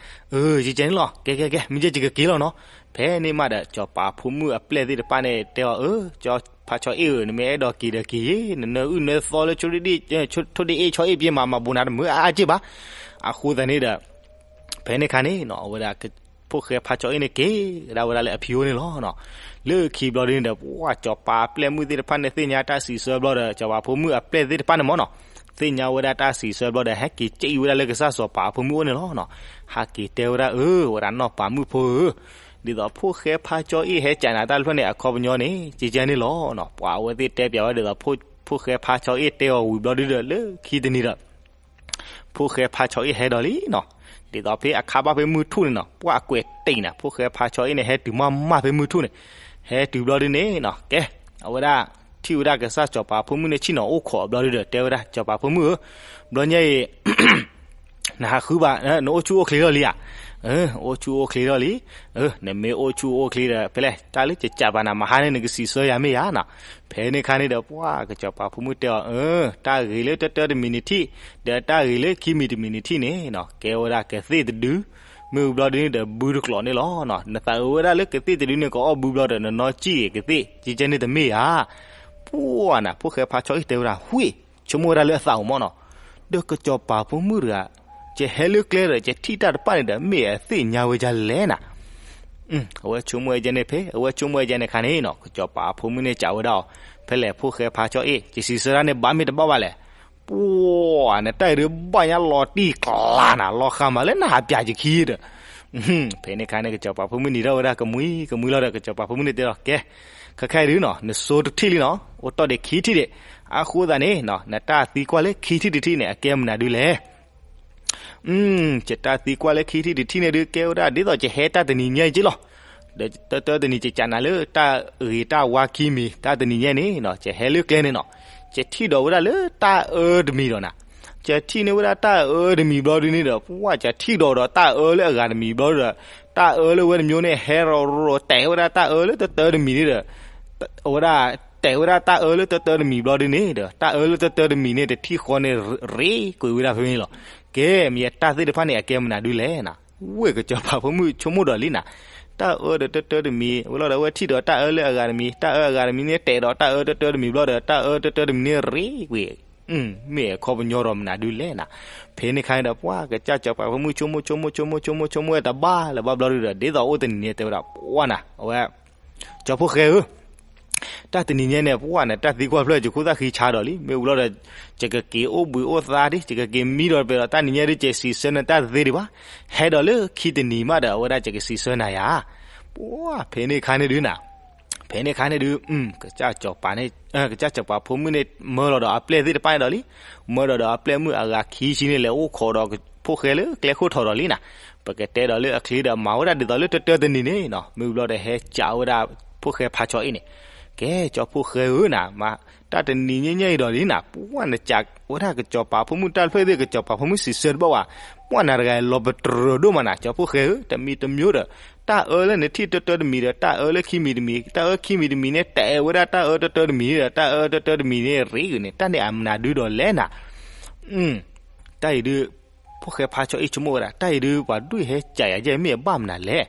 အၢ ကဲကဲန့ၣ်လီၤ, ကဲကဲကဲ မ့ၢ်ယဲယကက့ၤလီၤနီၤ. ဖဲန့ၣ်မးဒီး စီၤပၤဖိမုၣ်အပျဲၢ်သ့ၣ်တဖၣ်န့ၣ်တဲအီၤ, အၢ ကၠီဖါဆီအ့ၣ်ဧၢ, နမ့ၢ်အဲၣ်ဒိးက့ၤဒီးက့ၤ, နနၢအုၣ်နၢသီလၢ ထိၣ်ဒ့ၣ်အ့ၣ်ဆီအ့ၣ်ပျဲမး မၤဘူးနၤတမုာ်အါအါက့ၢ်ဘၣ်. အဃိသတးန့ၣ်ဒီး ဖဲန့ၣ်အခါန့ၣ်နီၤ အဝဲဒၣ် ဖိၣ်ဃဲဖါဆီအ့ၣ်န့ၣ်က့ၤဒၣ်ဝဲဒၣ်လၢအဖံအိၣ်န့ၣ်လီၤ. လၢခံဘျီဒုန့ၣ်ဒီး ပှၤစီၤပၤအပျဲၢ်မုၣ်သ့ၣ်တဖၣ်န့ၣ် သ့ၣ်ညါတၢ်စံးဆၢဘျီဒီး စီၤပၤဖိမုၣ်အပျဲၢ်သ့ၣ်တဖၣ်န့ၣ်မၢ်နီၤ, သ့ၣ်ညါဝဲဒၣ်တၢ်စံးဆၢဘျီဒီး ဟဲက့ၤကၠံၣ်ဝဲဒၣ်လၢကစၢ်စီၤပၤအဖိမုၣ်အိၣ်န့ၣ်လီၤ. ဟဲက့ၤတဲဝဲဒၣ်, အၢ ဝဲဒၣ်နီၢ်ပၤမုၣ်ဖိဧၢ, ဒ်သိးဖိၣ်ဃဲဖါဆီအ့ၣ်ဟဲကးနၤတၢ်တဖျၢၣ်န့ၣ် အခီပညီန့ၣ် ကဲကဲန့ၣ်လီၤ. ပှၤအဝဲသ့ၣ်တဲပၠးဝဲဒ်သိး ဖိၣ်ဃဲဖါဆီအ့ၣ်တဲအီၤဝံၤဘျီဒုဒီး လၢခံတနံၤဒီး ဖိၣ်ဃဲဖါဆီအ့ၣ်ဟဲဒီးလံနီၤ, ဒ်သိးဖဲအခါဘၣ်ဖဲမုၢ်ထူၣ်န့ၣ်နီၤ ပှၤအကွဲးတ့ၢ်နၤ ဖိၣ်ဃဲဖါဆီအ့ၣ်န့ၣ် ဟဲတုၤမးမးဖဲမုၢ်ထူၣ်န့ၣ်, ဟဲတုၤဘျီဒုန့ၣ်နီၤ ကဲ အဝဲဒၣ် ထံၣ်ဝဲဒၣ်ကစၢ်စီၤပၤဖိမုၣ်န့ၣ် ဆ့ၣ်နီၤအိၣ်ခိးဘျီဒုဒီး တဲဝဲဒၣ် စီၤပၤဖိမုၣ်ဧၢ, ဘျီညါအံၤ နဟးဃုဘၣ် နအိၣ်ဆူၣ်အိၣ်ချ့ထီၣ်လံဧါ, အိၣ်ဆူၣ်အိၣ်ချ့ထီၣ်လံ, နမ့ၢ်အိၣ်ဆူၣ်အိၣ်ချ့ဒီး ဖဲလဲၣ် တၢ်လၢကစၢ်ပၤနၤမဟါန့ၣ် နကစံးဆၢယၤမ့ၢ်ယါနီၤ. ဖဲန့ၣ်အခါန့ၣ်ဒီး ပှၤကစၢ်ပၤဖိမုၣ်တဲအီၤ, တၢ်ဂ့ၤလၢတၢတၢတမံၤနထံၣ် ဒီးတၢ်ဂ့ၤလၢခံမံၤတမံၤနထံၣ်န့ၣ်နီၤ ကဲဝဲဒၣ်ကသ့ၣ်တဒု, မ့ၢ်ဘျီဒုန့ၣ်ဒီး ဘုတကျိးန့ၣ်လီၤ. နသးအုးဝဲဒၣ်လၢကသ့ၣ်တဒုန့ၣ် ကအီၣ်ဘုဘျီဒီး နနီၢ်စံၣ်ကသ့ၣ် ကဲကဲန့ၣ်တမ့ၢ်ဧါ. ပှၤနၤ ဖိၣ်ဃဲဖါဆီအ့ၣ်တဲဝဲဒၣ် ဝ့ၢ် ဆိကမိၣ်ဝဲဒၣ်လၢအသးအိၣ်မၢ်နီၤ, ဒီးကစၢ်ပၤဖိမုၣ်တဂၤ ယဟဲလၢကျဲဒီး ယထံၣ်တၢ်တဖၣ်န့ၣ်ဒီး မ့ၢ်အသ့ၣ်ညါဝဲဒ်လဲၣ်နၤ. အဝဲဆိကမိၣ်ဝဲဒ်န့ၣ်ဖဲ အဝဲဆိကမိၣ်ဝဲဒ်န့ၣ်အခါန့ၣ်နီၤ ကစၢ်ပၤဖိမုၣ်န့ၣ်စံးဝဲဒၣ်အီၤ, ဖဲလဲၣ်ဖိၣ်ဃဲဖါဆီအ့ၣ် ယစံးဆၢဒၣ်န့ၣ် ဘၣ်မ့ၢ်တဘၣ်ဘၣ်လဲၣ်. ပှၤ နတၢ်အံၤဒုးဘၣ်ညါလီၤတံၢ်ကျါနၤ လီၤဃာ်မးလၢနဟးပၠးယခံဒီး ဖဲန့ၣ်အခါန့ၣ် ကစၢ်ပၤဖိမုၣ်နံၤထီၣ်ဝဲဒၣ်ကမှံကမှံလီၤဒီး ကစၢ်ပၤဖိမုၣ်န့ၣ်တဲလီၤ ကဲ ခဲခါအံၤဒုးနီၤ နစိတထံၣ်လံနီၤ အိၣ်တီၢ်ဒံးခံထံၣ်ဒံး, အဃိသတးန့ၣ် နတၢ်သံကွၢ်လၢခံထံၣ်တထံၣ်န့ၣ် အကဲမနုၤဒုလဲၣ်. ယတၢ်သံကွၢ်လၢခံထံၣ်တထံၣ်န့ၣ်ဒုး ကဲဝဲဒၣ်ဒ်သိးယဟဲတၢ်တနံၤညါအံၤက့လီၤ. ဒီးတၢတၢတနံၤ ယကးနၤလၢတၢ်ဂ့ၤတၢ်ဝါခံမံၤ တၢ်တနံၤညါန့ၣ်နီၤ ယဟဲလၢကျဲန့ၣ်နီၤ ယထံၣ်ဒီးဝဲဒၣ်လၢတၢ်အၢတမံၤဒီးနၤ, ယထံၣ်န့ၢ်ဝဲဒၣ်တၢ်အၢတမံၤဘျီဒုန့ၣ်ဒီး ပှၤ ယထံၣ်ဒီးဒီးတၢ်အၢလၢအဂၤတမံၤဘျီဒီး တၢ်အၢလၢဝဲတမံၤန့ၣ် ဟဲရီၤရီၤတဲာ်ဝဲဒၣ်တၢ်အၢလၢတၢတၢတမံၤန့ၣ်ဒီး အဝဲဒၣ် တဲာ်ဝဲဒၣ်တၢ်အၢလၢတၢတၢတမံၤဘျီဒုန့ၣ်ဒီး တၢ်အၢလၢတၢတၢတမံၤန့ၣ် တထံၣ်ဃီန့ၣ် ရ့ကွံာ်ဝဲဒၣ်ဖဲန့ၣ်လီၤ. ကဲ မ့ၢ်ယတၢ်သ့ၣ်တဖၣ်န့ၣ် အကဲမနုၤဒုလဲၣ်နၤ. ဝ့ၢ် ကစၢ်ပၤဖိမုၣ်ဆိကမိၣ်ဒီးလံနၤ, တၢ်အၢဒီးတၢတၢတမံၤ ဝဲလီၤဒီး အဝဲထံၣ်ဒီးတၢ်အၢလၢအဂၤတမံၤ တၢ်အၢအဂၤတမံၤန့ၣ် တဲာ်ဒီးတၢ်အၢတၢတၢတမံၤဘျီဒီး တၢ်အၢတၢတၢတမံၤန့ၣ် ရ့ကွံာ် မ့ၢ်အခီပညီဒီးမနုၤဒုလဲၣ်နၤ. ဖဲန့ၣ်အခါန့ၣ်ဒီး ပှၤ ကစၢ်စီၤပၤဖိမုၣ်ဆိကမိၣ်ဆိကမိၣ်ဆိကမိၣ်ဆိကမိၣ်ဝဲတဘၣ်လၢၤဘၣ်ဘျီဒုဒီး ဒ်သိးအိၣ်တနံၤန့ၣ်တဲဝဲဒၣ် ပှၤနၤ အဝဲ ကၠီဖိၣ်ဃဲဧၢ, တၢ်တနံၤညါန့ၣ် ပှၤနၤ တၢ်သံကွၢ်ဖျၢၣ် ယခိၣ်သၣ်ဃံဆါဒီးလံ, မ့ၢ်ဝံၤလီၤဒီး ယကက့ၤအိၣ်ဘှံးအိၣ်သါဒံး ယကက့ၤမံဒီးပဲာ်ဒီး တၢ်နံၤညါဒုး ယစံးဆၢနၤတၢ်တသ့ဒံးဘၣ်, ဟဲဒီးလၢခံတနံၤမးဒီး အဝဲဒၣ်ယကစံးဆၢနၤယၤ. ပှၤ ဖဲန့ၣ်အခါန့ၣ်ဒုးနၤ ဖဲန့ၣ်အခါန့ၣ်ဒုး ကစၢ်စီၤပၤန့ၣ် ကစၢ်စီၤပၤဖိမုၣ်န့ၣ် မၢလီၤဒီးအပျဲၢ်သ့ၣ်တဖၣ်န့ၣ်ဒီးလံ, မၢဒီးဒီးအပျဲၢ်မုၣ်အဂၤခံဆံန့ၣ် လဲၤအိၣ်ခိးဒီးဖိၣ်ဃဲလၢကျဲခိၣ်ထီၣ်ဒီးလံနၤ. ပကတဲဒီးလၢအချ့ဒီး မၤဝဲဒၣ်ဒ်သိးလၢတၢတၢတနံၤန့ၣ်နီၤ, မ့ၢ်ဘျီဒီးဟဲကးဝဲဒၣ် ဖိၣ်ဃဲဖးဆီအ့ၣ်န့ၣ်, ကဲ ကၠီဖိၣ်ဃဲဧၢနၤ, မ့ၢ်တၢ်တနံၤညါအံၤဒီးလံနၤ, ပှၤနကးဝဲဒၣ်ကစီၤပၤဖိမုၣ်တၢ်တဖျၢၣ်သ့ၣ် ကစီၤပၤဖိမုၣ်စံးဆၢတဘၣ်ဘၣ်, ပှၤနၤတဂၤလီၤပတြၢၤဒိၣ်မးနၤ ကၠီဖိၣ်ဃဲဧၢ, တမံၤတမံၤဒီး တၢ်အၢလၢနထံၣ်တၢတၢတမံၤဒီး တၢ်အၢလၢခံမံၤတမံၤ, တၢ်အၢခံမံၤတမံၤန့ၣ် တဲဝဲဒၣ်တၢ်အၢတၢတၢတမံၤဒီး တၢ်အၢတၢတၢတမံၤန့ၣ် ရ့ဂ့ၤန့ၣ် တၢ်န့ၣ်အမနုၤဒုဒီးလဲၣ်နၤ. တၢ်အံၤဒုး ဖိၣ်ဃဲဖးဆီအ့ၣ်ဆိကမိၣ်ဝဲဒၣ် တၢ်အံၤဒုး ပှၤဒွဲၣ်ဟဲကးယၤယဲၢ်မ့ၢ်အဘၣ်မနုၤလဲၣ်.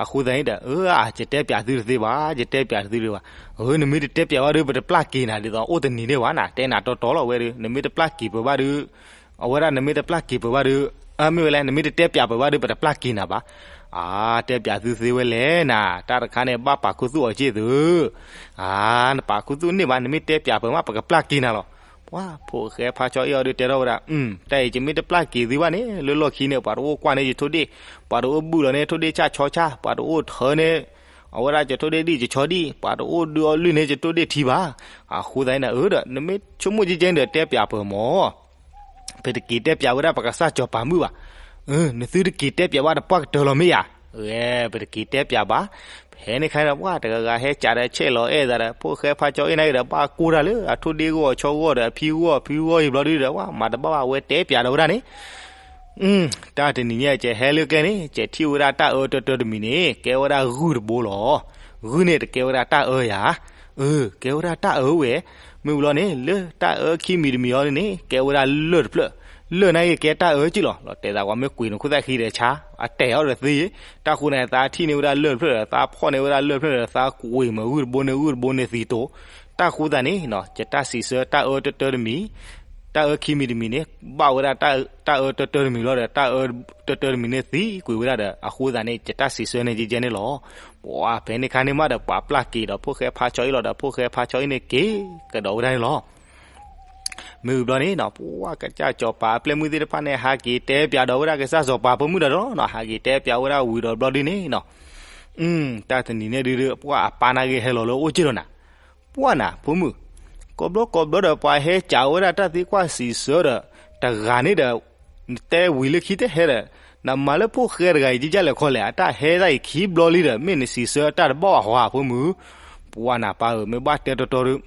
အဃိသတးန့ၣ်ဒီး အၢ ယတဲပၠးသုတသ့ဘၣ်, ယတဲပၠးသုတသ့ဘၣ်. အၢ နမ့ၢ်တတဲပၠးဘၣ်ဒီး ပတပျၢ်က့ၤနၤဒ်သိး အိၣ်တနံၤန့ၣ်ဘၣ်နၤ, တဲနၤတီတီလီၤဝဲဒီး နမ့ၢ်တပျၢ်က့ၤပၢၤဘၣ်ဒီး, အဝဲဒၣ် နမ့ၢ်တပျၢ်က့ၤပၢၤဘၣ်ဒီး, အမ့ၢ်ဝဲလဲၣ် နမ့ၢ်တတဲပၠးပၢၤဘၣ်ဒီး ပတပျၢ်က့ၤနၤဘၣ်. အၢ တဲပၠးသုသ့ဝဲလဲၣ်နၤ, တၢ်တခါန့ၣ် ဘၣ်ပာ်ခူသူၣ်အီၤက့ၢ်သု, အၢ နပာ်ခူသူၣ်န့ၢ်ဘၣ်, နမ့ၢ်တဲပၠးပၢၤမး ပကပျၢ်က့ၤနၤလီၤ. ပှၤ ဖိၣ်ဃဲဖါဆီအ့ၣ်အီၤဒုးတဲထီၣ်ဝဲဒၣ်, တၢ်အံၤ ယမ့ၢ်တပျၢ်က့ၤသုဘၣ်န့ၣ် လၢလီၢ်ခံန့ၣ် ပှၤတအိၣ်ကွၢ်န့ၢ်ယထိၣ်ဒ့ၣ်, ပှၤတအိၣ်ဘုၣ်လီၤန့ၢ် ထိၣ်ဒ့ၣ်ဆၣ်ဆီဆၣ်, ပှၤတအိၣ်ထၢန့ၢ် အဝဲဒၣ်ယထိၣ်ဒ့ၣ်ဒံၣ်ယဆီဒံၣ်, ပှၤတအိၣ်ဒုးအီၣ်လုၢ်န့ၢ်ယထိၣ်ဒ့ၣ်ထံဘၣ်. အဃိသတးန့ၣ်ဒီး အၢဒီး နမ့ၢ်ဆိကမိၣ်ကဲကဲဒီး တဲပၠးပၢၤမၢ် ပတက့ၤတဲပၠးဝဲဒၣ်ပကစၢ်စီၤပၤမုၣ်ဘၣ်. နသုတက့ၤတဲပၠးဘၣ်တပှၢ်ကတၢၢ်လီၤမ့ၢ်ဧါ. ပတက့ၤတဲပၠးဘၣ်. ဖဲန့ၣ်ခါဒီး ပှၤတဂၤဂၤဟဲကးဒီး ဆဲးလီၤအဲၣ်သးဒီး ဖိၣ်ဃဲဖါဆီအ့ၣ်နၤအံၤဒီး ဘၣ်ကိၢ်တၢ်လၢအထိၣ်ဒ့ၣ်ဂီၢ်အဆီဂီၢ်ဒီး အဖံဂီၢ်အဖုဂီၢ်အံၤဘျီဒုဒီး ပှၤမၤတဘၣ်ဘၣ် အဝဲတဲပၠးဒီးဝဲဒၣ်န့ၣ် တၢ်တနံၤညါ ကဟဲလၢကျဲန့ၣ် ကထံၣ်ဝဲဒၣ်တၢ်အၢတၢတၢတမံၤန့ၣ် ကဲဝဲဒၣ်ဂုၢ်တဘိလီၤ. ဂုၢ်န့ၣ်တကဲဝဲဒၣ်တၢ်အၢယၤ. အၢ ကဲဝဲဒၣ်တၢ်အၢဝဲ. မ့ၢ်ဘျီန့ၣ် လၢတၢ်အၢခံမံၤတမံၤအံၤန့ၣ် ကဲဝဲဒၣ်လၢၢ်တဖျၢၣ်. လၢၢ်န့ၣ်ကဲတၢ်အၢက့ၢ်လီၤ. လီၤတဲာ်သးကွၢ်မ့ၢ်ကွံာ်နခိၣ်သၣ်ခံဒီးဆါ အတဲာ်အီၤဒီးသ့, တၢ်ဃိသတးန့ၣ် သးထံၣ်န့ၢ်ဝဲဒၣ်လၢၢ်တဖျၢၣ်ဒီး သးဖီၣ်န့ၢ်ဝဲဒၣ်လၢၢ်တဖျၢၣ်ဒီး သးကွံာ်မ့ၢ်ဂုၢ်တဘိန့ၣ် ဂုၢ်တဘိန့ၣ်သံတိၤ. တၢ်ဃိသတးန့ၣ် ယတၢ်စံးဆၢတၢ်အၢတၢတၢတမံၤ တၢ်အၢခံမံၤတမံၤန့ၣ် ဘၣ်ဝဲဒၣ်တၢ်အၢတၢတၢတမံၤလီၤဒီး တၢ်အၢတၢတၢတမံၤန့ၣ်သံကွံာ်ဝဲဒၣ်ဒီး အဃိသတးန့ၣ် ယတၢ်စံးဆၢန့ၣ်ကဲကဲန့ၣ်လီၤ. ပှၤဖဲန့ၣ်ခါန့ၣ်မးဒီး ပှၤပျၢ်က့ၤဒီးဖိၣ်ဃဲဖါဆီအ့ၣ်လီၤဒီး ဖိၣ်ဃဲဖါဆီအ့ၣ်န့ၣ်က့ၤကဒီးဝဲဒၣ်န့ၣ်လီၤ. မ့ၢ်ဘျီန့ၣ် ပှၤကစၢ်စီၤပၤအပျဲၢ်မုၣ်သ့ၣ်တဖၣ်န့ၣ် ဟးက့ၤတဲပၠးဒီးဝဲဒၣ်ကစၢ်စီၤပၤဖိမုၣ်ဒီးလီၤ. ဟးက့ၤတဲပၠးဝဲဒၣ်ဝံၤဒီးဘျီဒုန့ၣ် တၢ်တနံၤန့ၣ်ဒုး ပှၤအပၢ်န့ၣ်ဂ့ၤဟဲလီၤလၢအိၣ်က့ၢ်လီၤနၤ. ပှၤနၤ ဖိမုၣ်, ကိးဘျီကိးဘျီဒီး ပှၤဟဲကးဝဲဒၣ်တၢ်သံကွၢ်စံးဆၢဒီး တဂၤန့ၣ်ဒီး နတဲဝံၤလၢခံတဟဲဒီး နမၤလၢဖိၣ်ဃဲတဂၤအံၤ ကကလဲၣ်ခီလဲၣ် အတၢ်ဟဲဒၣ်အံၤခံဘျီလံဒီး မ့ၢ်နစံးဆၢတၢ်တဘၣ်ဘၣ်ဟီဧါ ဖိမုၣ်. ပှၤနၤပၢ်ဧၢ မ့ၢ်ဘၣ်တဲတီတီဒီး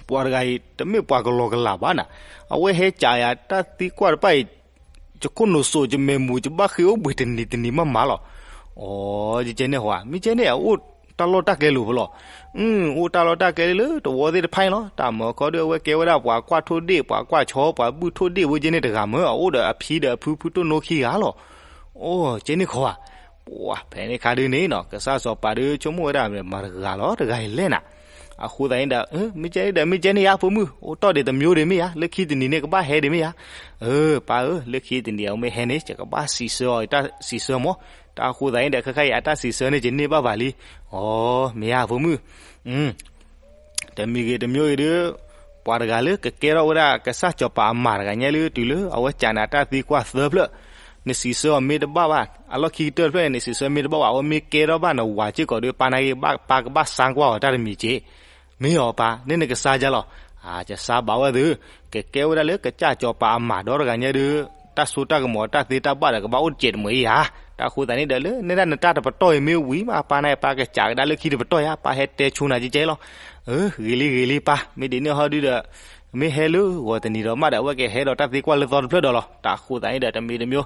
ပှၤတဂၤအံၤ တမ့ၢ်ပှၤကလီကလးဘၣ်နၤ. အဝဲဟဲကးယၤတၢ်သံကွၢ်တဖၣ်အံၤ ယခိၣ်နူာ်စိးယမဲာ်မူး ယဘၣ်ဃ့အိၣ်ဘှံးတနံၤတနံၤမးမးလီၤ. အိ ယကဲန့ၣ်ဟီဧါ, မ့ၢ်ကဲန့ၣ် အအိၣ်တၢ်လီၢ်တၢ်ကျဲလိၤဖဲလီၤ. အိၣ်တၢ်လီၢ်တၢ်ကျဲလၢသဝီသ့ၣ်တဖၣ်အံၤလီၤ. တၢ်မၤခီဒုး အဝဲကဲဝဲဒၣ်ပှၤကွၢ်ထိၣ်ဒ့ၣ် ပှၤကွၢ်ဆီ ပှၤဘုၣ်ထိၣ်ဒ့ၣ်ဝဲကဲန့ၣ်တဂၤမၢ် အအိၣ်ဒီးအဖံဒီးအဖုဖုတိၢ်နိခံဂၤလီၤ. အိ ကဲန့ၣ်ခီဧါ. ပှၤဖဲန့ၣ်ခါဒုးန့ၣ် ကစၢ်စီၤပၤဒုးဆိကမိၣ်ဝဲဒၣ် မတၤတဂၤလီၤ တဂၤအံၤလဲၣ်နၤ. အဃိသတးန့ၣ်ဒီး မ့ၢ်ကဲန့ၣ်ဒီး မ့ၢ်ကဲန့ၣ်ဧါ ဖိမုၣ်, အိၣ်တီၢ်ဒံးတမံၤဒံးမ့ၢ်ဧါ, လၢခံတနံၤန့ၣ် ကဘၣ်ဟဲဒံးမ့ၢ်ဧါ. အၢ ပၢ်ဧၢ, လၢခံတနံၤအမ့ၢ်ဟဲန့ၣ် ယကဘၣ်စံးဆၢအီၤ ယတၢ်စံးဆၢမၢ်. တၢ်အဃိသတးန့ၣ်ဒီး ခဲခါအံၤအတၢ်စံးဆၢန့ၣ် ယန့ၢ်ဘၣ်ဘၣ်လံ. အိ မ့ၢ်ဧါ ဖိမုၣ်. တမံၤဂ့ၤတမံၤဂ့ၤဒီး ပှၤတဂၤလၢကကဲထီၣ်ဝဲဒၣ်ကစၢ်စီၤပၤအမါတဂၤညါလၢ တုၤလၢအဝဲကးနၤတၢ်သံကွၢ်သၢဖျၢၣ်, နစံးဆၢအီၤမ့ၢ်တဘၣ်ဘၣ်, အလီၢ်ခံကတၢၢ်တဖျၢၣ်န့ၣ် နစံးဆၢမ့ၢ်တဘၣ်ဘၣ်, အဝဲမ့ၢ်ကဲထီၣ်ဘၣ်နဝၤစ့ၢ်ကီးဒီး ပၢ်န့ၣ်ဂ့ၤ ပၢ်ကဘၣ်စါကွၢ်အီၤတၢ်တမံၤက့ၤ. မ့ၢ်အီၤပၢ်, န့ၣ်နကစါယါလီၤ. အၢ ယစါဘၣ်ဝဲသု, ကကဲဝဲဒၣ်လၢကစၢ်စီၤပၤအမါဒီတဂၤညါဒီး တၢ်စိတၢ်ကမီၤတၢ်သ့တၢ်ဘၣ်ဒီး ကဘၣ်အိၣ်တစဲးတမှဲၤအံၤဧါ. တၢ်အဃိသတးန့ၣ်ဒီး လၢန့ၣ်ဒၣ်နတၢ်တပတီၢ်အံၤမ့ၢ်ဝံၤမး ပၢ်န့ၣ် ပၢ်ကစးကဒါလၢခံတပတီၢ်ဧါ, ပၢ်ဟဲတဲဆူနၤကဲကဲလီၤ. အၢ ဂ့ၤလံဂ့ၤလံပၢ်, မ့ၢ်ဒ်န့ၣ်ဟီဒုဒီး မ့ၢ်ဟဲလၢဂီၤတနံၤဒီးမးဒီး အဝဲကဟဲဒီးတၢ်သံကွၢ်လၢသီတဖျၢၣ်ဒီးလီၤ. တၢ်အဃိသတးန့ၣ်ဒီး တမံၤတမံၤ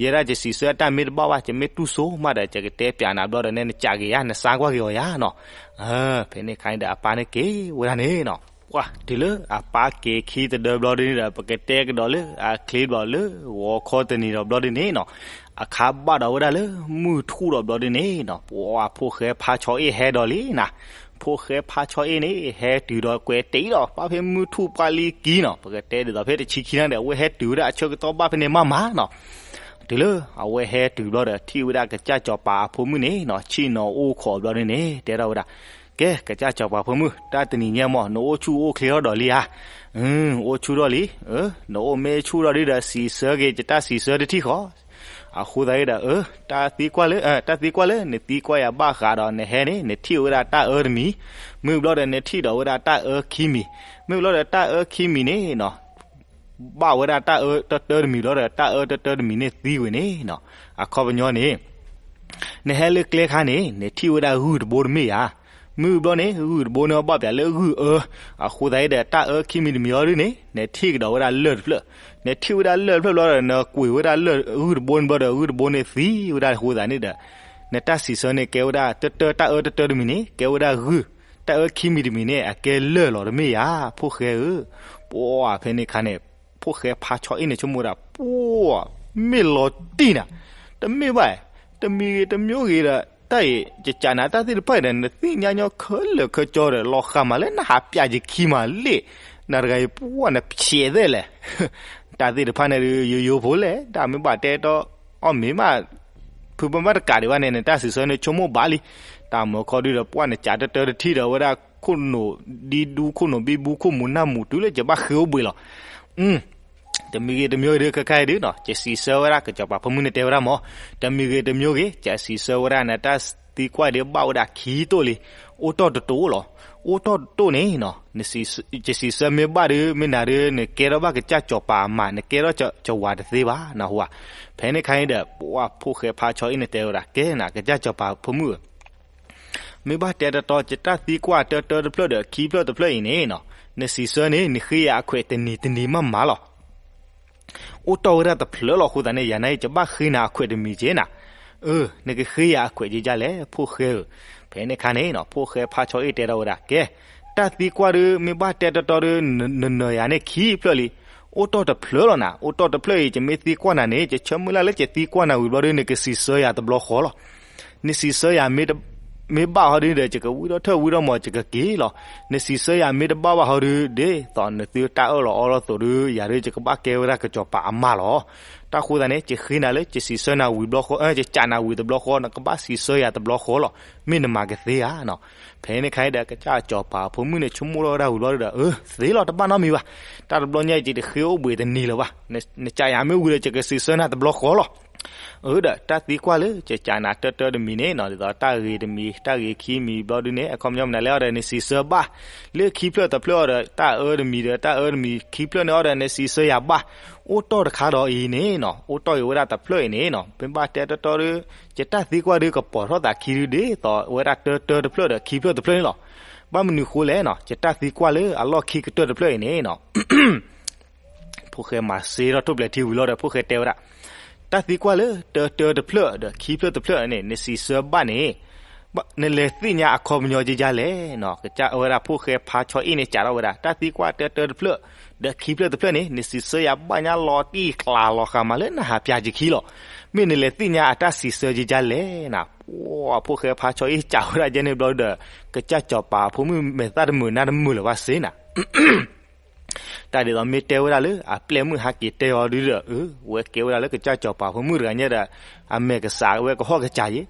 ယဲဒၣ်ယစံးဆၢတၢ်မ့ၢ်တဘၣ်ဘၣ် ယမ့ၢ်တူၢ်စိမးဒီး ယကတဲပၠးနၤဘျီဒီး နဲနကးက့ၤယါ နစါကွၢ်က့ၤအီၤယါနီၤ. ဖဲန့ၣ်ခါန့ၣ်ဒီး အပၢ်န့ၣ်က့ၤဝဲဒၣ်န့ၣ်နီၤ. ပှၤတုၤလၢအပၢ်က့ၤခံတဒၢဘျီဒ်န့ၣ်ဒီး ပကတဲကဒီးလၢအချ့ဘျီလၢဂီၤခီတနံၤဒီးဘျီဒ်န့ၣ်နီၤ. အခါဘၣ်ဒီးဝဲဒၣ်လၢမုၢ်ထူၣ်ဒီးဘျီဒ်န့ၣ်နီၤ, ပှၤဖိၣ်ဃဲဖါဆီအ့ၣ်ဟဲဒီးလံနၤ. ဖိၣ်ဃဲဖါဆီအ့ၣ်န့ၣ် ဟဲတုၤဒီးကွဲးတ့ၢ်ဒီး ဘၣ်ဖဲမုၢ်ထူၣ်ပှၢ်လံကံနီၤ, ပကတဲဒ်သိးဖဲတဆံခံန့ၣ်ဒီး အဝဲဟဲတုၤဝဲဒၣ်အဆၢကတီၢ်ဘၣ်ဖဲန့ၣ်မးမးနီၤ. တုၤလၢအဝဲဟဲတုၤဘျီဒီး ထံၣ်ဝဲဒၣ်ကစၢ်စီၤပၤအဖိမုၣ်န့ၣ်နီၤ, ဆ့ၣ်နီၤအိၣ်ခိးဘျီဒ်န့ၣ် တဲထီၣ်ဝဲဒၣ်, ကဲ ကစၢ်စီၤပၤဖိမုၣ်, တၢ်တနံၤညါမး နအိၣ်ဆူၣ်အိၣ်ချ့ထီၣ်ဒီးလံဧါ. အိၣ်ဆူၣ်ထီၣ်လံ. နအိၣ်မ့ၢ်ဆူၣ်ထီၣ်ဒ်ဒီး စံးဆၢက့ၤယတၢ်စံးဆၢတထံၣ်ဃီ. အဃိသတးဒီး အၢ တၢ်သံကွၢ်လၢ တၢ်သံကွၢ်လၢနသံကွၢ်ယၤဘၣ်ဃးဒီးနဟဲန့ၣ် နထံၣ်ဝဲဒၣ်တၢ်အၢတမံၤ, မုၢ်ဘျီဒီး နထံၣ်ဒီးဝဲဒၣ်တၢ်အၢခံမံၤ, မုၢ်ဘျီဒီးတၢ်အၢခံမံၤန့ၣ်နီၤ ဘၣ်ဝဲဒၣ်တၢ်အၢတတၢတမံၤဘျီဒီး တၢ်အၢတတၢတမံၤန့ၣ်သံကွံာ်န့ၣ်နီၤ. အခီပညီန့ၣ် နဟဲလၢကျဲခါန့ၣ် နထံၣ်ဝဲဒၣ်ဂုၢ်တဘိတမ့ၢ်ဧါ. မုၢ်ဘျီန့ၣ် ဂုၢ်တဘိန့ၣ်ဘၣ်ပၠးလၢဂုၢ်အၢ, အဃိသတးဒီး တၢ်အၢခံမံၤတမံၤအံၤဒ်န့ၣ် နထံၣ်ကဒီးဝဲဒၣ်လၢၢ်တဖျၢၣ်, နထံၣ်ဝဲဒၣ်လၢၢ်တဖျၢၣ်ဘျီဒီး နကွံာ်ဝဲဒၣ်လၢၢ်ဂုၢ်တဘိန့ၣ်ဘျီဒီး ဂုၢ်တဘိန့ၣ်သံဝဲဒၣ်အဃိသတးန့ၣ်ဒီး နတၢ်စံးဆၢန့ၣ်ကဲဝဲဒၣ်တၢတၢ တၢ်အၢတတၢတမံၤန့ၣ် ကဲဝဲဒၣ်ဂုၢ်, တၢ်အၢခံမံၤတမံၤန့ၣ် အကဲလၢၢ်လီၤတမ့ၢ်ဧါ ဖိၣ်ဃဲဧၢ. ပှၤဖဲန့ၣ်ခါန့ၣ် ဖိၣ်ဃဲဖါဆီအ့ၣ်န့ၣ်ဆိကမိၣ်ဝဲဒၣ် ပှၤ မ့ၢ်လီၤတံၢ်နၤ, တမ့ၢ်ဘၣ်, တမံၤဂ့ၤတမံၤဂ့ၤဒီး တၢ်အံၤ ယကးနၤတၢ်သ့ၣ်တဖၣ်အံၤဒီး နသ့ၣ်ညါညီခဲလၢာ်ခဲဆ့ဒီး လီၤဃာ်မးလၢနဟးပျးယခံမးလ့ၣ်, နတဂၤအံၤ ပှၢ်နဖျဲးသ့လဲၣ်, တၢ်သ့ၣ်တဖၣ်န့ၣ်ဒီး ယိယိဖိလဲၣ်, တၢ်မ့ၢ်ဘၣ်တဲတီ အီၣ်မ့ၢ်မး ဖုဘၣ်တကးဒံးဘၣ်န့ၣ် နတၢ်စံးဆၢန့ၣ်ဆိကမိၣ်ဘၣ်လံ, တၢ်မၤခီဒုဒီး ပှၢ်နကးတၢတၢတထံၣ်ဒီး အဝဲဒၣ်ခိၣ်နူာ်ဒံဒူ ခိၣ်နူာ်ဘံဘူ ခိၣ်မူၤနၢ်မူၤတုၤလၢယဘၣ်ဃ့အိၣ်ဘှံးလီၤ. တမံၤဂ့ၤတမံၤဂ့ၤဒီး ခဲခါအံၤဒုနီၤ ယစံးဆၢဝဲဒၣ် ကစီၤပၤဖိမုၣ်န့ၣ်တဲဝဲဒၣ်မး, တမံၤဂ့ၤတမံၤဂ့ၤ ယစံးဆၢဝဲဒၣ် နတၢ်သံကွၢ်ဒီးဘၣ်ဝဲဒၣ်ခံတိၢ်လံ, အိၣ်တီၢ်တတိၢ်လီၤ. အိၣ်တီၢ်တတိၢ်န့ၣ်နီၤ ယစံးဆၢမ့ၢ်ဘၣ်ဒီး မ့ၢ်နၤဒီး နကဲထီၣ်ဘၣ်ကစၢ်စီၤပၤအမါ နကဲထီၣ်စီၤဝၤတသ့ဘၣ် နၢ်ဟူဧါ. ဖဲန့ၣ်ခါအံၤဒီး ပှၢ်ဖိၣ်ဃဲဖါဆီအ့ၣ်န့ၣ်တဲဝဲဒၣ် ကဲနၤ ကစၢ်စီၤပၤဖိမုၣ်ဧၢ မ့ၢ်ဘၣ်တဲတတီ ယတၢ်သံကွၢ်တၢတၢတဖျၢၣ်ဒီးခံဖျၢၣ်တဖျၢၣ်အံၤန့ၣ်နီၤ နစံးဆၢန့ၣ် နဃ့ယၤအခွဲးတနံၤတနံၤမးမးလီၤ. အိၣ်တီၢ်ဝဲဒၣ်တဖျၢၣ်လီၤအဃိသတးန့ၣ် ယၤန့ၣ် ယဘၣ်ဃ့နၤအခွဲးတမံၤက့နၤ, အၢ နကဃ့ယၤအခွဲးကကလဲၣ် ဖိၣ်ဃဲဧၢ. ဖဲန့ၣ်ခါန့ၣ်နီၤ ဖိၣ်ဃဲဖါဆီအ့ၣ်တဲထီၣ်ဝဲဒၣ် ကဲ တၢ်သံကွၢ်ဒီး မ့ၢ်ဘၣ်တဲတတီဒီး နနၢၤယၤန့ၣ်ခံဖျၢၣ်လံ, အိၣ်တီၢ်တဖျၢၣ်လီၤနၤ, အိၣ်တီၢ်တဖျၢၣ်အံၤ ယမ့ၢ်သံကွၢ်နၤန့ၣ် ယဆၢမုၢ်လၢ်လၢယသံကွၢ်နၤဝံၤဘျီဒီး နကစံးဆၢယၤတဘျီဃီလီၤ. နစံးဆၢယၤ မ့ၢ်ဘၣ်ဟီဒုဒီး ယကဝံထီၣ်ထၢၣ်ဝံထီၣ်မီၤ ယကက့ၤလီၤ. နစံးဆၢယၤမ့ၢ်တဘၣ်ဘၣ်ဟီဒု ဒ်သိးနသုတၢ်အၢၣ်လီၤအီလီၤအသိးဒီး ယၤဒု ယကဘၣ်ကဲဝဲဒၣ်ကစီၤပၤအမါလီၤ. တၢ်ဃိသတးန့ၣ် ယဃ့နၤလၢ ယစံးဆၢနၤဝံၤဘျီဃီ ယကးနၤဝံၤတဘျီဃီ နကဘၣ်စံးဆၢယၤတဘျီဃီလီၤ. မ့ၢ်နမၤကသ့ဧါနီၤ. ဖဲန့ၣ်ခါအံၤဒီး ကစၢ်စီၤပၤဖိမုၣ်န့ၣ် ဆိကမိၣ်ထီၣ်ဝဲဒၣ်ဝံၤဘျီဒီး အၢ သ့လီၤ တဘၣ်နီတမံၤဘၣ်. တၢ်တဘျီညါအံၤ ယတဃ့အိၣ်ဘှံးတနံၤလၢၤဘၣ်. နကးယၤမ့ၢ်ဝံၤဒီး ယကစံးဆၢနၤတဘျီဃီလီၤ. အၢဒီး တၢ်သံကွၢ်လၢ ယကးနၤတၢတၢတမံၤန့ၣ်နီၤ ဒ်သိးတၢ်ဂ့ၤတမံၤ တၢ်ဂ့ၤခံမံၤဘျီဒုန့ၣ် အခီပညီမနုၤလဲၣ်အီၤဒီး နစံးဆၢဘၣ် လၢခံဖျၢၣ်တဖျၢၣ်အီၤဒီး တၢ်အၢတမံၤဒီး တၢ်အၢတမံၤခံဖျၢၣ်န့ၣ်အီၤဒီး နစံးဆၢယၤဘၣ်. အိၣ်တီၢ်တခါဒီးအံၤန့ၣ်နီၤ အိၣ်တီၢ်အံၤဝဲဒၣ်တဖျၢၣ်အံၤန့ၣ်နီၤ မ့ၢ်ဘၣ်တဲတတီဒီး ယတၢ်သံကွၢ်ဒီးကပိာ်ထီၣ်သးခံဒု ဒ်သိးဝဲဒၣ်တၢတၢတဖျၢၣ်ဒီးခံဖျၢၣ်တဖျၢၣ်န့ၣ်လီၤ. ဘၣ်မနုၤဃိလဲၣ်နီၤ ယတၢ်သံကွၢ်လၢအလီၢ်ခံကတၢၢ်တဖျၢၣ်အံၤန့ၣ်နီၤ ဖိၣ်ဃဲမၤစ့ထီၣ်ထိၣ်ပျဲၤထံဝံၤလီၤဒီး ဖိၣ်ဃဲတဲဝဲဒၣ် တၢ်သံကွၢ်လၢတၢတၢတဖျၢၣ်ဒီးခံဖျၢၣ်တဖျၢၣ်န့ၣ် နစံးဆၢဘၣ်န့ၣ် နလဲၤသ့ၣ်ညါအခီပညီကကလဲၣ်နီၤ. ကစၢ်ဝဲဒၣ်ဖိၣ်ဃဲဖါဆီအ့ၣ်န့ၣ် ကးထီၣ်ဝဲဒၣ် တၢ်သံကွၢ်တၢတၢတဖျၢၣ် ဒီးခံဖျၢၣ်တဖျၢၣ်န့ၣ် နစံးဆၢယၤဘၣ်ညါလီၤတံၢ်ကျါလီၤဃာ်မးလၢနဟးပျးယခံလီၤ. မ့ၢ်နလဲၤသ့ၣ်ညါအတၢ်စံးဆၢကကလဲၣ်နီၤ. ပှၢ်ဖိၣ်ဃဲဖါဆီအ့ၣ်ကးဝဲဒၣ်ယဲန့ၣ်ဘျီဒီး ကစၢ်စီၤပၤဖိမုၣ်မဲာ်သၣ်တမုာ်နၢ်တမုာ်လၢၤဘၣ်စ့နၤ တၢ်ဒ်သိးမ့ၢ်တဲဝဲဒၣ်လၢအပျဲၢ်မုၣ်ဟးက့ၤတဲအီၤဒုဒီး အဝဲကဲဝဲဒၣ်လၢကစၢ်စီၤပၤဖိမုၣ်တဂၤညါဒီး အမဲာ်ကစးဝဲကဟီၣ်ကစးယဲ.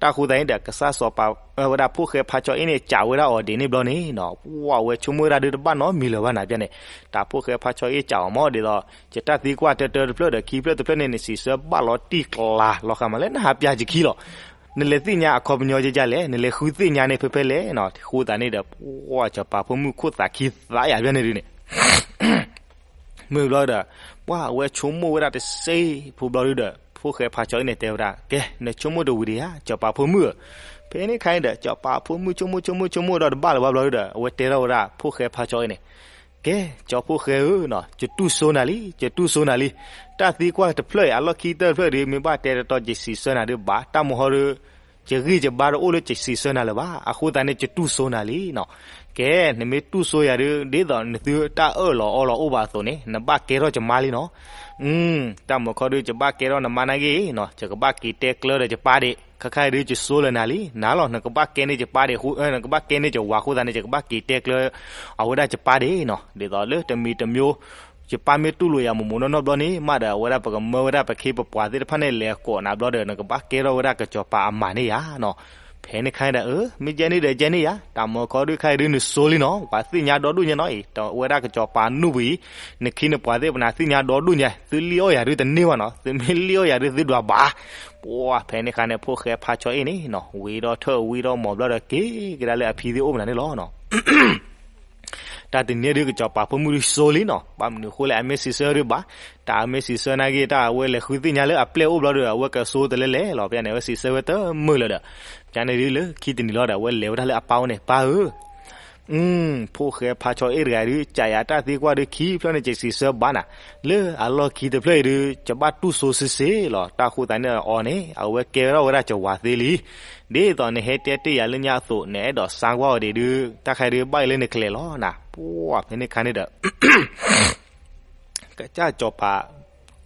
တၢ်ဃိသတးန့ၣ်ဒီး ကစၢ်စီၤပၤဝဲဒၣ်ဖိၣ်ဃဲဖါဆီအ့ၣ်န့ၣ် ကးဝဲဒၣ်အီၤဒ်န့ၣ်ဘျီန့ၣ်နီၤ ပှၢ်ဝဲဆိကမိၣ်ဝဲဒၣ်ဒုတဘၣ်နီတမံၤလၢၤဘၣ်နၤပျဲန့ၣ် တၢ်ဖိၣ်ဃဲဖါဆီအ့ၣ်ကးအီၤမးဒ်သိး ယတၢ်သံကွၢ်တၢတၢတဖျၢၣ်ဒီးခံဖျၢၣ်တဖျၢၣ်န့ၣ် နစံးဆၢဘၣ်လီၤတံၢ်ကျါလီၤဃာ်မးလၢနဟးပျးယခံလီၤ. နလဲၤသ့ၣ်ညါအခီပညီကကလဲၣ် နလဲၤဃုသ့ၣ်ညါန့ၣ်ဖဲဖဲလဲၣ်နီၤ. အဃိသတးန့ၣ်ဒီး ပှၢ်စီၤပၤဖိမုၣ်ခိၣ်သးခံသးယၤပျဲန့ၣ်ဒုန့ၣ် မုၢ်ဘျီဒီး ပှၢ်အဝဲဆိကမိၣ်ဝဲဒၣ်တစဲးဖိဘျီဒုဒီး ဖိၣ်ဃဲဖါဆီအ့ၣ်န့ၣ်တဲဝဲဒၣ် ကဲ နဆိကမိၣ်တဝံၤဒံးဧါ စီၤပၤဖိမုၣ်ဧၢ. ဖဲန့ၣ်ခါန့ၣ်ဒီး စီၤပၤဖိမုၣ်ဆိကမိၣ်ဆိကမိၣ်ဆိကမိၣ်ဒီးတဘၣ်လၢၤဘၣ်ဘျီဒုဒီး အဝဲတဲထီၣ်ဝဲဒၣ် ဖိၣ်ဃဲဖါဆီအ့ၣ်န့ၣ် ကဲ ကၠီဖိၣ်ဃဲဧၢနီၤ ယတူၢ်စိနၤလံ ယတူၢ်စိနၤလံ. တၢ်သံကွၢ်တဖျၢၣ်အံၤ အလီၢ်ခံကတၢၢ်တဖျၢၣ်ဒီး မ့ၢ်ဘၣ်တဲတတီ ယစံးဆၢနၤဒုးဘၣ် တၢ်မဟီဒုး ယဂံၢ်ယဘါတအိၣ်လၢယစံးဆၢနၤလၢၤဘၣ်. အဃိသတးန့ၣ် ယတူၢ်စိနၤလံနီၤ. ကဲ နမ့ၢ်တူၢ်စိယၤဒုး ဒ်သိးနသုတၢ်အၢၣ်လီၤအီလီၤအိၣ်ဘၣ်အသိးန့ၣ် နဘၣ်ကဲထီၣ်ယမါလံနီၤ. တၢ်မုာ်ခီဒုး ယဘၣ်ကဲထီၣ်နမါနာ်က့နီၤ ယကဘၣ်က့ၤတဲကျၢဒီးယပၢ်ဒံး ခဲခါအံၤဒုး ယစိလၢၤနၤလံ နၤလီၤ နကဘၣ်ကဲန့ၢ်ယပၢ်ဒံး နကဘၣ်ကဲန့ၢ်ယဝၤ အဃိသတးန့ၣ် ယကဘၣ်က့ၤတဲကျၢ အဝဲဒၣ်ယပၢ်ဒံးနီၤ. ဒ်သိးလၢတမံၤတမံၤ ယပၢ်မ့ၢ်တူၢ်လိာ်ယၤမိၢ်မိၢ်နီၢ်နီၢ်ဘျီန့ၣ် မးဒီးအဝဲဒၣ်ပကမၢဝဲဒၣ်ပခ့ပပှၤသ့ၣ်တဖၣ်န့ၣ် လဲၤကိးနၤဘျီဒီး နကဘၣ်ကဲထီၣ်ဝဲဒၣ်ကစီၤပၤအမါန့ၣ်ယၤနီၤ. ဖဲန့ၣ်ခါအံၤဒီး အၢ မ့ၢ်ကဲန့ၣ်ဒီးကဲန့ၣ်ယၤ တၢ်မုာ်ခီဒုး ခါအံၤဒုး နစိလံနီၤ ပှၤသ့ၣ်ညါဒီဒူၣ်ညါနီၤအံၤ တဝဲဒၣ်ကစီၤပၤနူၢ်ပူၤအံၤ နခ့နပှၤသ့ၣ်ပနၤသ့ၣ်ညါဒီဒူၣ်ညါ သုလံၣ်အီၣ်ယၤဒုးတန့ၢ်ဘၣ်နီၤ သုမ့ၢ်လံၣ်အီၣ်ယၤဒုးသုဒွးဘၣ်. ပှၢ် ဖဲန့ၣ်ခါန့ၣ် ဖိၣ်ဃဲဖါဆီအ့ၣ်န့ၣ်နီၤ ဝံထီၣ်ထၢၣ်ဝံထီၣ်မီၤဘျီဒီး က့ၤကဒါလၢအဖံသ့ၣ်အိၣ်မနုၤန့ၣ်လီၤနီၤ. တၢ်တနံၤဒုး ကစီၤပၤဖိမုၣ်ဒုးစိလံနီၤ ဘၣ်မနုၤဃိလဲၣ် အမ့ၢ်စံးဆၢဒုးဘၣ် တၢ်အမ့ၢ်စံးဆၢနာ်က့ တၢ်အဝဲလဲၤဃုသ့ၣ်ညါလၢအပျဲၢ်အိၣ်ဘျီဒီး အဝဲကစိတလဲလဲၣ်လီၤ ပျဲန့ၣ် အဝဲစံးဆၢဝဲတမုာ်လၢၤဒီး ပျဲန့ၣ်ဒုးလၢခံတနံၤလီၤဒီး အဝဲလဲၤဝဲဒၣ်လၢအပၢ်အိၣ်န့ၣ် ပၢ်ဧၢ ဖိၣ်ဃဲဖါဆီအ့ၣ်တဂၤဒုး ကးယၤတၢ်သံကွၢ်ဒုးခံဖျၢၣ်န့ၣ် ကစံးဆၢဘၣ်နၤ လၢအလီၢ်ခံတဖျၢၣ်အံၤဒုး ကဘၣ်တူၢ်စိစ့စ့လီၤ တၢ်ဃိသတးန့ၣ်အီၤန့ၣ် အဝဲကဲထီၣ်ဝဲဒၣ်ကဝၤသ့လံ ဒ်သိးနဟဲတဲတ့ၢ်ယၤလၢညါအသိး နအဲၣ်ဒိးစါကွၢ်အီၤဒံးဒုး တၢ်ခါဒုးဘၣ်အံၤလၢနကျဲလီၤနၤ ပှၢ်ဖဲန့ၣ်ခါန့ၣ်ဒီး ကစၢ်စီၤပၤ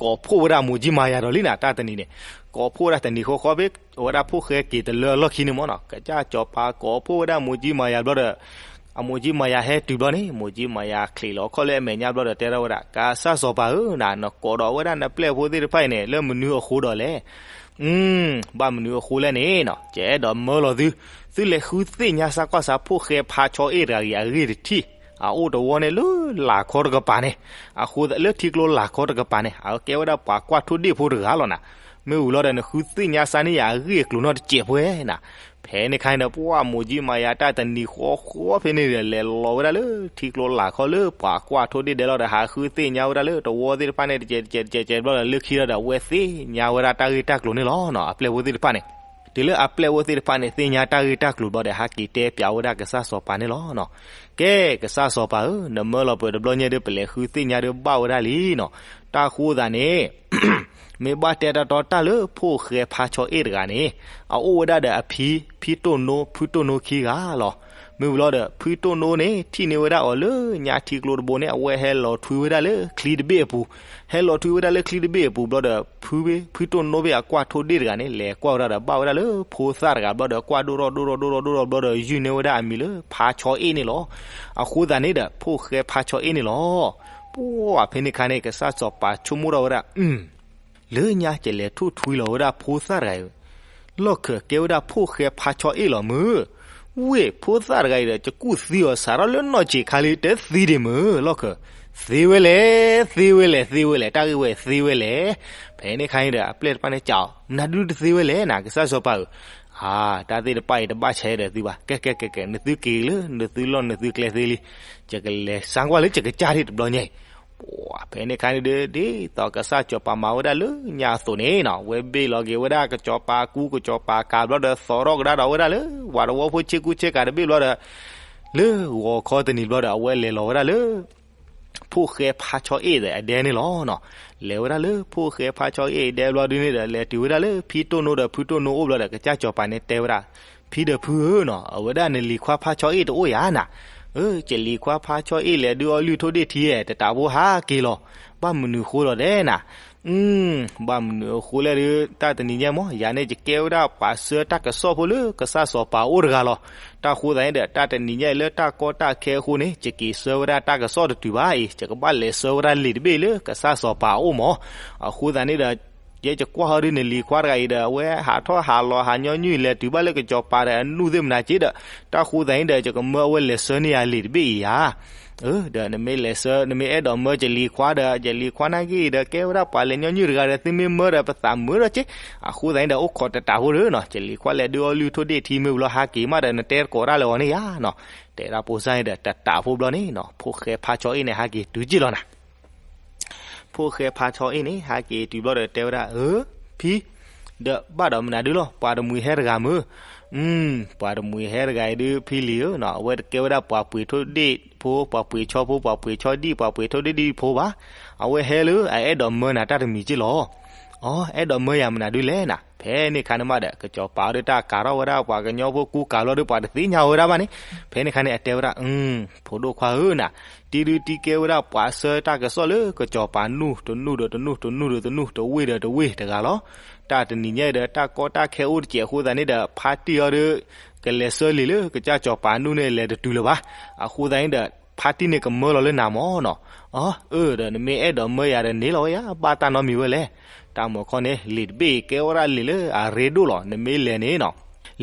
ကိးဖှိၣ်ဝဲဒၣ်မိၢ်ကၠံမၤယၤဒီးလံနၤ တၢ်တနံၤန့ၣ် ကိးဖှိၣ်ဝဲဒၣ်တနံၤဃီဃီဖဲ အဝဲဒၣ်ဖိၣ်ဃဲက့ၤတလၢအလီၢ်ခံန့ၣ်မၢ်နီၤ, ကစၢ်စီၤပၤကိးဖှိၣ်ဝဲဒၣ်မိၢ်ကၠံမၤယၤဘျီဒီး အမိၢ်ကၠံမၤယၤဟဲတုၤဘျီန့ၣ် မိၢ်ကၠံမၤယၤချံးလီၤခီၣ်လၢအမဲာ်ညါဘျီဒီးတဲထီၣ်ဝဲဒၣ်, ကစၢ်စီၤပၤဧၢ, နကိးဒီးဝဲဒၣ်နပျဲၢ်ဖိသ့ၣ်တဖၣ်အံၤန့ၣ် လၢမနုၤအဃိဒီးလဲၣ်. ဘၣ်မနုၤအဃိလဲၣ်န့ၣ်နီၤ, ယအဲၣ်ဒိးမၢလီၤသု, သုလဲၤဃုသ့ၣ်ညါစးကွၢ်စး ဖိၣ်ဃဲဖါဆီအ့ၣ်တဂၤအံၤအဂ့ၢ်တထံၣ်, အအိၣ်တဝီန့ၣ်လၢလၢ်ခီတကပၤန့ၣ်, အဃိလၢထံကျိလၢ်ခီတကပၤန့ၣ် အကဲဝဲဒၣ်ပှၤကွၢ်ထိၣ်ဒ့ၣ်ဖိတဂၤလီၤနၤ. မ့ၢ်ဝံၤလီၤဒီး နဃုသ့ၣ်ညါစးန့ၢ်ယၤအဂ့ၢ်အကျိၤနီတစဲးဖဲနၤ. ဖဲန့ၣ်ခါန့ၣ်ဒီး ပှၢ်မိၢ်ကၠံမၤယၤတၢ်တနံၤဃီဃီဖဲန့ၣ်ဒီး လဲၤလီၤဝဲဒၣ်လၢထံကျိလၢ်ခီလၢပှၤကွၢ်ထိၣ်ဒ့ၣ်ဒဲးလီၤဒီး ဟးဃုသ့ၣ်ညါဝဲဒၣ်လၢတဝီသ့ၣ်တဖၣ်န့ၣ် တစဲးတစဲးတစဲးတစဲးဘျီဒီး လၢခံဒီး အဝဲသ့ၣ်ညါဝဲဒၣ်တၢ်ဂ့ၢ်တၢ်ကျိၤန့ၣ်လီၤနီၤ, အပျဲၢ်ဖိသ့ၣ်တဖၣ်န့ၣ်. တုၤလၢအပျဲၢ်ဖိသ့ၣ်တဖၣ်န့ၣ် သ့ၣ်ညါတၢ်ဂ့ၢ်တၢ်ကျိၤဘျီဒီး ဟဲက့ၤတဲပၠးဝဲဒၣ်ကစၢ်စီၤပၤန့ၣ်လီၤနီၤ. ကဲ ကစၢ်စီၤပၤဧၢ, နမၢလီၤပှဲၤတဘျီညါဒီး ပလဲၤဃုသ့ၣ်ညါဒီးဘၣ်ဝဲဒၣ်လံနီၤ. တၢ်ဃိသးန့ၣ် မ့ၢ်ဘၣ်တဲတီတီတၢ်လၢဖိၣ်ဃဲဖါဆီအ့ၣ်တဂၤန့ၣ် အအိၣ်ဝဲဒၣ်ဒီးအဖံ, ဖံတိၢ်နိ, ဖုတိၢ်နိခံဂၤလီၤ. မ့ၢ်ဝံၤလီၤဒီး ဖုတိၢ်နိန့ၣ် ထံၣ်န့ၢ်ဝဲဒၣ်အီၤလၢညါထံကျိတဘိန့ၣ် အဝဲဟဲလီၤထွံဝဲဒၣ်လၢချံတဘ့ၣ်အပူၤ, ဟဲလီၤထွံဝဲဒၣ်လၢချံတဘ့ၣ်အပူၤဘျီဒီး ဖု, ဖုတိၢ်နိဘ့ၣ်အကွၢ်ထိၣ်ဒ့ၣ်တဂၤန့ၣ် လဲၤကွၢ်ဝဲဒၣ်ဒီး ဘၣ်ဝဲဒၣ်လၢဖိသၣ်တဂၤဘျီဒီး ကွၢ်ဒိၣ်ထီၣ်ဒိၣ်ထီၣ်ဒိၣ်ထီၣ်ဒိၣ်ထီၣ်ဘျီဒီး ယုၢ်န့ၢ်ဝဲဒၣ်အမံၤလၢဖါဆီအ့ၣ်န့ၣ်လီၤ. အဃိသတးန့ၣ်ဒီး ဖိၣ်ဃဲဖါဆီအ့ၣ်န့ၣ်လီၤ. ပှၢ်ဖဲန့ၣ်ခါန့ၣ် ကစၢ်စီၤပၤဆိကမိၣ်ထီၣ်ဝဲဒၣ် လၢညါကလဲၤထိၣ်ထွံလီၤဝဲဒၣ်ဖိသၣ်တဂၤအံၤ, လီၢ်ခၢၣ်ကဲဝဲဒၣ်ဖိၣ်ဃဲဖါဆီအ့ၣ်လီၤမုၢ်, ဝ့ၢ်ဖိသၣ်တဂၤအံၤဒီး ကကူၣ်သံအီၤစးထီၣ်လၢနီၢ်ဆံးခါလံ တသံဒံးမုၢ်, လီၢ်ခၢၣ်, သ့ဝဲလဲၣ်, သ့ဝဲလဲၣ်, သ့ဝဲလဲၣ်, တၢ်ဂ့ၢ်ဝဲသ့ဝဲလဲၣ်. ဖဲန့ၣ်ခါန့ၣ်ဒီး အပျဲၢ်တဖၣ်န့ၣ် ကးအီၤ မနုၤဒုတသ့ဝဲလဲၣ်နၤ ကစၢ်စီၤပၤဧၢ, အါ, တၢ်သ့ၣ်တဖၣ်အံၤတဘၣ်ဆဲးဒီးသုဘၣ်, ကဲကဲကဲကဲ နသုက့ၤလၢ နသုလီၢ်နသုကျဲသ့လံ, ယကလဲၤစါကွၢ်လၢယကစၢ်ဒၣ်တဘျီညါအံၤ. ဖဲန့ၣ်ခါန့ၣ်ဒီး ဒ်သိးကစၢ်စီၤပၤမၤဝဲဒၣ်လၢညါအသိးန့ၣ်နီၤ, ဝဲဘ့ၣ်လီၤက့ၤဝဲဒၣ်ကစီၤပၤကူကစီၤပၤကၤဘျီဒီး သီထီၣ်ကဒါဒီးဝဲဒၣ်လၢ ဝၤတဝီဖိဆ့ကူဆ့ကၤတဘ့ၣ်ဘျီဒီး လၢဂီၤခီတနံၤဘျီဒီး အဝဲလဲၤလီၤဝဲဒၣ်လၢ ဖိၣ်ဃဲဖါဆီအ့ၣ်ဒီးအဒဲန့ၣ်လီၤနီၤ. လဲၤဝဲဒၣ်လၢဖိၣ်ဃဲဖါဆီအ့ၣ်အဒဲဘျီဒုန့ၣ်ဒီး လဲၤတုၤဝဲဒၣ်လၢဖံတိၢ်နိဒီးဖုတိၢ်နိအိၣ်ဘျီဒီး ကစၢ်စီၤပၤန့ၣ်တဲဝဲဒၣ်, ဖံဒီးဖုဧၢနီၤ, အဝဲဒၣ်နလံၤခွါဖါဆီအ့ၣ်တအိၣ်ယၤနၤ. အၢ ယလံၤခွါဖါဆီအ့ၣ်လဲၤဒုးအီၣ်လုၢ်ထိၣ်ဒ့ၣ်ထံဧဲ, တတးဖိဟးက့ၤလီၤ. ဘၣ်မနုၤဃိလီၤဒဲးနၤ. ဘၣ်မနုၤအဃိလဲၣ်ဒီး တၢ်တနံၤညါမ့ၢ် ယၤန့ၣ် ယကဲဝဲဒၣ်ပှၤဆှၢတၢ်ကစီၣ်ဖိလၢကစၢ်စီၤပၤအအိၣ်တဂၤလီၤ. တၢ်ဃိသတးန့ၣ်ဒီး တၢ်တနံၤညါအံၤလၢတၢ်ကီတၢ်ခဲအဃိန့ၣ် ယက့ၤဆှၢဝဲဒၣ်တၢ်ကစီၣ်တတုၤဘၣ်အံၤ, ယကဘၣ်လဲၤဆှၢဝဲဒၣ်လံာ်တဘ့ၣ်လၢကစၢ်စီၤပၤအအိၣ်မး. အဃိသတးန့ၣ်ဒီး ယဲယကွၢ်ဟီဒုးနလံၤခွါတဂၤအံၤဒီး အဝဲဟးထီၣ်ဟးလီၤဟးညီနုၢ်လဲၤတုၤဘၣ်လၢကစီၤပၤဒီးအနူၢ်သ့ၣ်မနၤက့ဒီး တၢ်ဃိသတးန့ၣ်ဒီး ယကမၢအဝဲလဲၤဆှၢန့ၢ်ယၤလံာ်တဘ့ၣ်အံၤယၤ ဒီးနမ့ၢ်လဲၤဆှၢ နမ့ၢ်အဲၣ်ဒိးမၢယလံၤခွါဒီး ယလံၤခွါနာ်က့ဒီး ကဲဝဲဒၣ်ပှၤလဲၤညီနုၢ်တဂၤဒီး သုမ့ၢ်မၢဒီး ပသးမုာ်ဒီးက့. အဃိသတးန့ၣ်ဒီး အိၣ်ခိးတတးဖိဒီးနီၤ ယလံၤခွါလဲၤဒုးအီၣ်လုၢ်ထိၣ်ဒ့ၣ်ထံမ့ၢ်ဝံၤလီၤ ဟးက့ၤမးဒီး နတဲတကိးတၢ်လၢအီၤန့ၣ်ယၤနီၤ. တဲဒၣ်ဖိစၢ်န့ၣ်ဒီး တတးဖိဘျီန့ၣ်နီၤ ဖိၣ်ဃဲဖါဆီအ့ၣ်န့ၣ် ဟးက့ၤတုၤက့ၢ်လီၤနၤ. ဖိၣ်ဃဲဖါဆီအ့ၣ်န့ၣ် ဟးက့ၤတုၤဘျီဒီး တဲဝဲဒၣ် အၢ ဖံ ဒီးဘၣ်ဒီးမနုၤဒုလီၤ ပှၤတမှံၤဟဲတဂၤမုၢ်. ပှၤတမှံၤဟဲတဂၤအံၤဒုး ဖံလံၤဧၢနီၤ အဝဲတကဲဝဲဒၣ်ပှၤပှ့ၤထိၣ်ဒ့ၣ်ဖိ ပှၤပှ့ၤဆီဖိ ပှၤပှ့ၤဆီဒံၣ် ပှၤပှ့ၤထိၣ်ဒ့ၣ်ဒံၣ်ဖိဘၣ်. အဝဲဟဲလၢအအဲၣ်ဒိးမၢနၤတၢ်တမံၤက့ၢ်လီၤ. အီ အဲၣ်ဒိးမၢယၤမနုၤဒုလဲၣ်နၤ. ဖဲန့ၣ်ခါန့ၣ်မးဒီး ကစီၤပၤအီၤဒီးတၢ်ကၤထီၣ်ဝဲဒၣ်ပှၤကညီဖိကူကၤဘျီဒီး ပှၤတသ့ၣ်ညါဝဲဒၣ်ဘၣ်န့ၣ်. ဖဲန့ၣ်ခါန့ၣ် အတဲဝဲဒၣ် ဖိဒိၣ်ခွါဧၢနၤ, တံဒုတံကဲဝဲဒၣ်ပှၤဆှၢတၢ်ကစီၣ်လၢကစီၤပၤနူၢ် တနူၢ်ဒီးတနူၢ် တနူၢ်ဒီးတနူၢ် တဝ့ၢ်ဒီးတဝ့ၢ်တဂၤလီၤ. တၢ်တနံၤညါအံၤဒီး တၢ်ကီတၢ်ခဲအိၣ်တစဲးအဃိသတးန့ၣ်ဒီး ဖါတံၢ်အီၤဒီး ကလဲၤဆှၢလံာ်လၢကစၢ်စီၤပၤနူၢ်န့ၣ် လဲၤတတုၤလၢၤဘၣ်. အဃိသတးန့ၣ်ဒီး ဖါတံၢ်န့ၣ်ကမၢလီၤလၢနၤမၢ်နီၤ. အီ အၢ ဒီးနမ့ၢ်အဲၣ်ဒိးမၢယၤဒီးန့ၣ်လီၤဝဲယၤ ဘၣ်တၢ်နီတမံၤဝဲလဲၣ်. တၢ်မၤခီန့ၣ် လံာ်တဘ့ၣ်အံၤကဲဝဲဒၣ်လံာ်လၢအရ့ဒိၣ်လီၤ. နမ့ၢ်လဲၤန့ၣ်နီၤ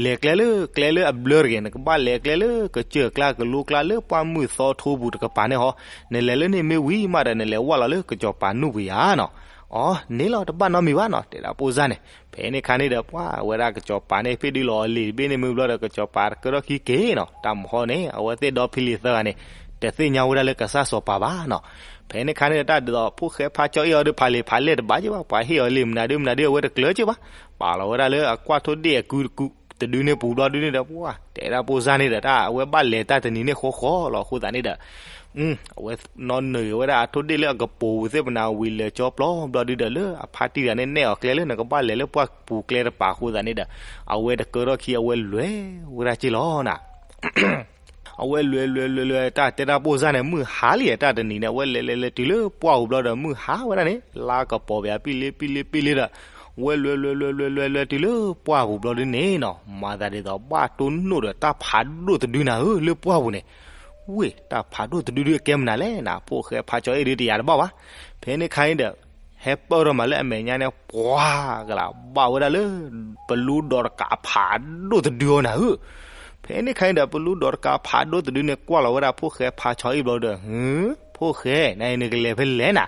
လဲၤကျဲလၢကျဲလၢအဘျၢတဂ့ၤ, နကဘၣ်လဲၤကျဲလၢကစၢၢ်ကျါကလိကျါလၢပှၢ်မုၢ်သီထိပူၤတကပၤန့ၣ်ဟီ. နလဲၤလၢန့ၣ်မ့ၢ်ဝံၤမးဒီး နလဲၤဝဲလီၤလၢကစီၤပၤနူၢ်ပူၤယၤနီၤ. အီ န့ၣ်လီၤ တဘၣ်နီတမံၤဘၣ်နီၤ တဲဒၣ်ပိၢ်စၢ်န့ၣ်. ဖဲန့ၣ်ခါန့ၣ်ဒီး ပှၤဝဲဒၣ်ကစီၤပၤန့ၣ် ဖ့ၣ်ဒုးလီၤအီၤလံာ်တဘ့ၣ်န့ၣ်မ့ၢ်ဘျီဒီး ကစီၤပၤတကၢထီၣ်ခံက့ၤနီၤ. တၢ်မၤခီန့ၣ် အဝဲသ့ၣ်ဒီဖံလံၤသၢဂၤန့ၣ် တသ့ၣ်ညါဝဲဒၣ်လၢကစၢ်စီၤပၤဘၣ်နီၤ. ဖဲန့ၣ်ခါန့ၣ်ဒီး တၢ်ဒ်သိးဖိၣ်ဃဲဖါကၠီအ့ၣ်အီၤဒီး ဖးလံာ်ဖးလဲၢ်တဘၣ်က့ၢ်ဘၣ်, ပှၤဟ့ၣ်အီၤလံာ်မနုၤဒုမနုၤဒု အဝဲတကျၢၤက့ၢ်ဘၣ်. ပာ်လီၤဝဲဒၣ်လၢအကွၢ်ထိၣ်ဒ့ၣ်အကုတဒုန့ၣ်ပူၤဘျီဒုန့ၣ်ဒီး ပှၤတဲဒၣ်ပိၢ်စၢ်န့ၣ်ဒီး တၢ်အဝဲဘၣ်လဲၤတၢ်တနံၤန့ၣ်ဃီဃီလီၤ. အဃိသတးန့ၣ်ဒီး အဝဲနီၢ်နုာ်ဝဲဒၣ်အထိၣ်ဒ့ၣ်လၢအကပိာ်ပူၤသ့ၣ်ပနၤဝံၤလၢာ်ကၠီပျီဘျီဒုဒီး လၢအဖါတံၢ်တဂၤန့ၣ်နဲၣ်အီၤကျဲလၢ နကဘၣ်လဲၤလၢပှၢ်ပူၤကျဲတပၤအဃိသတးန့ၣ်ဒီး အဝဲတကၢထီၣ်ခံ အဝဲလဲၤဝဲဒၣ်က့ၢ်လီၤနၤ. အဝဲလဲၤလဲၤလဲၤလဲၤ တၢ်တဲတၢ်ပိၢ်စၢ်န့ၣ် မုၢ်ဟါလံ တၢ်တနံၤန့ၣ် အဝဲလဲၤလဲၤလဲၤတုၤလၢပှၢ်ပူၤဘျီဒီး မုၢ်ဟါဝဲဒၣ်န့ၣ် လါကပီၤပယၤပံလ့ပံလ့ပံလ့ဒီး ဝဲလဲၤလဲၤလဲၤလဲၤလဲၤလဲၤတုၤလၢပှၢ်ပူၤဘျီဒုန့ၣ်နီၤ, မၤသးဒ်သိးဘၣ်တိၢ်နီၣ်ဒီးတၢ်ဖးဒိၣ်တဒုနၤဧၢ လၢပှၢ်ပူၤန့ၣ်. ဝ့ၢ် တၢ်ဖးဒိၣ်တဒုဒုအကဲမနုၤလဲၣ်နၤ, ဖိၣ်ဃဲဖးဆီအ့ၣ်ဒုတယာ်တဘၣ်ဘၣ်. ဖဲန့ၣ်ခါအံၤဒီး ဟဲပၢၢ်ထီၣ်မးလၢအမဲာ်ညါန့ၣ် ပှၤကလးဘၣ်ဝဲဒၣ်လၢ ပလူဒီးတကးဖးဒိၣ်တဒုအီၤနၤဧၢ. ဖဲန့ၣ်ခါအံၤဒီး ပလူဒီးတကးဖးဒိၣ်တဒုန့ၣ် ကွၢ်လီၤဝဲဒၣ်ဖိၣ်ဃဲဖးဆီအ့ၣ်ဘျီဒီး, ဖိၣ်ဃဲ နနကလဲၤဖဲလဲၣ်နၤ.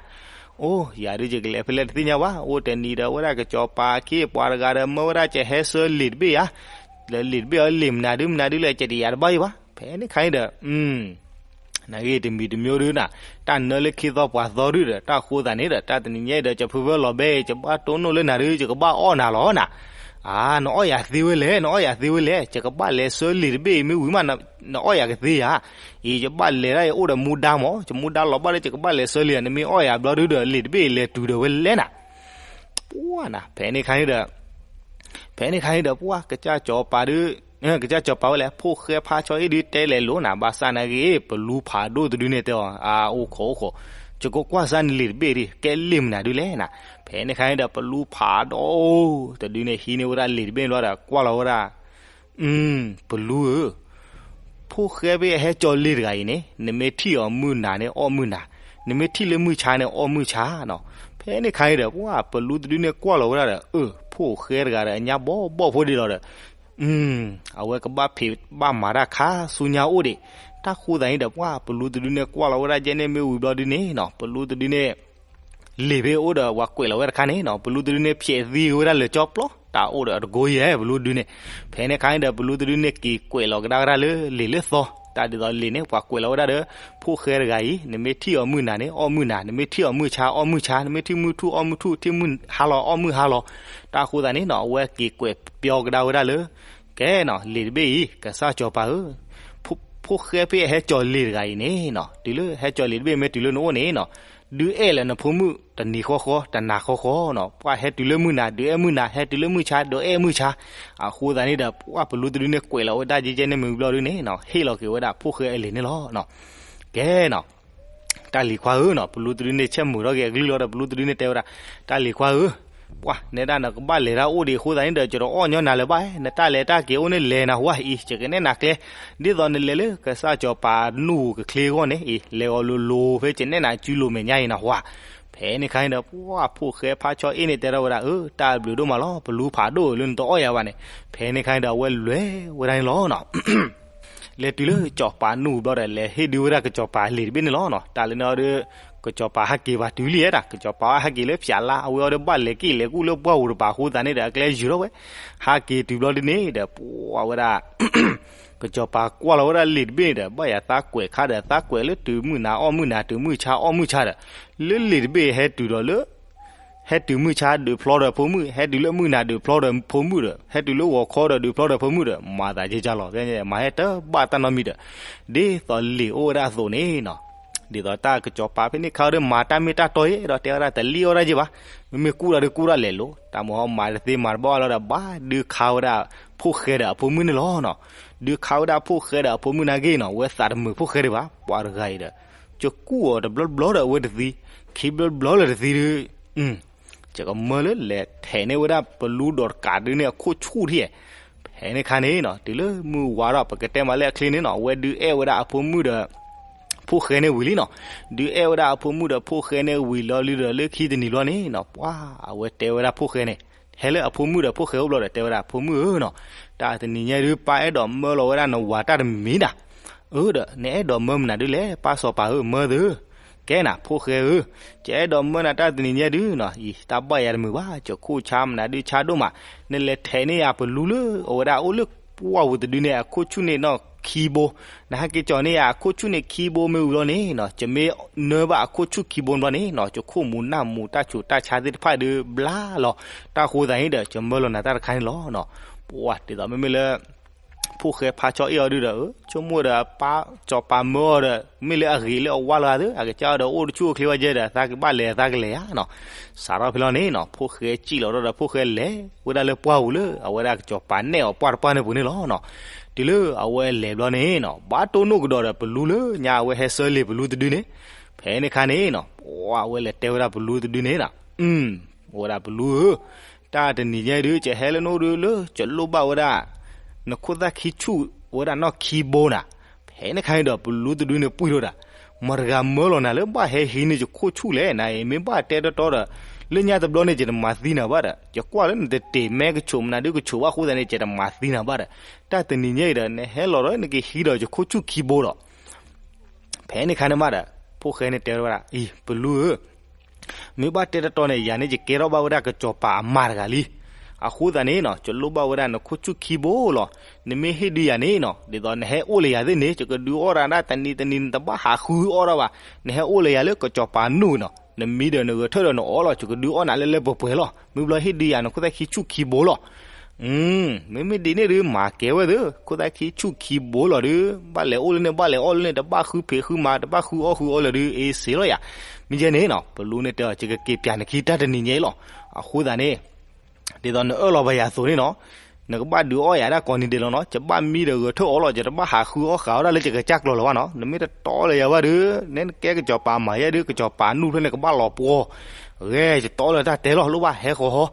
အိၣ် ယၤဒုးယကလဲၤဖဲလဲၣ်တသ့ၣ်ညါဘၣ်, အိၣ်တနံၤဒီးဝဲဒၣ်ကစီၤပၤအခ့အပှၤတဂၤဒီး မၢဝဲဒၣ်ကဟဲဆှၢလံာ်တဘ့ၣ်ယၤ, လၢလံာ်တဘ့ၣ်အီၤလံာ်မနုၤဒုမနုၤဒုလဲၣ် ကတယာ်တဘၣ်ယံၤဘၣ်. ဖဲန့ၣ်ခါအံၤဒီး နဂ့ၢ်တမံၤတမံၤဒုနၤ, တၢ်နၢလၢခံသီပှၤသီဒုဒီး တၢ်ဃိသးန့ၣ်ဒီး တၢ်တနံၤညါအံၤဒီး ကဖုဖၢလီၤဘဲ ယဘၣ်တိၢ်နီၣ်လၢနၤဒုး ယကဘၣ်အီၣ်နၤလီၤနၤ. အါ နအီၣ်ယၤသ့ဝဲလဲၣ်, နအီၣ်ယၤသ့ဝဲလဲၣ်, ယကဘၣ်လဲၤဆှၢလံာ်တဘ့ၣ်အံၤ မ့ၢ်ဝံၤမး နအီၣ်ယၤကသ့ဧါ. အံၤ ယဘၣ်လဲၤဒၣ်ယအိၣ်ဒီးမူဒါမး, ယမူဒါလီၤဘၣ်ဒီး ယကဘၣ်လဲၤဆှၢလံာ်, နမ့ၢ်အီၣ်ယၤဘျီဒုဒီး လံာ်တဘ့ၣ်အံၤလဲၤတုၤဒီးဝဲလဲၣ်နၤ. ပှၢ်နၤ ဖဲန့ၣ်ခါအံၤဒီး ဖဲန့ၣ်ခါအံၤဒီး ပှၢ် ကစၢ်စီၤပၤဒုး ကစၢ်စီၤပၤဝဲလဲၣ်, ဖိၣ်ဃဲဖးဆီအ့ၣ်ဒုးတဲလဲၤလိာ်နၤ, ဘၣ်ဆၣ်နာ်က့ ပလူဖးဒိၣ်တဒုန့ၣ်တဲအီၤ, အါ အိၣ်ခိးအိၣ်ခိး, ယကကွၢ်စၢ်နလံာ်တဘ့ၣ်ဒုး ကဲလံာ်မနုၤဒုလဲၣ်နၤ. ဖဲန့ၣ်ခါအံၤဒီး ပလူဖးဒိၣ်တဒုန့ၣ် ဟံးန့ၢ်ဝဲဒၣ်လံာ်တဘ့ၣ်ဘျီဒီး ကွၢ်လီၤဝဲဒၣ် ပလူဧၢ, ဖိၣ်ဃဲဖဲအဟဲကၠီၤလံာ်တဂၤအံၤန့ၣ် နမ့ၢ်ထံၣ်အီၤမုၢ်နၤန့ၣ် အီၣ်မုၢ်နၤ, နမ့ၢ်ထံၣ်လၢမုၢ်ဆါန့ၣ် အီၣ်မုၢ်ဆါနီၤ. ဖဲန့ၣ်ခါအံၤဒီး ပှၢ် ပလူတဒုန့ၣ်ကွၢ်လီၤဝဲဒၣ်ဒီး အၢ ဖိၣ်ဃဲတဂၤဒီး အညါဘီဘီၣ်ဖိဒံးလီၤဒီး အဝဲကဘၣ်ဖံးဘၣ်မၤတၢ်ခါဆူညါအိၣ်ဒံး. တၢ်ဃိသးအံၤဒီး ပှၢ် ပလူတဒုန့ၣ်ကွၢ်လီၤဝဲဒၣ် ကဲန့ၣ်မ့ၢ်ဝံၤဘျီဒုန့ၣ်နီၤ, ပလူတဒုန့ၣ် လံာ်ဖဲအိၣ်ဒီး ပှၤကွဲးလီၤဝဲတခါန့ၣ်နီၤ, ပလူတဒုန့ၣ် ဖျဲးသံဝဲဒၣ်လၢာ်ကၠီပျီ, တၢ်အိၣ်ဒီးတကိးယဲၢ် ပလူတဒုန့ၣ်. ဖဲန့ၣ်ခါအံၤဒီး ပလူတဒုန့ၣ် က့ၤကွဲးလီၤကဒါဝဲဒၣ်လၢလံာ်လၢသီ, တၢ်ဒ်သိးလံာ်န့ၣ် ပှၤကွဲးလီၤဝဲဒၣ်ဒီး ဖိၣ်ဃဲတဂၤအံၤ နမ့ၢ်ထံၣ်အီၤမုၢ်နၤန့ၣ် အီၣ်မုၢ်နၤ, နမ့ၢ်ထံၣ်အီၤမုၢ်ဆါ အီၣ်မုၢ်ဆါ, နမ့ၢ်ထံၣ်မုၢ်ထူၣ် အီၣ်မုၢ်ထူၣ်, ထံၣ်မုၢ်ဟါလီၤ အီၣ်မုၢ်ဟါလီၤ. တၢ်ဃိသးန့ၣ်နီၤ အဝဲက့ၤကွဲးပျီကဒါဝဲဒၣ်လၢ ကဲနီၤ လံာ်တဘ့ၣ်အံၤ ကစၢ်စီၤပၤဧၢ, ဖိၣ်ဃဲဖဲအဟဲကၠီၤလံာ်တဂၤအံၤန့ၣ်နီၤ, တုၤလၢဟဲကၠီၤလံာ်တဘ့ၣ်မ့ၢ်တုၤလၢနအိၣ်န့ၣ်နီၤ, ဒုးအဲၣ်လၢနဖိမုၣ်တနံၤဃီဃီ တနၤဃီဃီနီၤ, ပှၢ် ဟဲတုၤလၢမုၢ်နၤ ဒုးအဲၣ်မုၢ်နၤ, ဟဲတုၤလၢမုၢ်ဆါ ဒုးအဲၣ်မုၢ်ဆါ. အဃိသတးန့ၣ်ဒီး ပှၢ် ပလူတဒုန့ၣ်ကွဲးလီၤဝဲဒၣ်ကဲကဲန့ၣ်မ့ၢ်ဘျီဒုန့ၣ်နီၤ, ဟ့ၣ်လီၤက့ၤဝဲဒၣ်ဖိၣ်ဃဲအလံာ်န့ၣ်လီၤ. ကဲနီၤ တၢ်လံၤခွါဧၢနီၤ, ပလူတဒုန့ၣ် ဆဲးမုာ်ထီၣ်က့ၤအကလုၢ်လီၤဒီး ပလူတဒုန့ၣ်တဲဝဲဒၣ်, တၢ်လံၤခွါဧၢ, ပှၢ် နဲဒၣ်နကဘၣ်လဲၤတၢ်အိၣ်ဒံးအဃိသတးန့ၣ်ဒီး ယတအီၣ်ညီနၤလၢၤဘၣ်, နတၢ်လဲၤတၢ်က့ၤအိၣ်န့ၣ် လဲၤနၤဝဲအံၤ ယကနဲၣ်နၤကျဲ, ဒ်သိးနလဲၤလၢကစၢ်စီၤပၤနူၢ်ကချ့အဂီၢ်န့ၣ်အံၤ လဲၤအီၤလိၤလိၤဖဲယနဲၣ်နၤစုလိၤမဲာ်ညါအံၤနဟူဧါ. ဖဲန့ၣ်ခါန့ၣ်ဒီး ပှၢ် ဖိၣ်ဃဲဖးဆီအ့ၣ်န့ၣ်တဲထီၣ်ဝဲဒၣ်, အၢ တၢ်ဘျုးဒိၣ်မးလီၤ, ပလူဖးဒိၣ်ဧၢ လၢနတအီၣ်ယၤဘၣ်န့ၣ်. ဖဲန့ၣ်ခါန့ၣ်ဒီး အဝဲလဲၤဝဲဒၣ်န့ၣ်လီၤနီၤ. လဲၤတုၤလၢစီၤပၤနူၢ်ဘျီဒီး လဲၤဟ့ၣ်ဒုးဝဲဒၣ်ကစီၤပၤလံာ်တဘ့ၣ်န့ၣ်လီၤနီၤ. တၢ်လၢန့ၣ်အီၤဒီး ကစီၤပၤဟဲက့ၤပှၤတုၤလံဧါ, ကစီၤပၤဟဲက့ၤလၢဖၠးလါ, အဝဲအီၤဒီးဘၣ်လဲၤက့ၤလဲၤကူၣ်လၢပှၢ်ပူၤတပၤအဃိသတးန့ၣ်ဒီး အကျဲယုၤထီၣ်ဝဲ. ဟဲက့ၤတုၤဘျီဒ်န့ၣ်ဒီး ပှၢ်ဝဲဒၣ် ကစီၤပၤကွၢ်လီၤဝဲဒၣ်လံာ်တဘ့ၣ်န့ၣ်ဒီး ဘၣ်ယၤသးကွဲးခါဒီး သးကွဲးလၢတုၤမုၢ်နၤအီၣ်မုၢ်နၤ တုၤမုၢ်ဆါအီၣ်မုၢ်ဆါဒီး လၢလံာ်တဘ့ၣ်ဟဲတုၤဒီးလၢ ဟဲတုၤမုၢ်ဆါဒုးဖျီဒီးဖိမုၣ်, ဟဲတုၤလၢမုၢ်နၤဒုးဖျီဒီးဖိမုၣ်ဒီး ဟဲတုၤလၢဂီၤခီဒီးဒုးဖျီဒီးဖိမုၣ်ဒီး မၤသးယဲကၢ်လီၤ. မၤဟဲတဘၣ်တၢ်နီတမံၤဒီး ဒ်သိးလံာ်အိၣ်ဝဲဒၣ်အသိးန့ၣ်နီၤ. ဒ်သိးတၢ်ကစီၤပၤဖဲန့ၣ်ခါဒီး မၤတၢ်မ့ၢ်တၢ်တီယဲဒီး တဲဝဲဒၣ်တလံၣ်အီၣ်ဒၣ်ယဲဘၣ်. မ့မ့ၢ်ကူၣ်တၢ်ဒုးကူၣ်တၢ်လဲၤလိၤ, တၢ်မၤဟီမၤတသ့မၤတဘၣ်လီၤဒီး ဘၣ်ဒုးခါဝဲဒၣ်ဖိၣ်ဃဲဒီးအဖိမုၣ်န့ၣ်လီၤနီၤ. ဒုးခါဝဲဒၣ်ဖိၣ်ဃဲဒီးအဖိမုၣ်နာ်က့နီၤ, ဝဲသးတမုာ်ဖိၣ်ဃဲဒံးဘၣ်, ပှၤတဂၤအံၤဒီး ကကူၣ်အီၤတဘျီတဘျီဒီးအဝဲတသံ, ခံဘျီတဘျီလၢတသံဒီး ယကမၢလၢလဲၤထဲးန့ၢ်ဝဲဒၣ်ပလူဒီးတကးဒုန့ၣ်အခိၣ်ဆူၣ်ထံၣ်. ဖဲန့ၣ်ခါန့ၣ်နီၤ တုၤလၢမုၢ်ဝါထီၣ် ပကတဲမးလၢအချ့န့ၣ်နီၤ အဝဲဒုးအဲၣ်ဝဲဒၣ်အဖိမုၣ်ဒီး ဖိၣ်ဃဲန့ၣ်ဝံၤလံနီၤ. ဒုးအဲၣ်ဝဲဒၣ်အဖိမုၣ်ဒီးဖိၣ်ဃဲန့ၣ်ဝံၤလီၤလံဒီး လၢခံတနံၤဘျီန့ၣ်နီၤ ပှၤအဝဲတဲဝဲဒၣ်ဖိၣ်ဃဲန့ၣ် ဟဲလၢအဖိမုၣ်ဒီးဖိၣ်ဃဲအိၣ်ဘျီဒီး တဲဝဲဒၣ် ဖိမုၣ်ဧၢနီၤ, တၢ်တနံၤညါဒုး ပၢ်အဲၣ်ဒိးမၢလီၤဝဲဒၣ်နဝၤတၢ်တမံၤဒၣ်. အၢဒီး နအဲၣ်ဒိးမၢမနုၤဒုလဲၣ် ပၢ်စီၤပၤဧၢ မၢသု ကဲနၤ ဖိၣ်ဃဲဧၢ, ယအဲၣ်ဒိးမၢနၤတၢ်တနံၤညါဒုနီၤ, အံၤ တၢ်ဘၣ်ယၤတမုာ်ဘၣ်, ယခိၣ်ဆါမနုၤဒုဆါဒိၣ်မး, နလဲၤထဲးန့ၢ်ယၤပလူလၢ အဝဲဒၣ်အိၣ်လၢပှၢ်ပူၤတဒုန့ၣ် အခိၣ်ဆူၣ်န့ၣ်နီၢ်ခံဘိ, နဟဲက့ၤကၠီၤန့ၢ်ယၤအခိၣ်ဆူၣ်န့ၣ်ခံဘိမ့ၢ်ဝံၤလီၤန့ၣ်နီၤ, ယမ့ၢ်နၢဘၣ်အခိၣ်ဆူၣ်ခံဘိဘျီန့ၣ်နီၤ ယခိၣ်မူၤနၢ်မူၤတၢ်ဆူးတၢ်ဆါသ့ၣ်တဖၣ်ဒုးဘျါလီၤ. တၢ်ဃိသးန့ၣ်ဒီး ယမၢလီၤနၤတၢ်တခါန့ၣ်လီၤနီၤ. ပှၤဒ်သိးမ့မ့ၢ်လၢ ဖိၣ်ဃဲဖးဆီအ့ၣ်အီၤဒုဒီး ဆိကမိၣ်ဒီး ပၢ်စီၤပၤမၢအီၤဒီး မ့ၢ်လၢအဂ့ၤလၢအဝါလီၤသ့ အကစၢ်အီၤဒီး အိၣ်တဆူၣ်အိၣ်ချ့ဝဲယဲဒီး သးကဘၣ်လဲၤသးကလဲၤဧါနီၤ. စးထီၣ်ဖဲလီၤန့ၣ်နီၤ ဖိၣ်ဃဲစံၣ်လီၤဒီး ဖိၣ်ဃဲလဲၤဝဲဒၣ်လၢပှၢ်ပူၤလၢ အဝဲဒၣ်ကစီၤပၤနဲၣ်အီၤပှၢ်တပှၢ်န့ၣ်ပူၤန့ၣ်လီၤနီၤ. တုၤလၢအဝဲလဲၤဘျီန့ၣ်နီၤ ဘၣ်တိၢ်နီၣ်ကဒီးဒီးပလူလၢညါအဝဲဟဲဆှၢလံာ်ပလူတဒုန့ၣ်. ဖဲန့ၣ်ခါန့ၣ်နီၤ ပှၤအဝဲလဲၤတဲဝဲဒၣ်ပလူတဒုန့ၣ်နီၤ အိၣ်ဝဲဒၣ်ပလူဧၢ, တၢ်တနံၤညါဒုး ယဟဲလၢနအိၣ်ဒုးလၢ ယလိၣ်ဘၣ်ဝဲဒၣ် နခိၣ်သၣ်ခံဆူၣ်ဝဲဒၣ်နီၢ်ခံဘိနၤ. ဖဲန့ၣ်ခါန့ၣ်ဒီး ပလူတဒုန့ၣ်ပှံၢ်ထီၣ်ဒၣ်, မတၤတဂၤမၢလီၤနၤလၢဘၣ်ဟဲဟံးန့ၢ်ယခိၣ်ဆူၣ်လဲၣ်. နၤအံၤမ့ၢ်ဘၣ်တဲတီတီဒီး လၢညါတဘျီန့ၣ် ယတမၤသံနၤဘၣ်ဒီး ယကွၢ်လၢနတတဲာ်မဲကဆိးမနုၤဒုးကဆိးဘၣ်အဃိသတးန့ၣ် ယတမၤသံနၤဘၣ်ဒီး တၢ်တနံၤညါအံၤဒီး နဟဲလီၤဒီးနကဟံးဒီးယခိၣ်ဆူၣ်ခံဘိဒီး ဖဲန့ၣ်ခါန့ၣ်မးဒီး ဖိၣ်ဃဲန့ၣ်တဲဝဲဒၣ်, အံၤ ပလူဧၢ, မ့ၢ်ဘၣ်တဲတီတီန့ၣ် ယၤန့ၣ် ယကဲထီၣ်ဘၣ်ဝဲဒၣ်ကစီၤပၤအမါတဂၤလံ. အဃိသတးန့ၣ်နီၤ ယလိၣ်ဘၣ်ဝဲဒၣ်နခိၣ်ဆူၣ်ခံဘိလီၤ. နမ့ၢ်ဟ့ၣ်ဒုးယၤန့ၣ်နီၤ ဒ်သိးနဟဲအိၣ်လၢယၤသ့ၣ်န့ၣ် ယကဒုးအီၣ်ဒၣ်တနံၤတနံၤ နတဘၣ်ဟးဃုအီၣ်ဒၣ်ဘၣ်. နဟဲအိၣ်လၢယၤလၢကစီၤပၤနူၢ်နီၤ နမံဒီးနဂဲၤထၢၣ်ဒီးနအီၣ်လီၤ ယကဒုးအီၣ်နၤလၢလၢပှဲၤပှဲၤလီၤ. မ့ၢ်ဘျီဟ့ၣ်ဒုးယၤနခိၣ်သၣ်ခံဆူၣ်ခံဘိလီၤ. မ့မ့ၢ်ဒ်န့ၣ်ဒုး မၤကဲဝဲသ့ၣ် ခိၣ်သၣ်ခံဆူၣ်ခံဘိလီၤဒုး ဘၣ်လဲၤအိၣ်လၢန့ၣ် ဘၣ်လဲၤအီၣ်လၢန့ၣ် တဘၣ်ဃုဖံးဃုမၤ တဘၣ်ဃုအီၣ်ဃုအီလၢၤဒုး အ့စ့လီၤယၤ. မ့ၢ်ယဲန့ၣ်နီၤ ပလူန့ၣ်တဲအီၤ ယကက့ၤပျးနခံတၢ်တနံၤညါအံၤလီၤ. အဃိသတးန့ၣ် ဒ်သိးနအၢၣ်လီၤဘၣ်ယၤအသိးန့ၣ်နီၤ နကဘၣ်ဒုးအီၣ်ယၤဒၣ်ကိးနံၤဒဲးလီၤနီၤ. ယဘၣ်မံဒီးဂဲၤထၢၣ်အီၣ်လီၤ ယတဘၣ်ဟးဃုအီၣ်ဃုအီၣ်ဒၣ်လၢယကစၢ်ကျီၤလၢၤဘၣ်နီၤ. နမ့ၢ်တတီလၢၤယၤဘၣ်ဒုး နဲနကဲကစီၤပၤမၤယဲဒုး ကစီၤပၤနူၢ်ဖျၢၣ်န့ၣ် ကဘၣ်လီၤပှီၢ် ဂဲၤ ယတီလၢၤတၢ်တဲလီၤ လိၣ်ဘၣ်ဟဲဃီၤဟီ.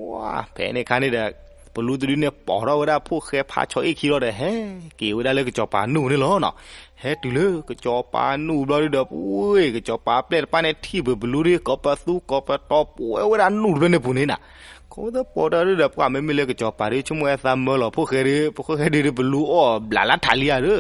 ဝါ ဖဲန့ၣ်ခါန့ၣ်ဒီး ပလူတဒုန့ၣ် ပိာ်ထီၣ်ဝဲဒၣ်ဖိၣ်ဃဲဖါဆီအ့ၣ်ခံလီၤဒီး ဟဲက့ၤဝဲဒၣ်လၢကစီၤပၤနူၢ်န့ၣ်လီၤနီၤ. ဟဲတုၤလၢကစီၤပၤနူၢ်ဘျီဒုးဒီး ပှ့ၤ ကစီၤပၤပျဲၢ်တဖၣ်န့ၣ် ထံၣ်ပှဲၤပလူဒုး ကိးပသူကိးပတီၤ ပှဲၤဝဲဒၣ်နူၢ်တဖျၢၣ်န့ၣ်ပူၤန့ၣ်နၤ. ခီသပိာ်တၢ်ဒုးဒီး ပှၤမ့မ့ၢ်လၢကစီၤပၤဒုး ဆိကမိၣ်ဝဲသးမၢလီၤဖိၣ်ဃဲဒုး ဖိၣ်ဃဲဒုးဒုး ပလူအီၣ်ဘျးလၢထးလံဧါဒုး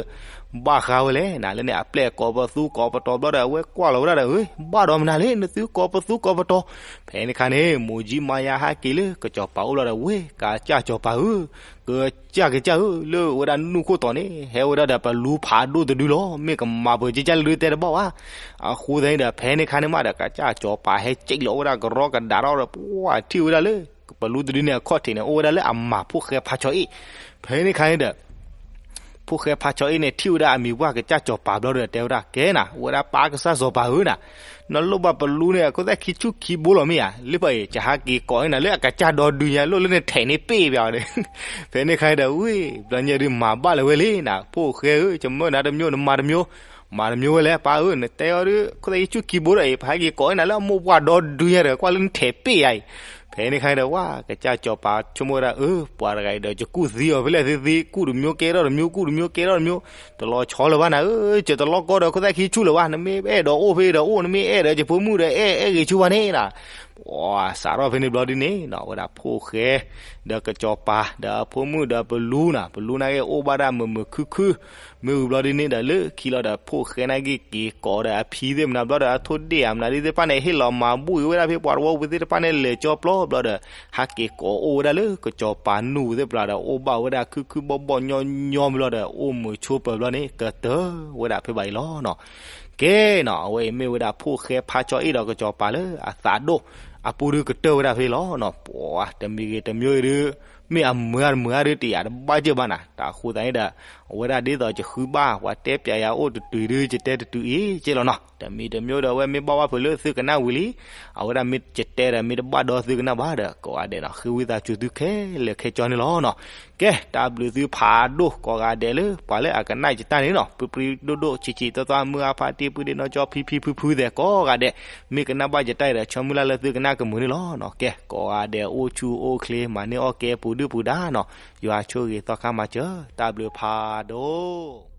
ဘၣ်ဃးဝဲလဲၣ်နၤ လၢန့ၣ်အပျဲၢ်ကိးပသူကိးပတီၤဘျီဒီး အဝဲကွၢ်လီၤဝဲဒၣ်ဒီး ဘၣ်ဒီးမနုၤလဲၣ် နသုကိးပသူကိးပတီၤ. ဖဲန့ၣ်ခါန့ၣ် မိၢ်ကၠံမါယါဟးက့ၤလၢကစီၤပၤအိၣ်ဘျီဒီး ဝ့ၢ် ကစၢ်စီၤပၤဧၢ, ကစၢ်ကစၢ်ဧၢ, လၢဝဲဒၣ်နူၢ်ခိၣ်တီန့ၣ် ဟဲဝဲဒၣ်ဒီးပလူဖးဒိၣ်တဒုလီၤ. မ့ၢ်ကမၤပှဲၤကစၢ်လၢဒုးတဲတဘၣ်ဘၣ်. အဃိသတးန့ၣ်ဒီး ဖဲန့ၣ်ခါန့ၣ်မးဒီး ကစၢ်စီၤပၤဟဲစံၣ်လီၤဝဲဒၣ်ကရီကဒါထီၣ်ဒီး ပှၤထံၣ်ဝဲဒၣ်လၢ ပလူတဒုန့ၣ်အခီၣ်ထံးန့ၣ် အိၣ်ဝဲဒၣ်လၢအမၤဖိၣ်ဃဲဖါဆီအ့ၣ်. ဖဲန့ၣ်ခါန့ၣ်ဒီး ဖိၣ်ဃဲဖါဆီအ့ၣ်န့ၣ် ထံၣ်ဝဲဒၣ်အမံၤပှၢ်ကစၢ်စီၤပၤဘျီဒီး တဲဝဲဒၣ် ကဲနၤ ဝဲဒၣ်ပၢ်ကစၢ်စီၤပၤဧၢနၤ, နလိၣ်ဘၣ်ပလူန့ၣ် အခိၣ်သၣ်ခံဆူၣ်ခံဘိလီၤမ့ၢ်ဧါ, လၢပှၤအံၤ ယဟးက့ၤကိးန့ၢ်နၤလၢအကစၢ်ဒီဒုညါ လိၣ်လၢနထဲးန့ၢ်ပ့ၢ်ဘၣ်ဝဲန့ၣ်. ဖဲန့ၣ်ခါန့ၣ်ဒီး ဝ့ၢ် ဘျီညါဒုးမၤဘၣ်လၢၤဝဲလံနၤ, ဖိၣ်ဃဲဧၢ, ယမၢနၤတမံၤ နမၤတမံၤ, မၤတမံၤဝဲလဲၣ် ပၢ်ဧၢ, နတဲအီၤဒုး ခိၣ်သၣ်ခံဆူၣ်ခံဘိဒီးအံၤ ပဟဲက့ၤကိးန့ၢ်နၤလၢအမိၢ်ပှၢ်ဒီဒုညါဒီး ကွၢ်လၢနထဲးပ့ၢ်ယါအံၤ. ဖဲန့ၣ်ခါန့ၣ်ဒီး ဝဲ ကစၢ်စီၤပၤဆိကမိၣ်ဝဲဒၣ် အၢ ပှၤတဂၤအံၤဒီး ယကူၣ်သံအီၤဖဲလဲၣ်သ့သ့, ကူၣ်တမံၤကဲထီၣ်တမံၤ, ကူၣ်တမံၤကဲထီၣ်တမံၤ, တလီၤဆီလၢၤဘၣ်နၤဧၢ, ယတလီၢ်ကီဒီးခိၣ်သၣ်ခံဆူၣ်လၢၤဘၣ်, နမ့ၢ်အဲၣ်ဒိးအိၣ်ဖဲဒီးအိၣ်, နမ့ၢ်အဲၣ်ဒီးယဖိမုၣ်ဒီးအဲၣ်, အဲၣ်ဂ့ၤဆူၣ်ဘၣ်န့ၣ်နၤ. ပှၤစးထီၣ်ဖဲန့ၣ်ဘျီဒ်န့ၣ်နီၤ ဝဲဒၣ်ဖိၣ်ဃဲ ဒီးကစီၤပၤ ဒီးအဖိမုၣ်ဒီးပလူနၤ, ပလူန့ၣ်က့အိၣ်ဘၣ်ဒၣ်မုာ်မုာ်ခုၣ်ခုၣ်, မ့ၢ်ဝံၤဘျီဒ်န့ၣ်ဒီး လၢခံလီၤဒီး ဖိၣ်ဃဲန့ၣ်က့က့ၤကိးဒီးအဖံသ့ၣ်မနၤဘျီဒီး အထိၣ်ဒ့ၣ်ဧါမနုၤဒ်သ့ၣ်တဖၣ်န့ၣ် ဟ့ၣ်လီၤမၤဘူၣ်အံၤဝဲဒၣ်ဖဲပှၤတဝီပူၤသ့ၣ်တဖၣ်န့ၣ် လဲၤကၠီပျီဘျီဒီး ဟဲက့ၤကိးအိၣ်ဝဲဒၣ်လၢကစီၤပၤနူၢ်သ့ၣ်ပျၢ်ဒီး အိၣ်ဘၣ်ဝဲဒၣ်ခုၣ်ခုၣ်ဘီၣ်ဘီၣ်ညီညီဘျီဒီး အိၣ်မုာ်ဆိးပၢၤဘျီန့ၣ် ကတၢၢ်ဝဲဒၣ်ဖဲဘၣ်အံၤလီၤနီၤ. ကဲနီၤ အဝဲအံၤမ့ၢ်ဝဲဒၣ်ဖိၣ်ဃဲဖါဆီအ့ၣ်ဒီးကစီၤပၤလၢအသးဒိၣ်အပူၤဒုးကတၢၢ်ဝဲဒၣ်ဖဲလီၤနီၤ. ပှၤတမံၤဂ့ၤတမံၤအံၤဒုး မ့ၢ်အမုာ်အါတမုာ်အါဒုး တယာ်တဘၣ်ကၢၢ်ဘၣ်နၤ. တၢ်အဃိသတးန့ၣ်ဒီး အဝဲဒၣ်ဒ်သိးယဃုဘၣ် ပှၤတဲပျးယၤအိၣ်တတုၤဒုး ယတဲတတုၤအံၤကဲလီၤနီၤ. တမံၤတမံၤဒီး အဝဲမ့ၢ်ဘၣ်ဝဲဖုးလၢသုကနၣ်ဝံၤလံ, အဝဲဒၣ်မ့ၢ်ယတဲဒီး မ့ၢ်တဘၣ်ဒီးသုကနၣ်ဘၣ်ဒီး ကိးဂၤဒဲးနီၤ ဃ့ဝံသးစူၤသုခဲလၢာ်ခဲဆ့န့ၣ်လီၤနီၤ. ကဲ တၢ်ဘျုးသုဖးဒိၣ်ကိးဂၤဒဲးလၢ ပှၤလၢအကနၣ်ယတၢ်န့ၣ်နီၤ ပျံၤပျံၤဒိၣ်ဒိၣ်ဆံးဆံးသီသီ မုၢ်အါဖးတံၢ် ပုၢ်ဒ့နီၢ်ကၠီ ဖံဖံဖုဖုသဲးကိးဂၤဒဲး မ့ၢ်ကနၣ်ဘၣ်ယတၢ်အံၤဒီး ဆိမုၢ်လၢ်လၢသုကနၣ်ကမုာ်န့ၣ်လီၤနီၤ. ကဲ ကိးဂၤဒဲးအိၣ်ဆူၣ်အိၣ်ချ့ မၤန့ၢ်အီၣ်ကဲပူၤဒုၣ်ပူၤဒါနီၤ. ယွၤဆိၣ်ဂ့ၤသီခါမၤစၢၤ တၢ်ဘျုးဖးဒိၣ်.